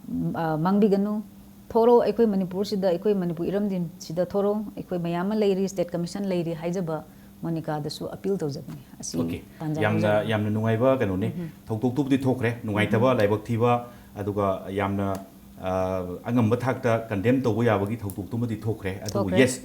ꯎꯝ, ꯑ, ꯃꯥꯡꯕꯤꯒꯅꯨ꯫ ꯊꯣꯛꯂꯛꯑꯣ, ꯑꯩꯈꯣꯏ ꯃꯅꯤꯄꯨꯔꯁꯤꯗ, ꯑꯩꯈꯣꯏ ꯃꯅꯤꯄꯨꯔ ꯏꯔꯝꯗꯝꯁꯤꯗ ꯊꯣꯛꯂꯛꯑꯣ, ꯑꯩꯈꯣꯏ ꯃꯌꯥꯝ ꯑꯃ ꯂꯩꯔꯤ, state commission ꯂꯩꯔꯤ ꯍꯥꯏꯖꯕ ꯃꯣꯅꯤꯀꯥꯗꯁꯨ appeal ꯇꯧꯖꯕꯅꯤ꯫ ꯑꯁꯤ OK꯫ ꯇꯥꯟꯖꯥ ꯌꯥꯝꯅ, ꯂꯧꯖꯕꯅꯤ꯫ ꯌꯥꯝꯅ ꯅꯨꯡꯉꯥꯏꯕ ꯀꯩꯅꯣꯅꯤ꯫ ꯎꯝ꯫ ꯊꯧꯗꯣꯛꯇꯨꯕꯨꯗꯤ ꯊꯣꯛꯈ꯭ꯔꯦ, ꯅꯨꯡꯉꯥꯏꯇꯕ, ꯎꯝ꯫ ꯂꯥꯏꯕꯛ ꯊꯤꯕ, ꯑꯗꯨꯒ ꯌꯥꯝꯅ, ꯑ, ꯑꯉꯝꯕ ꯊꯥꯛꯇ condemn ꯇꯧꯕ ꯌꯥꯕꯒꯤ ꯊꯧꯗꯣꯛꯇꯨꯃꯗꯤ ꯊꯣꯛꯈ꯭ꯔꯦ꯫ ꯑꯗꯨꯕꯨ ꯊꯣꯛꯈ꯭ꯔꯦ꯫ Yes,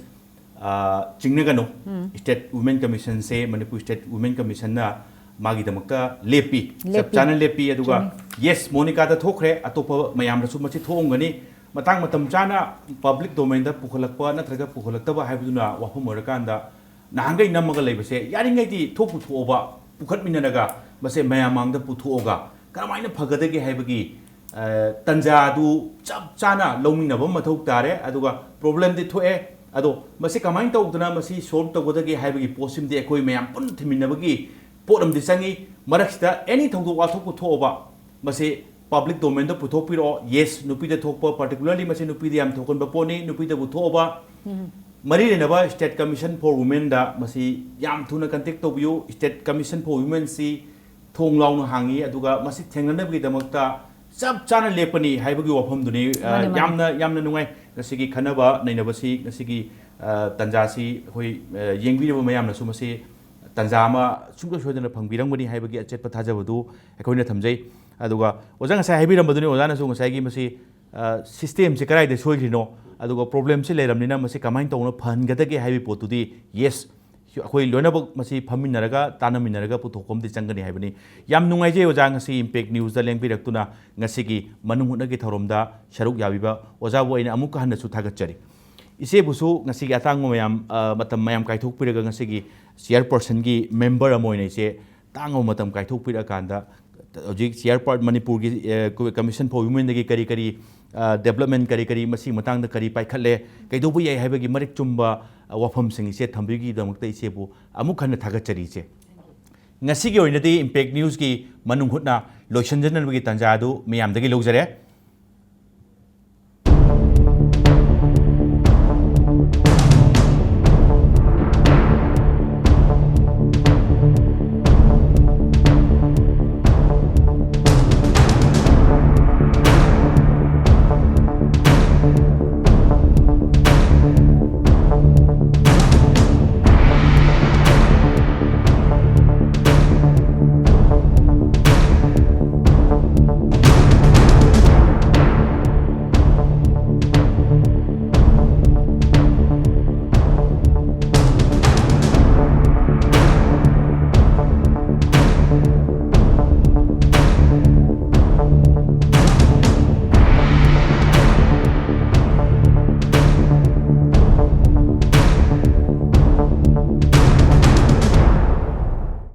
ꯑ, ꯆꯤꯡꯅꯒꯅꯨ꯫ ꯎꯝ꯫ State Women Commission ꯁꯦ, ꯃꯅꯤꯄꯨꯔ State Women Commission ꯅ ꯃꯥꯒꯤꯗꯃꯛꯇ ꯂꯦꯞꯄꯤ, ꯆꯞ ꯂꯦꯞꯄꯤ꯫ ꯆꯥꯅ ꯂꯦꯞꯄꯤ꯫ ꯑꯗꯨꯒ ꯆꯨꯝꯃꯤ꯫ Yes, ꯃꯣꯅꯤꯀꯥꯗ ꯊꯣꯛꯈ꯭ꯔꯦ, ꯑꯇꯣꯞꯄ ꯃꯌꯥꯝꯗꯁꯨ ꯃꯁꯤ ꯊꯣꯛꯑꯝꯒꯅꯤ꯫ ꯃꯇꯥꯡ ꯃꯇꯝ ꯆꯥꯅ public domain ꯗ ꯄꯨꯈꯠꯂꯛꯄ ꯅꯠꯇ꯭ꯔꯒ ꯄꯨꯈꯠꯂꯛꯇꯕ ꯍꯥꯏꯕꯗꯨꯅ ꯋꯥꯐꯝ ꯑꯣꯏꯔꯀꯥꯟꯗ, ꯅꯍꯥꯟꯈꯩ ꯅꯝꯃꯒ ꯂꯩꯕꯁꯦ ꯌꯥꯔꯤꯉꯩꯗꯤ ꯊꯣꯛ ꯄꯨꯊꯣꯛꯑꯣꯕ, ꯄꯨꯈꯠꯃꯤꯟꯅꯔꯒ ꯃꯁꯦ ꯃꯌꯥꯝ ꯃꯥꯡꯗ ꯄꯨꯊꯣꯛꯑꯒ ꯀꯔꯝꯍꯥꯏꯅ ꯐꯒꯗꯒꯦ ꯍꯥꯏꯕꯒꯤ, ꯑ, ꯇꯟꯖꯥꯗꯨ ꯆꯞ ꯆꯥꯅ ꯂꯧꯃꯤꯟꯅꯕ ꯃꯊꯧ ꯇꯥꯔꯦ꯫ ꯑꯗꯨꯒ problem ꯗꯤ ꯊꯣꯛꯑꯦ, ꯑꯗꯣ ꯃꯁꯤ ꯀꯃꯥꯏꯅ ꯇꯧꯗꯅ ꯃꯁꯤ solve ꯇꯧꯒꯗꯒꯦ ꯍꯥꯏꯕꯒꯤ ꯄꯣꯠꯁꯤꯃꯗꯤ ꯑꯩꯈꯣꯏ ꯃꯌꯥꯝ ꯄꯨꯟꯅ ꯊꯤꯃꯤꯟꯅꯕꯒꯤ ꯄꯣꯠ ꯑꯃꯗꯤ ꯆꯪꯉꯤ꯫ ꯃꯔꯛꯁꯤꯗ any ꯊꯧꯗꯣꯛ ꯋꯥꯊꯣꯛꯄꯨ ꯊꯣꯛꯑꯕ, ꯃꯁꯤ public domain ꯗ ꯄꯨꯊꯣꯛꯄꯤꯔꯛꯑꯣ꯫ Yes, ꯅꯨꯄꯤꯗ ꯊꯣꯛꯄ, particularly ꯃꯁꯤ ꯅꯨꯄꯤꯗ ꯌꯥꯝ ꯊꯣꯛꯀꯟꯕ ꯄꯣꯠꯅꯤ, ꯅꯨꯄꯤꯗꯕꯨ ꯊꯣꯛꯑꯕ꯫ ꯎꯝ꯫ ꯃꯔꯤ ꯂꯩꯅꯕ State Commission for Women ꯗ ꯃꯁꯤ ꯌꯥꯝ ꯊꯨꯅ contact ꯇꯧꯕꯤꯌꯨ꯫ State Commission for Women ꯁꯤ ꯊꯣꯡ ꯂꯥꯎꯅ ꯍꯥꯡꯉꯤ, ꯑꯗꯨꯒ ꯃꯁꯤ ꯊꯦꯡꯅꯅꯕꯒꯤꯗꯃꯛꯇ ꯆꯞ ꯆꯥꯅ ꯂꯦꯞꯀꯅꯤ ꯍꯥꯏꯕꯒꯤ ꯋꯥꯐꯝꯗꯨꯅꯤ꯫ ꯑ, ꯃꯥꯅꯤ, ꯃꯥꯅꯤ꯫ ꯌꯥꯝꯅ, ꯌꯥꯝꯅ ꯅꯨꯡꯉꯥꯏ ꯉꯁꯤꯒꯤ ꯈꯟꯅꯕ ꯅꯩꯅꯕꯁꯤ, ꯉꯁꯤꯒꯤ, ꯑ, ꯇꯟꯖꯥꯁꯤ ꯑꯩꯈꯣꯏ, ꯑ, ꯌꯦꯡꯕꯤꯔꯤꯕ ꯃꯌꯥꯝꯅꯁꯨ ꯃꯁꯤ ꯇꯟꯖꯥ ꯑꯃ ꯁꯨꯡꯁꯣꯏ ꯁꯣꯏꯗꯅ ꯐꯪꯕꯤꯔꯝꯒꯅꯤ ꯍꯥꯏꯕꯒꯤ ꯑꯆꯦꯠꯄ ꯊꯥꯖꯕꯗꯨ ꯑꯩꯈꯣꯏꯅ ꯊꯝꯖꯩ꯫ ꯑꯗꯨꯒ ꯑꯣꯖꯥ ꯉꯁꯥꯏ ꯍꯥꯏꯕꯤꯔꯝꯕꯗꯨꯅꯤ, ꯑꯣꯖꯥꯅꯁꯨ ꯉꯁꯥꯏꯒꯤ ꯃꯁꯤ, ꯁꯤꯁꯇꯦꯝꯁꯦ ꯀꯗꯥꯏꯗ ꯁꯣꯏꯈ꯭ꯔꯤꯅꯣ, ꯑꯗꯨꯒ ꯄ꯭ꯔꯣꯕ꯭ꯂꯦꯝꯁꯤ ꯂꯩꯔꯕꯅꯤꯅ ꯃꯁꯤ ꯀꯃꯥꯏꯅ ꯇꯧꯅ ꯐꯍꯟꯒꯗꯒꯦ ꯍꯥꯏꯕꯒꯤ ꯄꯣꯠꯇꯨꯗꯤ, ꯌꯦꯁ, ꯑꯩꯈꯣꯏ ꯂꯣꯏꯅꯃꯛ ꯃꯁꯤ ꯐꯝꯃꯤꯟꯅꯔꯒ ꯇꯥꯟꯅꯃꯤꯟꯅꯔꯒ ꯄꯨꯊꯣꯛꯄ ꯑꯃꯗꯤ ꯆꯪꯒꯅꯤ ꯍꯥꯏꯕꯅꯤ꯫ ꯌꯥꯝ ꯅꯨꯡꯉꯥꯏꯖꯩ ꯑꯣꯖꯥ, ꯉꯁꯤ ꯏꯝꯄꯦꯛ ꯅ꯭ꯌꯨꯁꯇ ꯂꯦꯡꯕꯤꯔꯛꯇꯨꯅ ꯉꯁꯤꯒꯤ ꯃꯅꯨꯡ ꯍꯨꯠꯅꯒꯤ ꯊꯧꯔꯝꯗ ꯁꯔꯨꯛ ꯌꯥꯕꯤꯕ ꯑꯣꯖꯥꯕꯨ ꯑꯩꯅ ꯑꯃꯨꯛꯀ ꯍꯟꯅꯁꯨ ꯊꯥꯒꯠꯆꯔꯤ꯫ ꯏꯆꯦꯕꯨꯁꯨ ꯉꯁꯤꯒꯤ ꯑꯇꯥꯡꯕ ꯃꯌꯥꯝ, ꯑ, ꯃꯇꯝ ꯃꯌꯥꯝ ꯀꯥꯏꯊꯣꯛꯄꯤꯔꯒ ꯉꯁꯤꯒꯤ ꯆꯤꯌꯔꯄꯔꯁꯟꯒꯤ ꯃꯦꯝꯕꯔ ꯑꯃ ꯑꯣꯏꯅ ꯏꯆꯦ ꯇꯥꯡꯕ ꯃꯇꯝ ꯀꯥꯏꯊꯣꯛꯄꯤꯔꯛꯑꯀꯥꯟꯗ ꯍꯧꯖꯤꯛ ꯆꯤꯌꯔ ꯄꯥꯔ-, ꯃꯅꯤꯄꯨꯔꯒꯤ, ꯑ, ꯀ-, ꯀꯃꯤꯁꯟ ꯐꯣꯔ ꯋꯤꯃꯦꯟꯗꯒꯤ ꯀꯔꯤ ꯀꯔꯤ, ꯑ, ꯗꯦꯕꯂꯞꯃꯦꯟ ꯀꯔꯤ ꯀꯔꯤ ꯃꯁꯤꯒꯤ ꯃꯇꯥꯡꯗ ꯀꯔꯤ ꯄꯥꯏꯈꯠꯂꯦ, ꯀꯩꯗꯧꯕ ꯌꯥꯏ ꯍꯥꯏꯕꯒꯤ ꯃꯔꯤꯛ ꯆꯨꯝꯕ, ꯑ, ꯋꯥꯐꯝꯁꯤꯡ ꯏꯆꯦ ꯊꯝꯕꯤꯕꯒꯤꯗꯃꯛꯇ ꯏꯆꯦꯕꯨ ꯑꯃꯨꯛ ꯍꯟꯅ ꯊꯥꯒꯠꯆꯔꯤ ꯏꯆꯦ꯫ ꯉꯁꯤꯒꯤ ꯑꯣꯏꯅꯗꯤ ꯏꯝꯄꯦꯛ ꯅ꯭ꯌꯨꯁꯀꯤ ꯃꯅꯨꯡ ꯍꯨꯠꯅ ꯂꯣꯏꯁꯤꯟꯖꯅꯕꯒꯤ ꯇꯥꯟꯖꯥ ꯑꯗꯨ ꯃꯤꯌꯥꯝꯗꯒꯤ ꯂꯧꯖꯔꯦ꯫